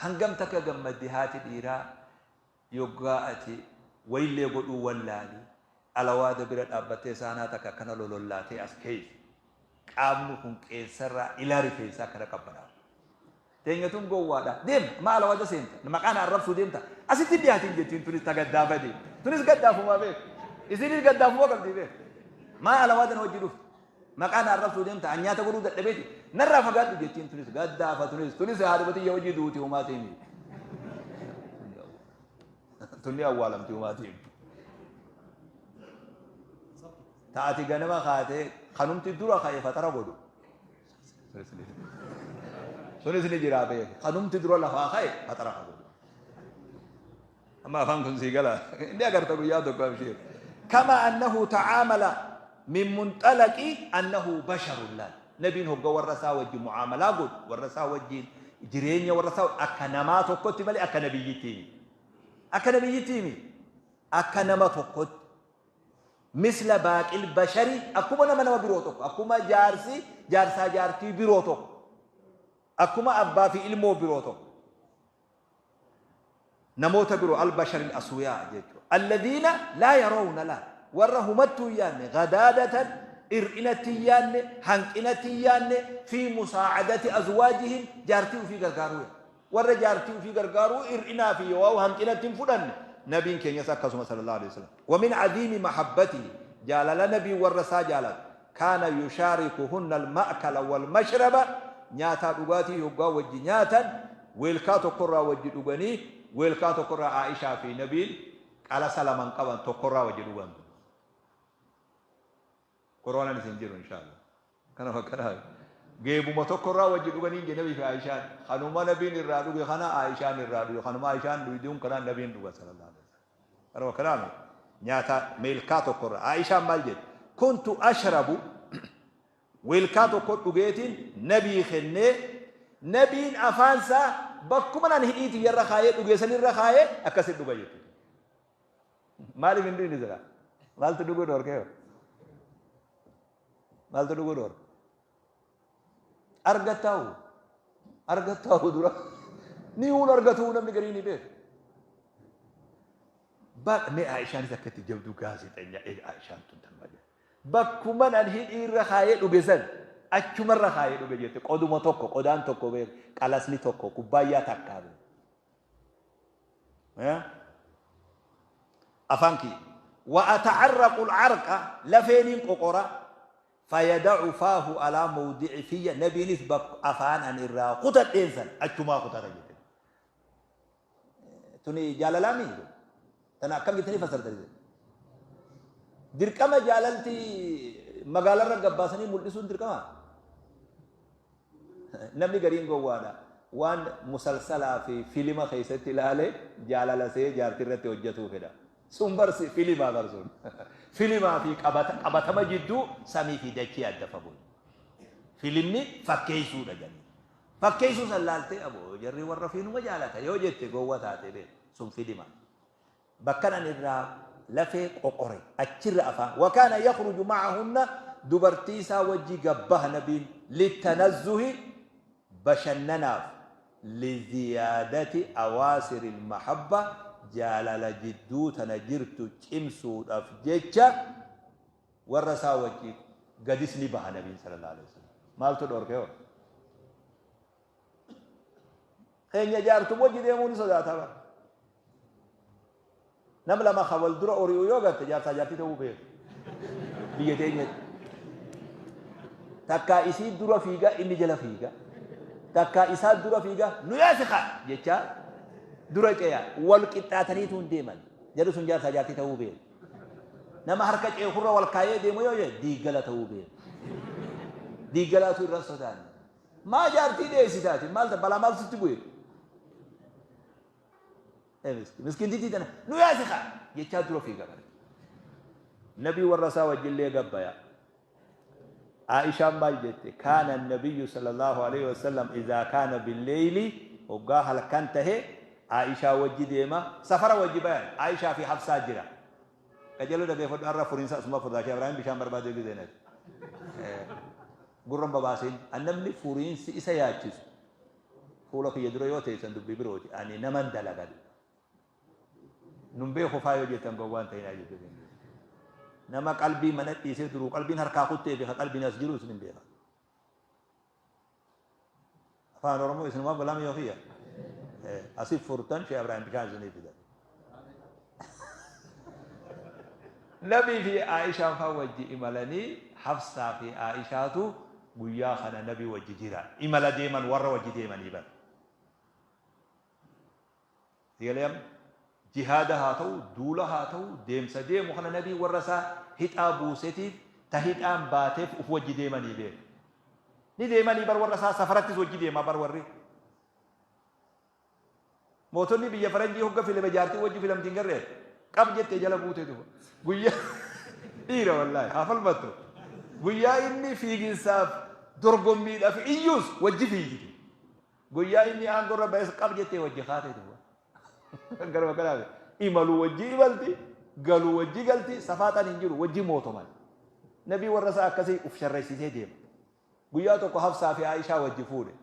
Hangam takka gammaddi haati dhiiraa yoggaa ati wayillee godhuu wallaali alawaada bira dhaabbattee saanaa takka akkana lolollaatee as keeysu qaamni kun qeensarraa ilaa rifeensaa akkana qabbanaa'u. Teenya tun gowwaadha. Deem maa alawaada seenta maqaa na arrabsuu deemta asitti hin dhiyaatin jettiin tunis ta gaddaafate tunis gaddaafumaa beek isinis gaddaafuma qabdi beek maa alawaada na wajji dhufte. Maqaa na arrabsuu deemta an nyaata godhuu dadhabeeti narraa fagaadhu jettiin tunis gaddaafa tunis tunis haadhuma tiyya hojii duuti humaa teemi. Tunni awwaalamti humaa teemi. Taati ganama kaatee kanumti dura ka'e fatara godhu. Sunis ni jiraa beeku. Kanumti dura lafaa ka'e fatara ka godhu. Amma afaan kun sii gala. Inni agarta guyyaa tokko abshiir. Kama annahu ta'aamala min munxalaqi annahu basharun laal. Nabiin hogga warra isaa wajji mu'aamalaa godhu, warra isaa wajjiin jireenya warra isaa akka namaa tokkotti malee akka nabiyyitti himi. Akka nabiyyitti himi. Akka nama tokkotti. Misla baaqil bashari akkuma nama nama biroo tokko, akkuma jaarsi jaarsaa jaartii biroo tokko, akkuma abbaa fi ilmoo biroo tokko. Namoota biroo al-basharil aswiyaa jechuudha. Alladhiina laa yarawna laa warra humattuu hin yaadne gadaadatan ir'inatti hin yaadne hanqinatti hin yaadne fi musaa'adati azwaajihim jaartii ofii gargaaruu yaadne. Warra jaartii ofii gargaaruu ir'inaa fi yoo hanqinatti hin fudhanne nabiin keenyas akkasuma sallallahu alaihi wasallam. Wa min aziimi mahabbatihi jaalala nabiin warra isaa jaalatu kaana yushaarikuhunna al-ma'kala wal-mashraba nyaataa dhugaatii hoggaa wajji nyaatan weelkaa tokkorraa wajji dhuganii weelkaa tokkorraa Aa'ishaa fi Nabiin qalasa laman qaban tokkorraa wajji dhugan. Koroonaan isin jiru inshaallah. Kana fakkanaa geebuma tokkorraa wajji dhuganii je Nabii fi Aa'ishaan kanuma Nabiin irraa dhuge kana Aa'ishaan irraa dhuge kanuma Aa'ishaan dhuyduun kana Nabiin dhuga sallallahu alaihi wasallam. Kana fakkanaa nyaata meelkaa tokkorraa Aa'ishaan maal jette kuntu ashrabu Weelkaa tokko dhugeetiin Nabii kennee, Nabiin afaan isaa bakkuman ani hidhii tiyya irra kaayee dhuge san irra kaayee akkasitti dhuga jechuudha. Maaliif hin dhuyne silaa? Maaltu dhuguu dhoorkee hoo? Maaltu dhuguu dhoorke? Argattaahu. Argattaahu dura. Ni huun argatuu namni garii ni beeka. Ba mee Aayishaanis akka itti jabduu gaazexeenya Aayishaan tun tanuma jedha. Bakkuman an hidhii irra kaayee dhuge san achumarra kaayee dhuge jette qoduma tokko qodaan tokko beek qalasni tokko kubbaayyaa takkaa beek. Afaan kiyya. Wa ata'arraqu al-arqa lafeeniin qoqora fayada'u faahu alaa mawdi'i fiyya nabiinis bakka afaan an irraa kutadheen san achumaa kutata jette. Tuni jaalalaa mii? Tana akkam jettanii fassartanii? Dirqama jaalalti magaalarra gabbaasanii mul'isuun dirqama? Namni gariin gowwaadha. Waan musalsalaa fi filima keessatti ilaale jaalala see jaartii irratti hojjetuu fedha. Sun barsi filimaa barsuun. Filimaa fi qabatama jidduu samii fi dachii adda fagoo. Filimni fakkeessuudha jedhanii. Fakkeessuu san laaltee aboo jarri warra ofii numa jaalata yoo jette gowwa taate beek sun filima. Bakkan ani irraa lafee qoqore achirra afaan wakaana yakhruju ma'ahunna dubartii isaa wajji gabbaha nabiin littanazzuhi bashannanaaf liziyaadati awaasiril mahabba jaalala jidduu tana jirtu cimsuudhaaf jecha warra isaa wajji gadis ni baha nabiin sallallahu alaihi wasallam. Maaltu dhorke hoo? Keenya jaartum wajji deemuu ni sodaata bara. Nam lama ka wal dura ori'u yoo garte jaarsaa jaartii ta'uu beeku. Biyya teenyatti. Takkaa isii dura fiiga inni jala fiiga. Takkaa isaa dura fiiga nu yaasi kaa jechaa dura ceya wal qixxaataniitu hin deeman. Jarri sun jaarsaa jaartii ta'uu beeku. Nama harka ceekurra wal kaayee deemu yoo jedhe diiggala ta'uu beeku. Diiggalaatu irra hin sodaanne. Maa jaartii dheessitaati maal balaa maal sitti bu'e? Miskiintittii tana nu yaasi kaa jechaa dura fiiga bara. Nabii warra isaa wajjillee gabbaya. Aishaan maal jette? Kaana nabiyyu sallallahu alaihi wasallam idhaa kaana billeyli, hoggaa halkan tahe Aishaa wajji deema, safara wajji bayan, Aishaa fi Hafsaa jira. Qajeeloo dhageeffadhu, har'a furiinsa asuma furdaa. Sheekh Ibrahim bishaan barbaadee gizeenati. Gurran babaasin namni furiinsi isa yaachisu fuula kiyya dura yoo teessan dubbii birooti, ani naman dalagadhu. Nun beeku faa yoo jettan gowwaan ta'inaa jechuudha. Nama qalbii mana dhiisee duruu qalbiin harkaa kuttee fi ka qalbiin as jiru isin hin beeka. Afaan Oromoo isinumaaf galaama yoo kiyya. Asif furtan Sheekh Ibrahim bishaan isinii fidan. Nabii fi Aishaan faa wajji imalanii, Hafsaa fi Aishaatu guyyaa kana Nabii wajji jira. Imala deeman, warra wajji deemanii bara. Sigalee amma jihaada haa ta'u, duula haa ta'u, deemsa deemu kana Nabii warra isaa hixaa buusetiif ta hixaan baateef uf wajji deemanii beeka. Ni deemanii bar, warra isaa safarattis wajji deema bar warri. Mootonni biyya faranjii hogga filame jaartii wajji filamti hin garree? Qab jettee jala buutee tufa. Guyyaa dhiira wallaahi haa falmattu. Guyyaa inni fiiginsaaf dorgommiidhaaf iyyuus wajji fiigiti. Guyyaa inni aangoo irra ba'es qab jettee wajji kaatee tufa. Garuma kanaaf imaluu wajji imalti, galuu wajji galti, safaaxaan hin jiru, wajji mootoman. Nabii warra isaa akkasii uf sharreessisee deema. Guyyaa tokko Hafsaa fi Aishaa wajji fuudhe.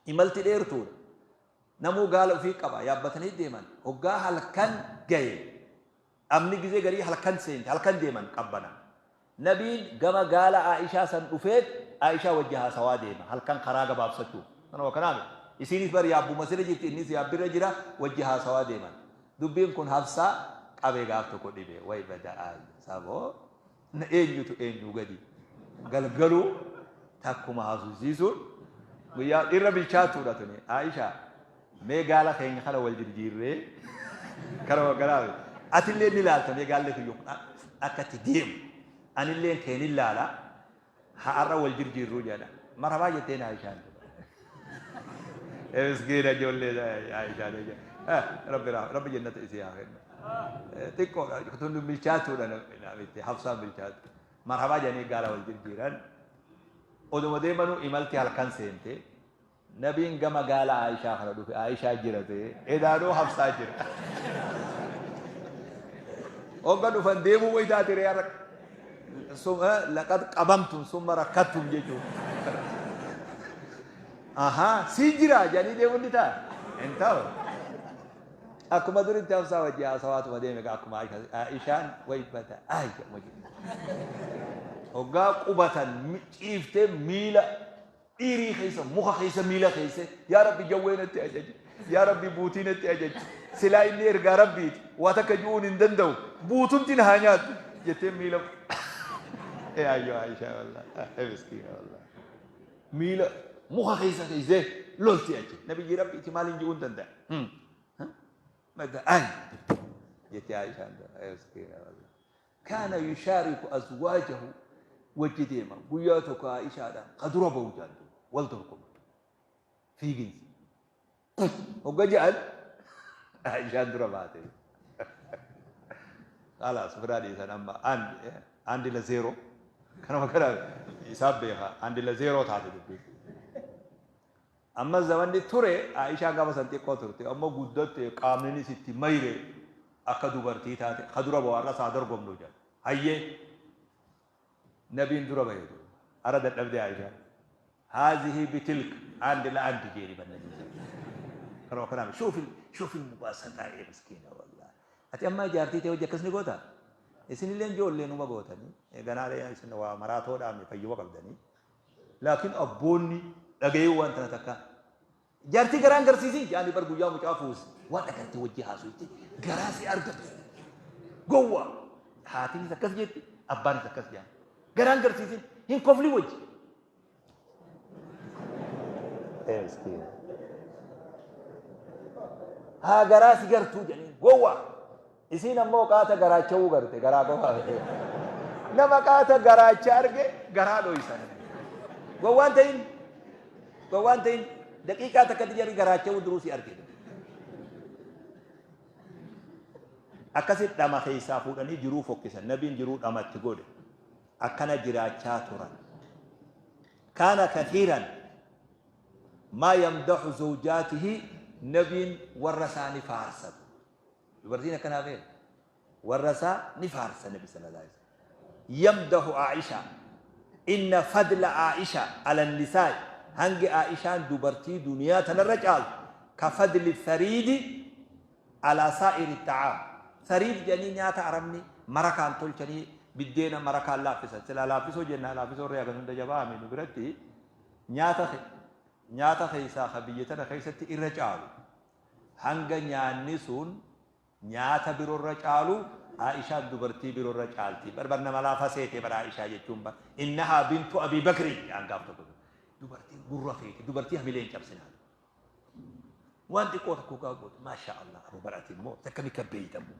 Imalti dheertuudha. Namuu gaala ufii qaba, yaabbatanii deeman. Hoggaa halkan gaye, amni gizee garii halkan seente, halkan deeman qabbana. Nabiin gama gaala Aishaa san dhufeet Aishaa wajji haasawaa deema halkan karaa gabaabsachuuf. Kanuma kanaami. Isiinis bar yaabbuma sirra jirti, innis yaabbirra jira, wajji haasawaa deeman. Dubbiin kun Hafsaa qabee gaaf tokko dhibe. Way bada'aa saboo na eenyutu eenyuu gadi galgaluu takkuma haasofsiisuun guyyaa irra bilchaatuudha tuni. Aishaa, mee gaala keenya kana wal jirjiirree, kanuma kanaaf atillee ni laalta, mee gaalli kiyya kun akka itti deemu anillee kee ni laala, har'a wal jirjiirruu jedha. Marhabaa jetteen Aishaan. Miskiina ijoollee Aishaan. Rabbi rabbi jannata isii haa kennu. Xiqqoodha tun, bilchaatuudha namitti Hafsaan bilchaatu. Marhabaa jedhanii gaala wal jirjiiran. Oduma deemanuu imalti halkan seente. Nabiin gama gaala Aishaa kana dhufe, Aishaa jira ta'e, edaanoo Hafsaa jira. Hogga dhufan deemuu wayi taate ree har'a. Laqad qabamtum summa rakkattum jechuudha. Ahaa, sii jira jedhanii deemuun ni ta'a. Hin ta'u. Akkuma duritti Hafsaa wajji haasawaatuma deeme akkuma Aishaan wayi bata Aisha wajji. Hoggaa qubatan ciiftee miila dhiirii keessa, muka keessa miila keesse, yaa Rabbi jawwee natti ajaji, yaa Rabbi buutii natti ajaji, silaa inni ergaa Rabbiiti, waa takka ju'uun hin danda'u, buutumti na haa nyaattu jettee miila. Ee ayyoo Aishaa, wallahi miskiina, wallahi miila muka keessa keessee lolti achi. Nabiyyi Rabbiiti, maaliin ju'uun danda'a? Mata ay jettee Aishaan, miskiina wallahi. Kaana yushaariku azwaajahu, wajji deema. Guyyaa tokko Aishaadhaan ka dura ba'u jaallu wal dorgoma fiiginsa. Hogga ja'an Aishaan dura baate. Khalaas, biraa dhiisan amma 1-0, kanuma kana isaan beeka, 1-0 taate dubbiin. Amma zamanni ture, Aishaan gaafa san xiqqoo turte, amma guddatte, qaamninis itti mayre, akka dubartii taate, ka dura ba'u har'a isaa dorgomnu jedha. Hayyee, nabiin dura bahe duuba. Har'a dadhabde Aishaan. Haazihi bitilk, 1-1 jeeni banna. Kanuma kanaaf shuufi shuufi mubaasataa, ee miskiina wallahi. Ati amma jaartii ta'e hojii akkas ni goota? Isinillee ijoollee numa gootanii ganaalee, isin waa maraatoodhaan fayyuma qabdanii. Laakiin abboonni dhagayuu waan tana takka. Jaartii garaan garsiisin jaani bar, guyyaa mucaa fuusi waan agartee wajji haasofte garaa si argatu. Gowwaa. Haatinis akkas jetti, abbaanis akkas jedhan. Garaan garsiisin, hin kofli wajji. Miskiina. Haa garaa si gartuu jedhanii gowwaa. Isiin ammoo qaata garaacha'uu garte, garaa qofa. Nama qaata garaacha arge garaa dhoysan. Gowwaan ta'in, gowwaan ta'in, daqiiqaa takkatti jarri garaacha'uu duruu si arge. Akkasi dhama keessaa fuudhanii jiruu fokkisan. Nabiin jiruu dhamatti godhe. Akkana jiraachaa turan. Kaana kathiiran maa yamdahu zawjaatihi, nabiin warra isaa ni faarsatu. Dubartiin akkanaa feete. Warra isaa ni faarsa nabi sallallahu alaihi wasallam. Yamdahu Aisha, inna fadla Aisha ala nisaa'i, hangi Aishaan dubartii duniyaa tanarra caaltu, ka fadli thariidi alaa saa'iri xa'aam. Thariid jedhanii nyaata Arabni marakaan tolchanii, biddeena marakaan laaffisan. Silaa laaffisoo jennaa, laaffisoo irra hagas hunda jabaa nu biratti nyaata keessaa ka biyya tana keessatti irra caalu, hanga nyaanni sun nyaata birorra caalu, Aishaan dubartii birorra caalti. Bar nama laafa seete bar Aishaa jechuun bar. Innahaa bintu Abii Bakri jedhan gaaf tokko. Dubartiin gurra feete, dubartii hamilee hin cabsinaa. Waan xiqqoo tokko gaa goote, maasha Allah, abu barati immoo takkami kabbeeytamu.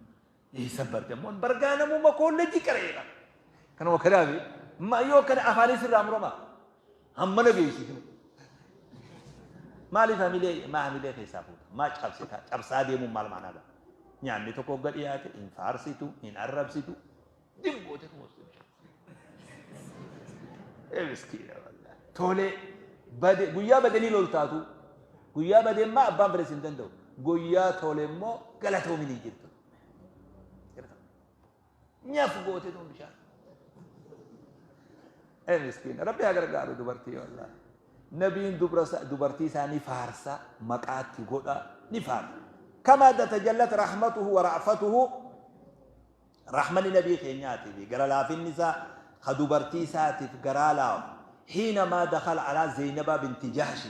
Eessa barte immoo bargaa namuma koolleejjii qareera. Kanuma kanaafi ma yoo kana afaanis irraa murama hammana geessisnu. Maaliif hamilee maa hamilee keessaa fuuta? Maa cabsita? Cabsaa deemuun maal maanaa qaba? Nyaanni tokko hogga dhiyaate hin faarsitu, hin arrabsitu, dimboote kumostu. Ee miskiina wallahi. Tolee bade guyyaa badanii loltaatu. Guyyaa badee immoo abbaan fedhe sin danda'u. Guyyaa tole immoo galatoomin hin jirtu. Nyaaf goote tun bishaan. Ee miskiina, Rabbi haa gargaaru dubartii wallahi. Nabiin dubra dubartii isaa ni faarsa, maqaatti godha, ni faarsa. Kama tatajallat rahmatuhu wa ra'fatuhu, rahmani nabii keenyaatii fi gara laafinni isaa ka dubartii isaatiif garaa laafu, hiina maa dakhala alaa Zeynabaa binti Jahshi,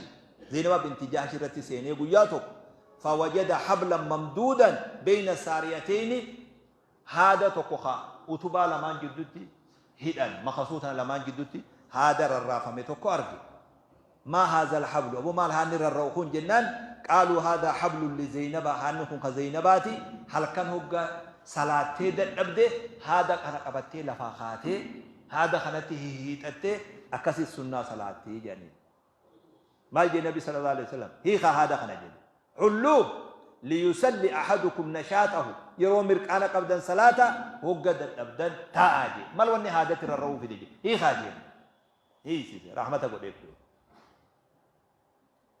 Zeynabaa binti Jahshi irratti seenee guyyaa tokko, fawajada hablan mamduudan beyna saariyateyni, haada tokko ka utubaa lamaan jiddutti hidhan, makasuu tana lamaan jiddutti haada rarraafame tokko arge. Maa haazal hablu, aboo maal haanni rarra'u kun jennaan, qaaluu haadhaa hablun li Zeynaba, haanni kun ka Zeynabaati, halkan hogga salaattee dadhabde haada kana qabattee lafaa kaatee haada kanatti hihiixattee akkasi sunnaa salaatti jedhaniin. Maal jedhe Nabi sallallahu alaihi wasallam? Hiikaa haada kana jedhe. Hulluuh liyusalli ahadukum nashaatahu, yeroo mirqaana qabdan salaata, hogga dadhabdan taa'aa jedhe. Mal wanni haadatti rarra'uu fide jedhe. Hiikaa jedhe. Hiisise, rahmata godheef ture.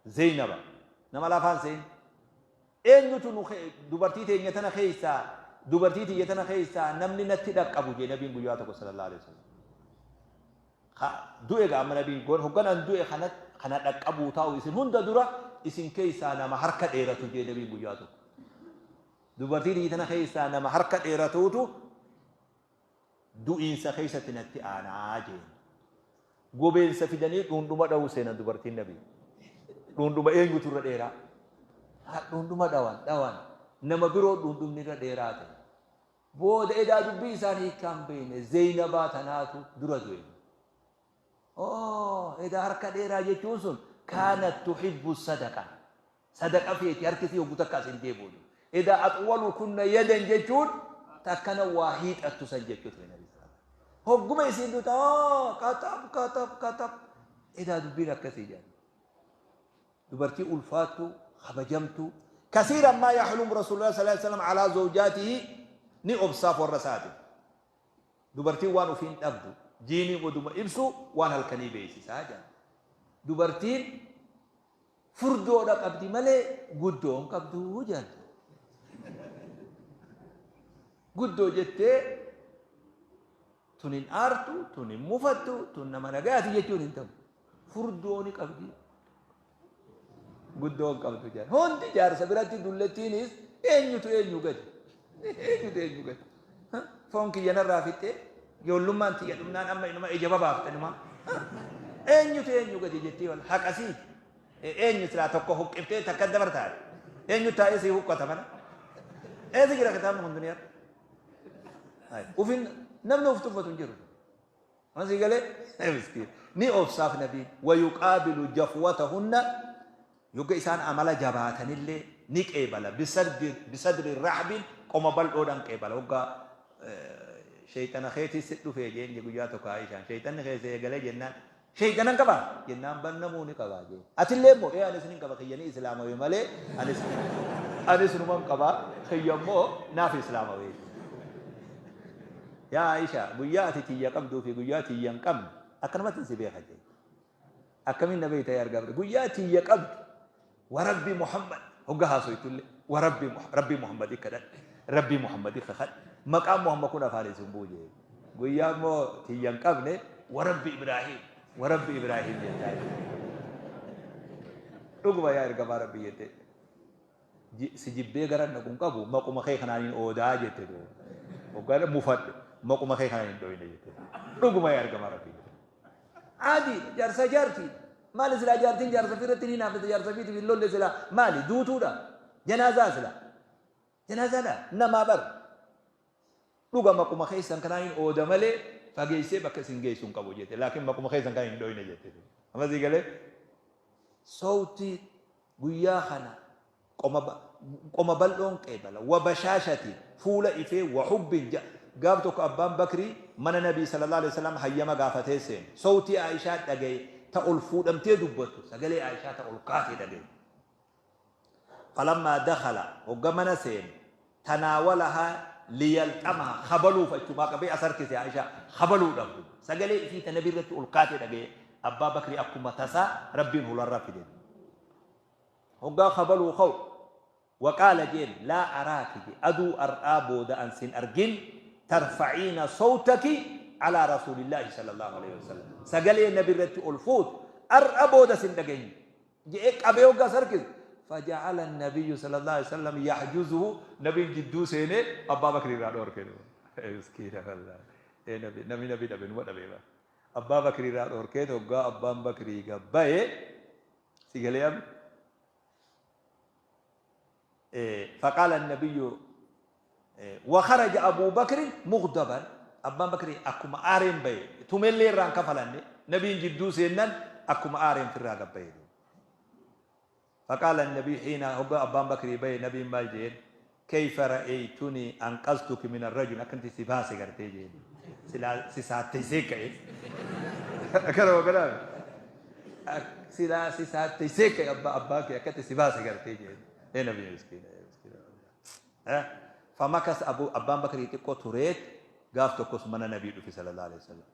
Zeynaba nama lafaan seen eenyutu nu dubartii teenya tana keessaa, dubartii tiyya tana keessaa namni natti dhaqqabu jee nabiin guyyaa tokko sallallahu alaihi wasallam. Ka du'e gaa amma nabiin goon hoggan an du'e kana kana dhaqqabuu taa'u isin hunda dura isin keessaa nama harka dheeratu jee nabiin guyyaa tokko. Dubartii tiyya tana keessaa nama harka dheeratuutu du'iinsa keessatti natti aanaa jeen. Gobeensa fidanii dhuundhuma dha'uu seenan dubartiin nabii. Dhuundhuma eenyutu irra dheeraa? Dhuundhuma dhawan dhawan nama biroo dhuundhumni irra dheeraa ta'e. Booda edaa dubbii isaan hiikkaan beekne, Zeynabaa tanaatu dura du'e. Oo, edaa harka dheeraa jechuun sun kaanat tuhibbu sadaqa. Sadaqa feeti, harki isii hoggu takka as hin deebi'u. Edaa axwalu kunna yadan jechuun takkana waa hiixattu san jechuu ture nabi sallallahu. Hogguma isiin duuta, oo, katab katab katab. Edaa dubbiin akkasii jedhan. Dubartii ulfaattuu, kabajamtuu. Kasiiran maa yaxlumu Rasuulullah sallallahu alaihi wasallam alaa zawjaatihi, ni obsaaf warra isaatiif. Dubartiin waan ofii hin dhabdu. Jiiniin oduma ibsu waan halkanii beeksisaa jedhan. Dubartiin furdoodha qabdi malee guddoo hin qabdu jedhan. Guddoo jettee tun hin aartu, tun hin mufattu, tun nama nagaati jechuun hin ta'u. Furdoo ni qabdi. Guddoo hin qabdu jedhan. Hundi jaarsa biratti dullettiinis eenyutu eenyu gadi? Eenyutu eenyu gadi? Foon kiyya narraa fixxee, ijoollummaan tiyya dhumnaan amma inuma ija babaafte inuma. Eenyutu eenyu gadi jettee wal haqasii? Eenyu silaa tokko huqqiftee takka dabartaa? Eenyu taa'ee sii huqqata mana? Eessa jira kitaabni kun duniyaa? Ufin namni of tuffatu hin jiru. Waan sii galee? Miskiin. Ni obsaaf nabiin. Wayuqaabilu jafwatahunna, yogga isaan amala jabaatanillee ni qeebala. Bisadri rahbin, qoma bal'oodhaan qeebala. Hogga sheeyxana keetii si dhufee jeen guyyaa tokko Aishaan sheeyxanni keessa eegalee jennaan, sheeyxanan qaba jennaan, bannamuu ni qaba jeen. Atillee immoo ee anis ni qaba, kiyya ni islaamawe malee anis ni qaba. Anis numan qaba, kiyya immoo naaf islaamawee. Yaa Aisha, guyyaa ati tiyya qabduu fi guyyaa tiyya hin qabne akkanumatti si beeka jee. Akkamiin na beekta yaa ergaa? Guyyaa tiyya qabdu wa rabbi Muhammad hogga haasoytullee wa rabbi rabbi Muhammad kadhadhe, rabbi Muhammad kakadhe, maqaan Muhammad kun afaan isin bu'u jee. Guyyaa immoo tiyya hin qabne wa rabbi Ibraahim, wa rabbi Ibraahim jettaa. Dhuguma yaa ergamaa rabbi jette, si jibbee gara naqu hin qabu, maquma kee kanaan hin oodaa jette duuba. Hoggaan mufadhe maquma kee kanaan hin dhoyne jette. Dhuguma yaa ergamaa rabbi jette. Aadii jaarsa jaartii maali silaa? Jaartiin jaarsa ofirratti ni naafte, jaarsa fiitiif hin lolle silaa maali? Duutuudha, janaazaa silaa, janaazaadha namaa bar. Dhuga maquma keessan kanaan hin ooda malee fageessee bakka isin geessu hin qabu jette, laakiin maquma keessan kan hin dhoyne jette. Amma sii galee sowti guyyaa kana qoma bal'oon qeebala wa bashaashatiin fuula ifee wa hubbin. Gaaf tokko abbaan Bakrii mana nabii sallallahu alaihi wasallam hayyama gaafatee seene. Sowtii Aishaa dhagaye, ta ol fuudhamtee dubbattu, sagalee Aishaa ta ol kaatee dhagaye. Falammaa dakhala, hogga mana seene, tanaawalahaa liyalxamaha, kabaluuf achumaa qabee as harkise Aishaa kabaluudhaaf. Sagalee isii ta nabi irratti ol kaatee dhagaye abbaa Bakrii. Akkuma tasaa rabbiin hularra fide. Hoggaa kabaluu ka'u, waqaala jeen, laa araaki je, aduu ar'aa booda an sin argin, tarfaciina sawtaki alaa rasuulillaahi sallallahu alaihi wasallam, sagalee nabi irratti ol fuutu ar'a booda sin dhageenye je'ee qabee hoggaa as harkisu, faja'ala annabiyyu sallallahu alaihi wasallam yahjuzuhu, nabiin jidduu seenee abbaa Bakrii irraa dhoorke. Miskiina wallaahi, nabi namni nabi dhabe numa dhabe. Abbaa Bakrii irraa dhoorkee hoggaa abbaan Bakrii gabbaye si galee am. فقال النبي وخرج أبو بكر مغضبا، أبان بكر أكما آرين بي تملي ران كفلني، نبي جدو سينن أكما آرين في الراقب بي. فقال النبي حين هو أبان بكر بي، نبي مال جين، كيف رأيتني أنقذتك من الرجل؟ أكنت سباسي قرتي جين سيساتي سيكا كلام كلام silaa si saatteessee ka'e abbaa kee akkatti si baase gartee jeen. Ee nabi miskiina, miskiina. Famakas abu abbaan Bakrii xiqqoo tureet gaaf tokkos mana nabii dhufe sallallahu alaihi wasallam.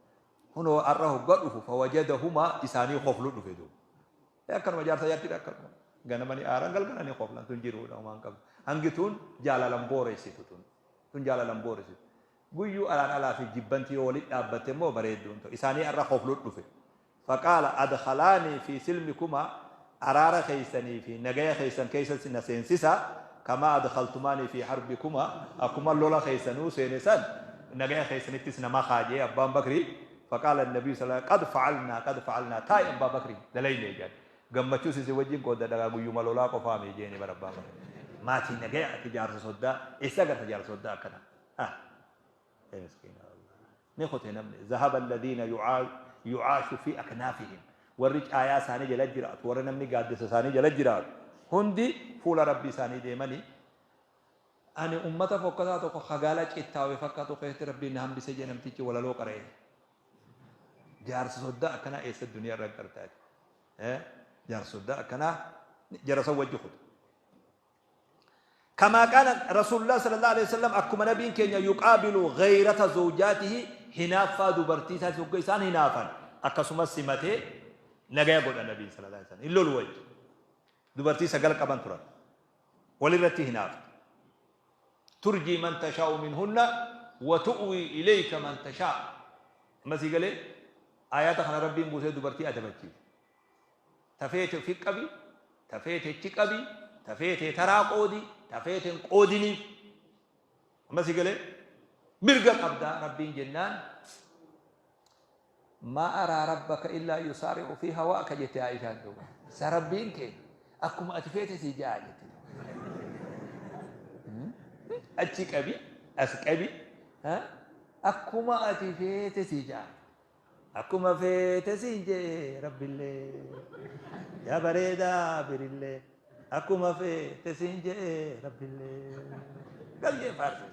Kunoo har'a hogga dhufu fawajadahumaa isaanii koflu dhufe duuba. Akkanuma jaarsa jaartiidha akkanuma. Ganama ni aaran, galgala ni koflan, tun jiruudha homaan qabdu. Hangi tun jaalalan booressitu, tun jaalalan booressitu. Guyyuu alaan alaa fi jibbanti yoo walitti dhaabbatte immoo bareedduun ta'u. Isaanii har'a koflu dhufe. Faqaala adkhalaanii fi silmikumaa, araara keessanii fi nagaya keessan keessatti na seensisa, kamaa adkhaltumaanii fi harbikumaa, akkuma lola keessanuu seene san nagaya keessanittis na makaa jee abbaan Bakrii. Faqaala nabii sallallahu, qad facalnaa, qad facalnaa, taa'i abbaa Bakrii, dalayne jedhan. Gammachuus isin wajjin qooddadha gaa, guyyuma lolaa qofaa mi jeeni bara abbaan Bakrii. Maatii nagaya ati jaarsa soddaa eessa agarta jaarsa soddaa akkana? Ah, miskiina ni kute namni. Zahaba alladhiina yucaashu fi aknaafihim, warri caayaa isaanii jala jiraatu, warri namni gaaddisa isaanii jala jiraatu hundi fuula rabbii isaanii deemanii. Ani ummata fokkataa tokko kagaala cittaawe fakkaatu keessatti rabbiin na hambise jee namtichi walaloo qara'e. Jaarsa soddaa akkanaa eessa duniyaa irra gartaati? Jaarsa soddaa akkanaa jara san wajji kutu. كما كان رسول الله صلى الله عليه وسلم akkuma nabiin keenya يقابل غيرة زوجاته، hinaaffaa dubartii isaa hogga isaan hinaafan akkasumas simatee nagaya godha. Nabiin sallallahu alaihi wasallam hin lolu wajji. Dubartii sagal qaban turan, walirratti hinaaftu. ترجي من تشاء منهن وتؤوي إليك من تشاء. Amma sii galee aayaata kana rabbiin buusee dubartii adabachiise. Tafeete ofi qabi, tafeete ichi qabi, tafeete taraa qoodi, tafeete hin qoodiniif. Amma sii galee mirga qabdaa rabbiin jennaan, ما أرى ربك إلا يسارع في هواك jette Aishaan duuba. Sa rabbiin kee akkuma ati feete sii ja'a jette. Achi qabi, as qabi, akkuma ati feete sii ja'a. Akkuma feete siin jee rabbillee, yaa bareedaa birillee, akkuma feete siin jee rabbillee. Galgee faarse.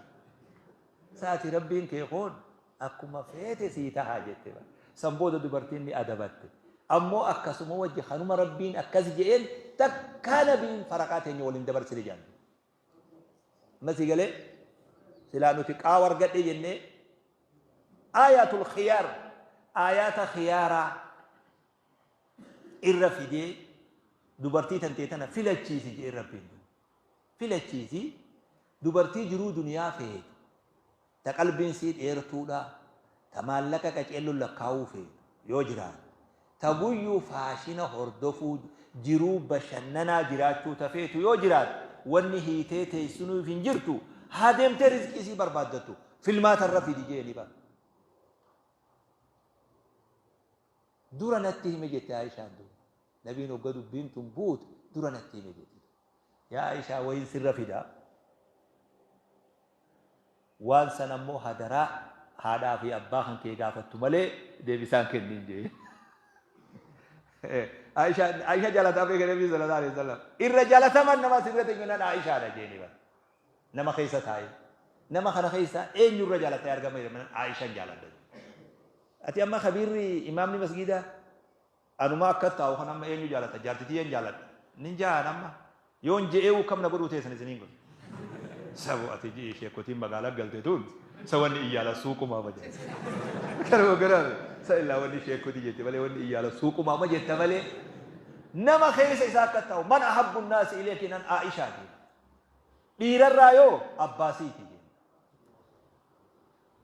Saati rabbiin kee kun akkuma feete sii tahaa jette. San booda dubartiin ni adabatte. Ammoo akkasuma wajji kanuma rabbiin akkas je'een takkaa nabiin faraqaa teenya waliin dabarsine jedhan. Amma sii galee silaa nuti qaawa argadhe jennee aayatul khiyaar aayaata khiyaaraa irra fidee dubartii tantee tana filachiisi jedhee rabbiin filachiisi dubartii jiruu duniyaa feetu ta qalbiin sii dheertuudha ta maallaqa qaceellon lakkaa'uu feetu yoo jiraate ta guyyuu faashina hordofuu jiruu bashannanaa jiraachuu ta feetu yoo jiraate wanni hiitee teessinuuf hin jirtu haa deemtee rizqii isii barbaaddattu filmaata irra fidi jeeni bara. Dura natti hime jette Aishaan duuba. Nabiin hogga dubbiin tun buute dura natti hime jette. Yaa Aishaa wayiin sirra fida. Waan san ammoo hadaraa haadhaa fi abbaa kan kee gaafattu malee deebisaan kenniin jee. Aishaa Aishaa jaalataa beeka Nabii sallallahu alaihi wasallam. Irra jaalataman nama sirra ta'e Aishaadha jeeni bara. Nama keessa taa'ee. Nama kana keessa eenyu irra jaalatee argama jedhama Aishaan jaaladha. Ati amma kabiirri imaamni masgiidaa anuma akka taa'u kan amma eenyu jaalata jaarti tiyyeen jaaladha. Nin ja'an amma yoon je'eewu kam na godhuu teessan isiniin godhu. Sabu ati ji'i sheekotiin magaalaa galte tun sa wanni iyyaala suuqumaa ma jette. Kanuma garaame sa illaa wanni sheekotii jette malee wanni iyyaala suuqumaa ma jetta malee nama keessa isaa akka taa'u man ahabbu naasi ileekin an Aishaati. Dhiirarraa yoo abbaa siiti jenna.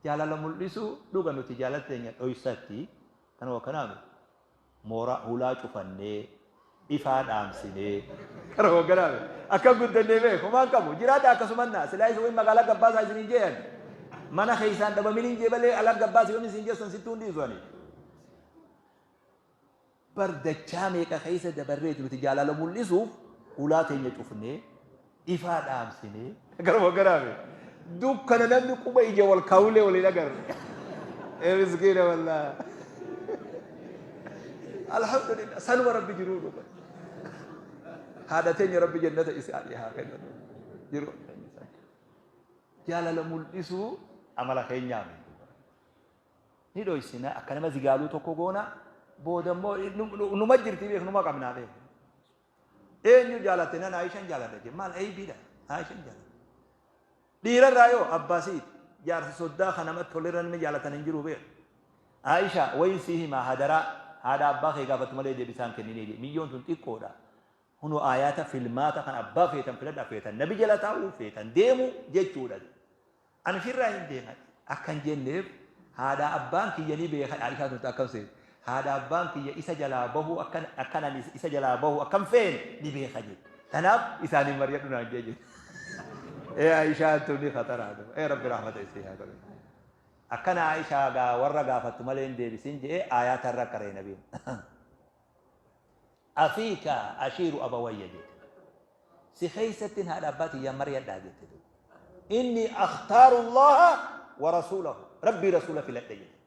Jaalala mul'isuu dhuga nuti jaalala teenya dhoysatti kanuma kanaa miti. Mooraa hulaa cufannee ifaa dhaamsinee kanuma kanaa miti. Akka guddannee beeku homaan qabu jiraadha akkasuman naa silaa isa wayi magaalaa gabbaasaa isiniin jeeyan mana keessaan dhabamin hin jee malee ala gabbaasa yoon isin jeessan sittuu hin dhiisu ani. Bar dachaa meeqa keessa dabarreeti nuti jaalala mul'isuuf hulaa teenya cufnee, ifaa dhaamsinee, garuma garaame dukkana namni quba ija wal kaawulee wal hin agarre. Ee miskiina wallaa. Alhamdulillah sanuma rabbi jiruu dhuga. Haadha teenya rabbi jannata isaanii haa kennu. Jiruu jaalala mul'isuu amala keenyaa miti. Ni dhoysina akka nama zigaaluu tokko goona booda immoo numa jirti beek numa qabnaa beek. Eenyu jaalatte nan Aishan jaaladha jee maal aybiidha Aishan jaaladha. Dhiirarraa yoo abbaasiiti jaarsa soddaa kan namatti tolirra namni jaalatan hin jiru beek. Aisha wayin sii himaa hadaraa haadha abbaa kee gaafattu malee deebisaan kenninii jee miyyoon tun xiqqoodha. Kunoo aayaata filmaata kan abbaa feetan filadha feetan nabi jala taa'uu feetan deemuu jechuudha. Ani sirraa hin beekan akka hin jenneef haadha abbaan kiyya ni beekan Aishaa tun akkam seete haadha abbaan kiyya isa jalaa bahuu akkan akkan ani isa jalaa bahu akkam feene ni beeka jette. Tanaaf isaaniin mari'adhu naan jee jette. Ee Aishaan tun ni khataraa duba. Ee Rabbi rahmata isii haa godhu. Akkana Aishaa gaa warra gaafattu malee hin deebisin je'ee aayaata irra qaree nabiin. Afiika ashiiru abawayya jette. Si keessattin haadha abbaa tiyyaan mari'adhaa jette duuba. Inni akhtaaru Allaha wa rasuulahu. Rabbii rasuula filadhe jette.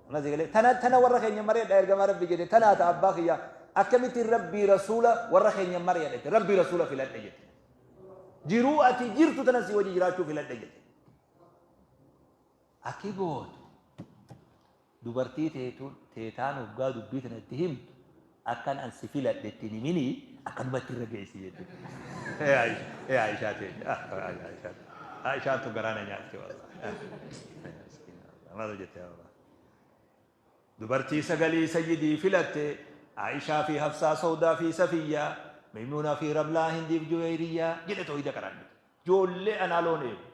Amma si galee tana tana warra keenya mari'adhaa ergamaa rabbii jette tanaa ta abbaa kiyyaa akkamittiin rabbii rasuula warra keenya mari'adha jette rabbii rasuula filadhe jette. Jiruu ati jirtu tana si wajji jiraachuu filadhe jette. Akki gootu Dubartii teetuun teetaan hoggaa dubbii tana itti himtu akkan an si filadhe itti hin himinii akkanumatti irra geessi jette. Ee Aisha, ee Aishaa teenya, ah Aishaa, Aishaan tun garaa na nyaatte wallahi. Maal jette yaa Allah. Dubartii sagalii sayyidii filatte Aishaa fi Hafsaa, Sawdaa fi Safiyyaa, Maymuunaa fi Ramlaa, Hindiif Juweyriyyaa jedhe toohida qaraan. Joollee anaa loon eegu.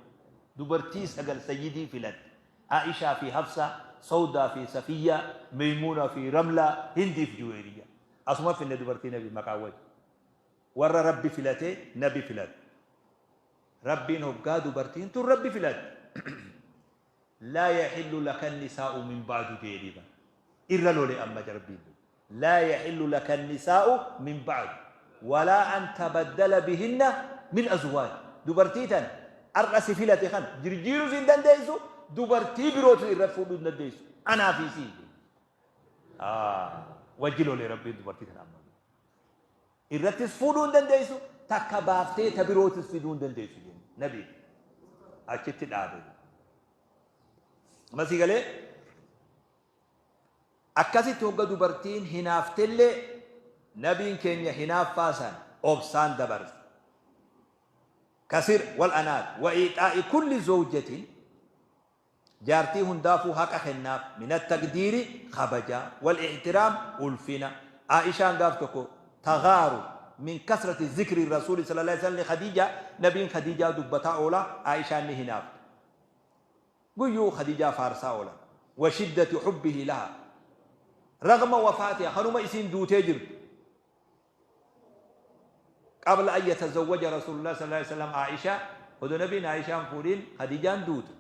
Dubartii 9 sayyidii filatte. Aa'ishaa fi Hafsaa, Sawdaa fi Safiyyaa, Meymuunaa fi Ramlaa, Hindii fi Juweyriyyaa. Asuma finne dubartii Nabi maqaa wajji. Warra Rabbi filate Nabi filate. Rabbiin hoggaa dubartiin tun Rabbi filatte. Laa yaxillu laka nisaa'u min ba'du jeedii bara. Irra lole amma Rabbiin. Laa yaxillu laka nisaa'u min ba'du walaa an tabaddala bihinna min azwaaj. Dubartii tana har'a si filate kana jirjiiruus hin dandeessu, dubartii birootu irra fuudhuu hin dandeessu. Anaa fi sii. Wajji lole Rabbiin dubartii tana amma. Irrattis fuudhuu hin dandeessu, takka baaftee ta birootis fiduu hin dandeessu jenna. Nabi achitti dhaabe. Amma sii galee Akkasitti hogga dubartiin hinaaftellee Nabiin keenya hinaaffaa san obsaan dabarse. Kasir wal anaat wa iixaa'i kulli zawjatin jaartii hundaafuu haqa kennaaf min attaqdiiri kabajaa wal ixtiraam ulfina. Aa'ishaan gaaf tokko taghaaru min kasrati zikri rasuuli sallallahu alaihi wasallam li Khadiija, nabiin Khadiijaa dubbataa oola, Aa'ishaan ni hinaafte. Guyyuu Khadiijaa faarsaa oolan. Wa shiddati hubbihi laha ragma wafaatiha, kanuma isiin duutee jirtu. Qabla an yatazawwaja Rasuulullah sallallahu alaihi wasallam Aa'ishaa, odoo nabiin Aa'ishaa hin fuudhin Khadiijaan duute.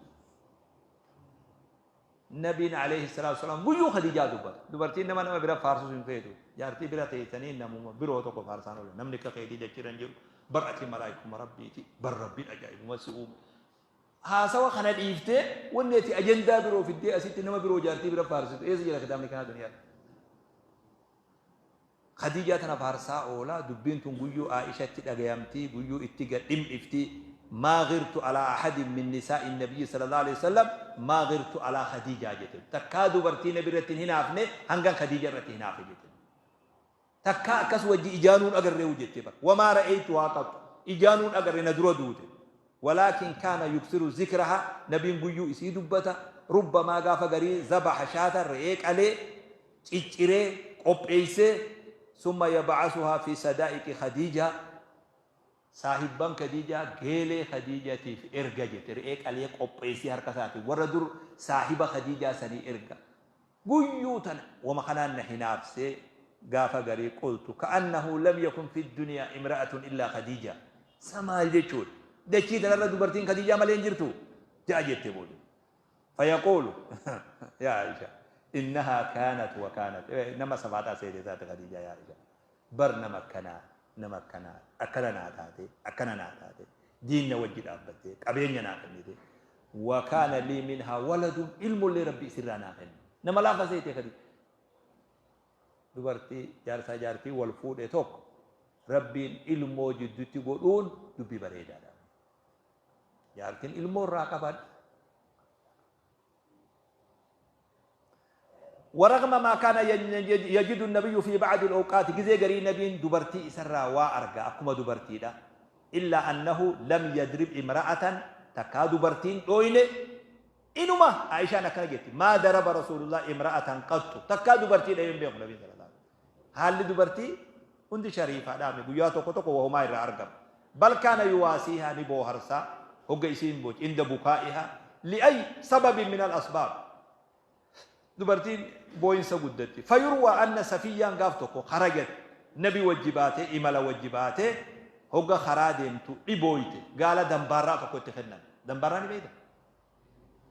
Nabiin alayhi salaatu wasalaam guyyuu Khadiijaa dubbata. Dubartiin nama nama bira faarsus hin feetu. Jaartii bira teessanii namuma biroo tokko faarsaan oolan. Namni akka keetii dachirra hin jiru. Bar ati malaayikuma Rabbiiti. Bar Rabbiin ajaa'ibuma si uume. Haasawa kana dhiiftee wanni ati ajandaa biroo fiddee asitti nama biroo jaartii bira faarsitu eessa jira kitaabni kanaa duniyaa? Khadiijaa tana faarsaa oola, dubbiin tun guyyuu Aa'ishatti dhagayamti, guyyuu itti gad dhim'ifti, Maa ghirtu alaa ahadin min nisaa'i nabiyyi sallallahu aleyhi wa sallam maa ghirtu alaa Khadiijaa jette. Takkaa dubartii nabi irratti hin hinaafne hangan Khadiija irratti hinaafe jette. Takkaa akkas wajji ijaanuu hin agarreehu jette bar. Wamaa ra'eytuhaa qaxu. Ijaanuu hin agarre na dura duute. Walaakin kaana yuksiru zikraha, nabiin guyyuu isii dubbata, rubbamaa gaafa garii zabaha shaatan re'ee qalee, cicciree, qopheessee, summa yab'asuhaa fi sadaa'iqi Khadiijaa, saahibban Khadiijaa geelee Khadiijatiif erga jette, re'ee qalee qopheessee harka isaatiin warra dur saahiba Khadiijaa sanii erga. Guyyuu tana wama kanaan na hinaafsee gaafa garii qultu ka'annahu lam yakun fi dunyaa imra'atun illaa Khadiijaa. Sa maal jechuudha? Dachii tanarra dubartiin Khadiijaa malee hin jirtu? Ja'a jette booda. Fayaquulu yaa Aisha innahaa kaanat wa kaanat nama safaaxaa seete taate Khadiijaa yaa Aisha bar nama akkanaa nama akkanaa akkana naa taate akkana naa taate diin na wajji dhaabbattee qabeenya naa kennite wa kaana lii minhaa waladun ilmollee rabbi isirraa naa kenne nama laafa seete Khadiija. Dubartii jaarsaa jaartii wal fuudhe tokko rabbiin ilmoo jiddutti godhuun dubbii bareedaadha. Jaartiin ilmoo irraa qabadha. ورغم ما كان يجد النبي في بعض الأوقات جزي غري نبي دبرتي إسرا وأرجع أكما دبرتي دا إلا أنه لم يضرب امرأة تكا دبرتين دوينة إنما عائشة نكنا جت ما ضرب رسول الله امرأة قط تكا دبرتي لا ينبغي النبي صلى الله عليه وسلم haalli dubartii hundi shariifaadhaa mi guyyaa tokko tokko wahumaa irraa argama. Bal kaana yuwaasiihaa ni booharsaa hogga isiin boochu inda bukaa'ihaa li'ay sababin minal asbaab. Dubartiin booyinsa guddatti. Fayurwaa anna Safiyyaan gaaf tokko kharajat nabi wajji baatee imala wajji baatee hogga karaa deemtu dhibooyte gaala dambaarraa tokko itti kennan. Dambaarraa ni beekta?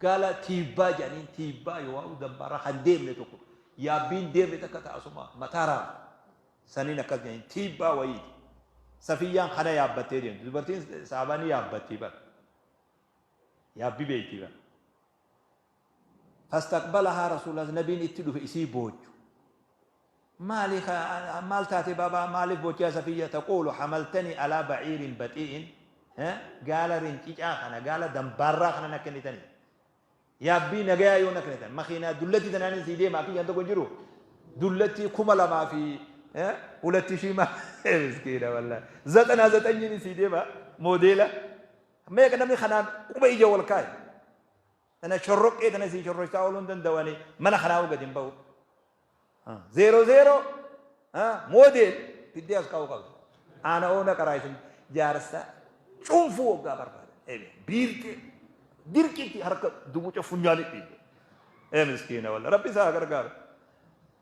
Gaala tiibbaa jedhaniin tiibbaa yoo'u dambaarraa kan deemne tokko yaabbiin deemne takka ta asuma mataa raaftu saniin akkas jedhaniin tiibbaa wayiiti. Safiyyaan kana yaabbattee deemti. Dubartiin saabaa ni yaabbattii bara. Yaabbi beektii bara. Fastaqbalahaa rasuulullah nabiin itti dhufe isii boochu. Maali maal taate baabaa maaliif boocha yaa Safiyya taquulu hamaltanii alaa ba'iirin baxii'in gaala rincicaa kana gaala dambaarraa kana na kennitanii yaabbii nagayaa yoo na kennitan makiinaa dullattii tanaanin sii deema akki tokko hin jiru dullattii 2002 shii miskiina wallahi zaxanaa zaxanyiin sii deema moodeela meeqa namni kanaan quba ija wal kaaye Tana shorroqqee tana sii shorroshtaa ooluu hin danda'u ani mana kanaa gadi hin bahu. Zeeroo zeeroo moodeel fiddee as kaa'uu qabdu. Aana oona qaraa isin jaarsa cuunfuu waggaa barbaadan. Biirtee dirqitti harka dumuca funyaanii dhiibde. Ee miskiina walla rabbi isaa gargaaru.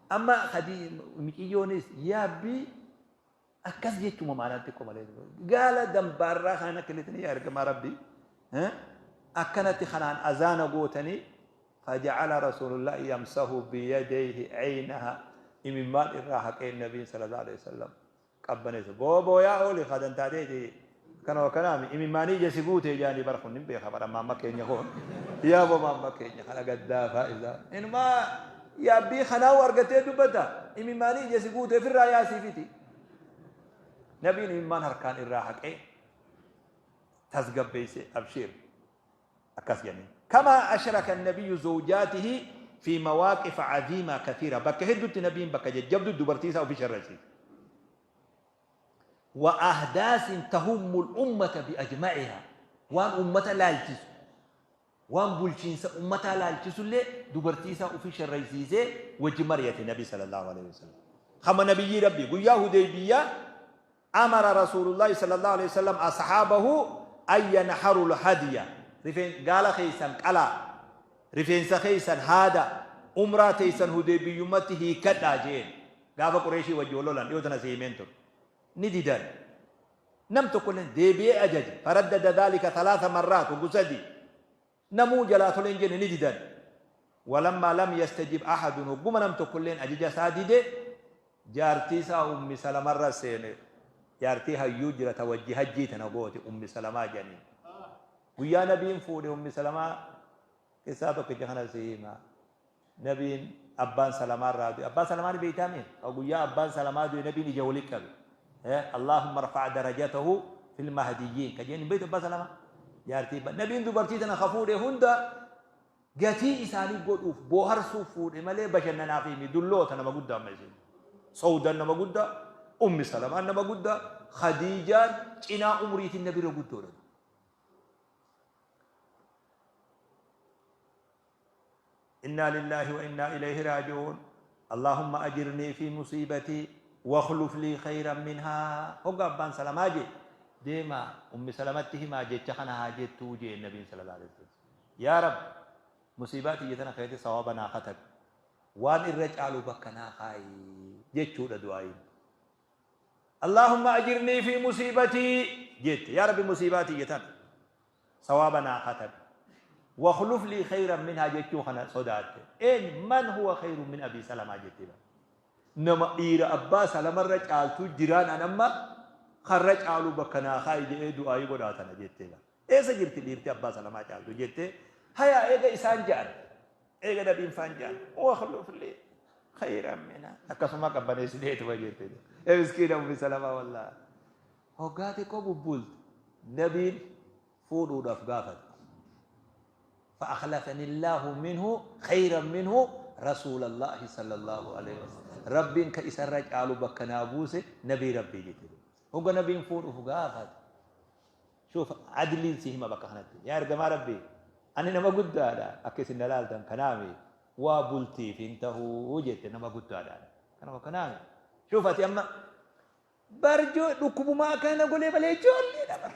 Amma kadii miciyyoonis yaabbii Akkas jechuma maanaan xiqqoo malee gaala dambaarraa kana akka illee yaa ergamaa rabbii akkanatti kanaan azaana gootanii faja'ala rasuulullahi yamsahu biyadayhi aynaha imimmaan irraa haqee nabiin sallallahu alaihi wasallam qabbaneessa boo booyaa ooli kadan taateeti kana kanaami imimmaanii ija si guute jaanii bara kun hin beeka bara maamma keenya kun yaa boo maamma keenya kana gaddaafaa isaa inumaa yaabbii kanaa argatee dubbata imimmaanii ija si guute ofirraa yaasiifiti nabiin imimmaan harkaan irraa haqee tasgabbeesse abshiir akkas jedhanii kamaa ashraka nabiyyu zawjaatihi fi mawaaqif aziimaa kathiira bakka hedduutti nabiin bakka jajjabdu dubartii isaa ofi sharrasiise. Wa ahdaasin tahummul ummata bi ajma'ihaa, waan ummata laalchisu, waan bulchiinsa ummataa laalchisullee dubartii isaa ufi sharraysiisee wajji mariyate Nabi sallallahu aleyhi wasallam. Kama Nabiyyii Rabbii guyyaa Hudeybiyyaa amara Rasuulullaahi sallallahu aleyhi wasallam ashaabahu an yanharul hadiya, rifeen gaala keessan qalaa, rifeensa keessan haada, umraa teessan Hudeybiyyummatti hiikkadhaa je'een. Gaafa Qureeshii wajji wal lolan dhiyoo tana si himeen ture. Ni didan. Nam tokkolleen deebi'ee ajaje. Faraddada dhaalika thalaatha marraat hoggu sadi. Namuu jalaa tole hin jenne, ni didan. Walammaa lam yastajib ahadun hogguma nam tokkolleen ajaja isaa dide, jaartii isaa Ummi Salamarra seene. Jaartii hayyuu jira ta wajji hajjii tana goote, Ummi Salamaa jedhaniin. Guyyaa Nabiin fuudhe Ummi Salamaa qissaa tokkicha kana si hima. Nabiin abbaan Salamaa irraa du'e. Abbaa Salamaa ni beeytaa mee? Ka guyyaa abbaan Salamaa du'e Nabiin ija wali qabe. Allaahumma rfa'a darajatahu fil mahdiyyiin. Ka jeen hin beeytu abbaa Salamaa? Jaartii Nabiin dubartii tana ka fuudhe hunda gatii isaanii godhuuf booharsuuf fuudhe malee bashannanaaf himi, dulloota nama guddaa amma isiin. Sawdaan nama guddaa, Ummi Salamaan nama guddaa, Khadiijaan cinaa umriitiin nabirra guddoodha. Innaa lillaahi wa innaa ilayhi raaji'uun. Allaahumma ajirnii fi musiibatii wakhluf lii khayran minhaa. Hogga abbaan Salamaa jee, deemaa Ummi Salamatti himaa jecha kana haa jettuu jeen Nabiin sallallahu alaihi wasallam. Yaa Rabbi, musiibaa tiyya tana keetti sawaaba naa katabi. Waan irra caalu bakka naa kaayi jechuudha du'aa'iin. Allaahumma ajirnii fi musiibatii jette. Yaa Rabbi, musiibaa tiyya tana sawaaba naa katabi. Wakhluf lii khayran minhaa jechuu kana sodaatte. Eenyu man huwa khayrun min Abii Salamaa jettee bara. Nama dhiira abbaa Salamarra caaltuu jiraan an amma karra caalu bakka naa kaa'i jedhee du'aayii godhaa tana jettee bara. Eessa jirti dhiirti abbaa Salamaa caaltu jettee hayaa eega isaan ja'an, eega nabiin faan ja'an, wakhluf lii khayran minhaa akkasuma qabbaneessiteetuma jette. Ee miskiina Ummi Salamaa, wallaahi. Hoggaa xiqqoo bubbulte nabiin fuudhuudhaaf gaafate. فأخلفني الله منه خيرا منه رسول الله صلى الله عليه وسلم. Rabbiin ka isarra caalu bakka naa buuse, nabii Rabbii jette. Hogga nabiin fuudhuuf gaafate. Shuuf, adliin si hima bakka kanatti. Yaa ergamaa Rabbii, ani nama guddaadha, akka isin na laaltan kanaami, waa bultiif hin tahuu jette, nama guddaadha. Kanuma kanaami. Shuuf, ati amma bar dhukkubumaa akkana na godhee malee ijoolleedha bar.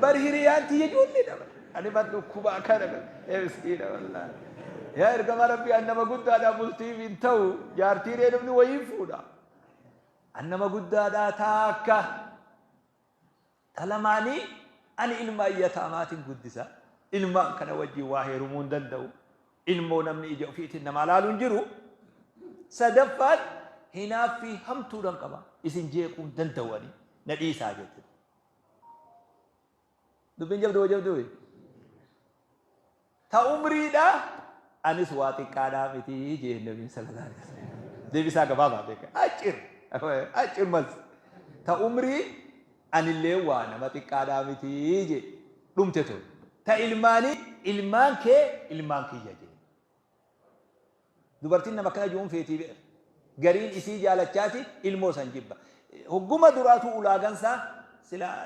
Bar hiriyaan tiyya ijoolleedha bar. Ani bar dhukkuba akkana godhe. Ee miskiina wallaahi. Yaa ergamaa Rabbii, ani nama guddaadha, bultiif hin ta'u, jaartii ree namni wayii fuudha. Ani nama guddaadha taakka. Ta lamaanii ani ilmaan yataamaatiin guddisa. Ilmaan kana wajjin waa heerumuu hin danda'u. Ilmoo namni ija ofiitiin namaa laalu hin jiru. Sadaffaan hinaaffii hamtuudhaan qaba. Isin jeequu hin danda'u, ani na dhiisaa jette. Dubbiin jabduu jabduu. Ta umriidha anis waa xiqqaadhaa miti jeen Nabiin sallallahu alaihi wasallam. Deebisaa gabaabaa beeka. Accir accir mas. Ta umrii anillee waa nama xiqqaadhaa miti jee dhumte tun. Ta ilmaanii ilmaan kee ilmaan kiyya jee. Dubartiin nama akkana ju'uun feetii beer. Gariin isii jaalachaati ilmoo san jibba. Hogguma duraatu ulaagan isaa silaa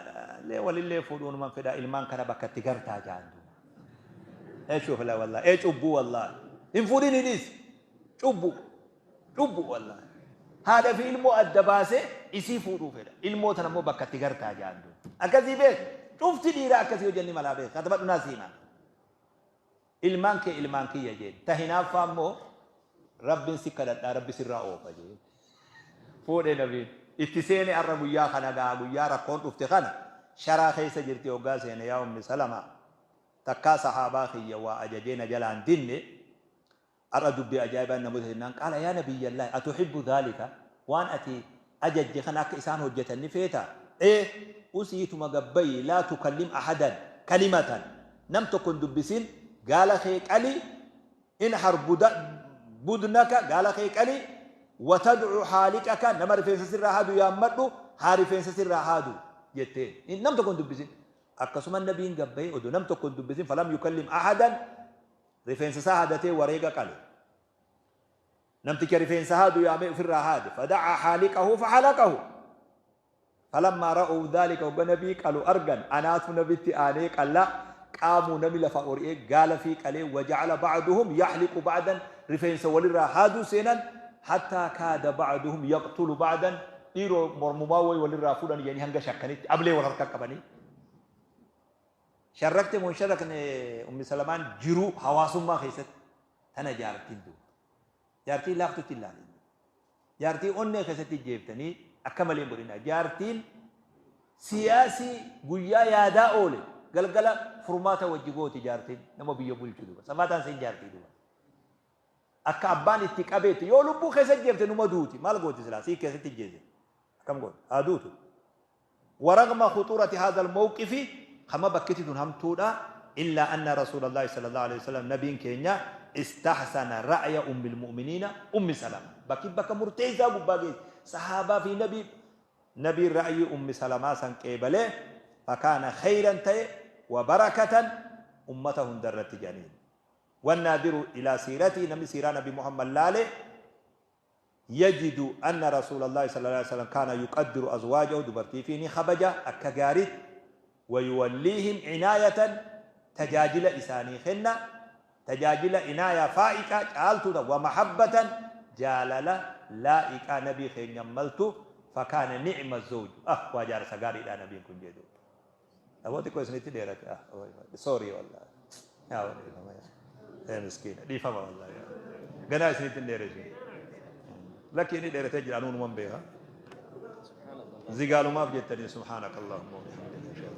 walillee fuudhuunuman fedha, ilmaan kana bakka itti gartaa jaan duuba. Ee shuuf la wallahi, ee cubbuu wallahi. Hin fuudhin, hidhiis. Cubbuu. Cubbuu wallahi. Haadha fi ilmoo adda baasee isii fuudhuu fedha. Ilmoo tana immoo bakka itti gartaa jaan duuba. Akkasii beek. Cufti dhiiraa akkasii hojjanni malaa beek. Katabadhu naa siimaa. Ilmaan kee ilmaan kiyya jeen. Ta hinaaffaa immoo Rabbin si kadhadhaa, Rabbi sirraa oofa jeen. Fuudhe nabiin. Itti seene arra guyyaa kana gaa, guyyaa rakkoon dhufte kana sharaa keessa jirti hoggaa seene, yaa Ummi Salamaa, takkaa sahaabaa kiyya waa ajajee na jalaan dinne, ar'a dubbii ajaa'ibaan na mudate jennaan, qaala yaa nabiyyallahi atuhibbu dhaalika, waan ati ajajje kana akka isaan hojjatan ni feetaa? Ee, usiituma gabbayi, laa tukallim ahadan kalimatan, nam tokko hin dubbisin, gaala kee qali, inhar budnaka, gaala kee qali, watad'u haaliqaka, nama rifeensa sirraa haadu yaammadhu, haa rifeensa sirraa haadu jetteen. Nam tokko hin dubbisin. Akkasuma nabiin gabbayee odoo nam tokko hin dubbisin, falam yukallim ahadan, rifeensa isaa haadatee wareega qale. Namticha rifeensa haadu yaamee ofirraa haade. Fada'aa haaliqahu fahalaqahu. Falammaa ra'ow dhaalika hogga nabii qalu argan anaatu nabitti aanee qalla qaamuu nami lafa ori'ee gaala fii qalee waja'ala ba'duhum yaxliqu ba'dan rifeensa walirraa haaduu seenan hattaa kaada ba'duhum yaqtulu ba'dan dhiiroo mormumaa way walirraa fuudhan jedhanii hanga shakkanitti ablee wal harka qabanii sharrakte moo hin sharrakne ummi salamaan jiruu hawaasummaa keessatti tana jaartiin duuba jaartii laaftutti hin laalin. Jaartii onnee keessatti ijjeeftanii akka malee hin godhinaa. Jaartiin siyaasii guyyaa yaadaa oole galgala furmaata wajji gooti jaartiin nama biyya bulchu duuba. Samaataan siin jaartii duuba. Akka abbaan itti qabeetti yoo lubbuu keessa ijjeefte numa duuti. Maal gooti silaa sii keessatti ijjeese. Akkam gooti? Haa duutu. Waragma khuxuurati haadhal mawqifi kama bakkiti tun hamtuudha illaa anna rasuulallahi sallallahu alaihi wasallam nabiin keenya istahsana ra'ya ummil mu'miniina ummi salama bakki bakka murteessaa gubbaa geesse sahaabaa fi nabii nabiin ra'yii ummi salamaa san qeebalee fakaana khayran ta'e wa barakatan ummata hundarratti jedhaniin wannaadiru ilaa siiratii namni siiraa nabi muhammad laale yajidu anna rasuulallaahi sallallaahu aleyhi wa sallam kaana yuqaddiru azwaajahu dubartii ifii ni kabaja akka gaariitti wa yuwalliihim cinaayatan tajaajila isaanii kenna tajaajila inaayaa faa'iqa caaltuu ta wa mahabbatan jaalala laa'iqaa nabii keenyan maltu fakaana ni'ma zawju ah waa jaarsa gaariidha nabiin kun jedhu Aboo xiqqoo isinitti dheerate. Ah, sorry wallahi. Yaa dhiifama yaa. Ee miskiina dhiifama wallahi. Ganaa isinitti hin dheeressu. Lakki inni dheeratee jira anuu numan beeka. Zigaalumaaf jettanii subhaanaka Allahumma wa bihamdika.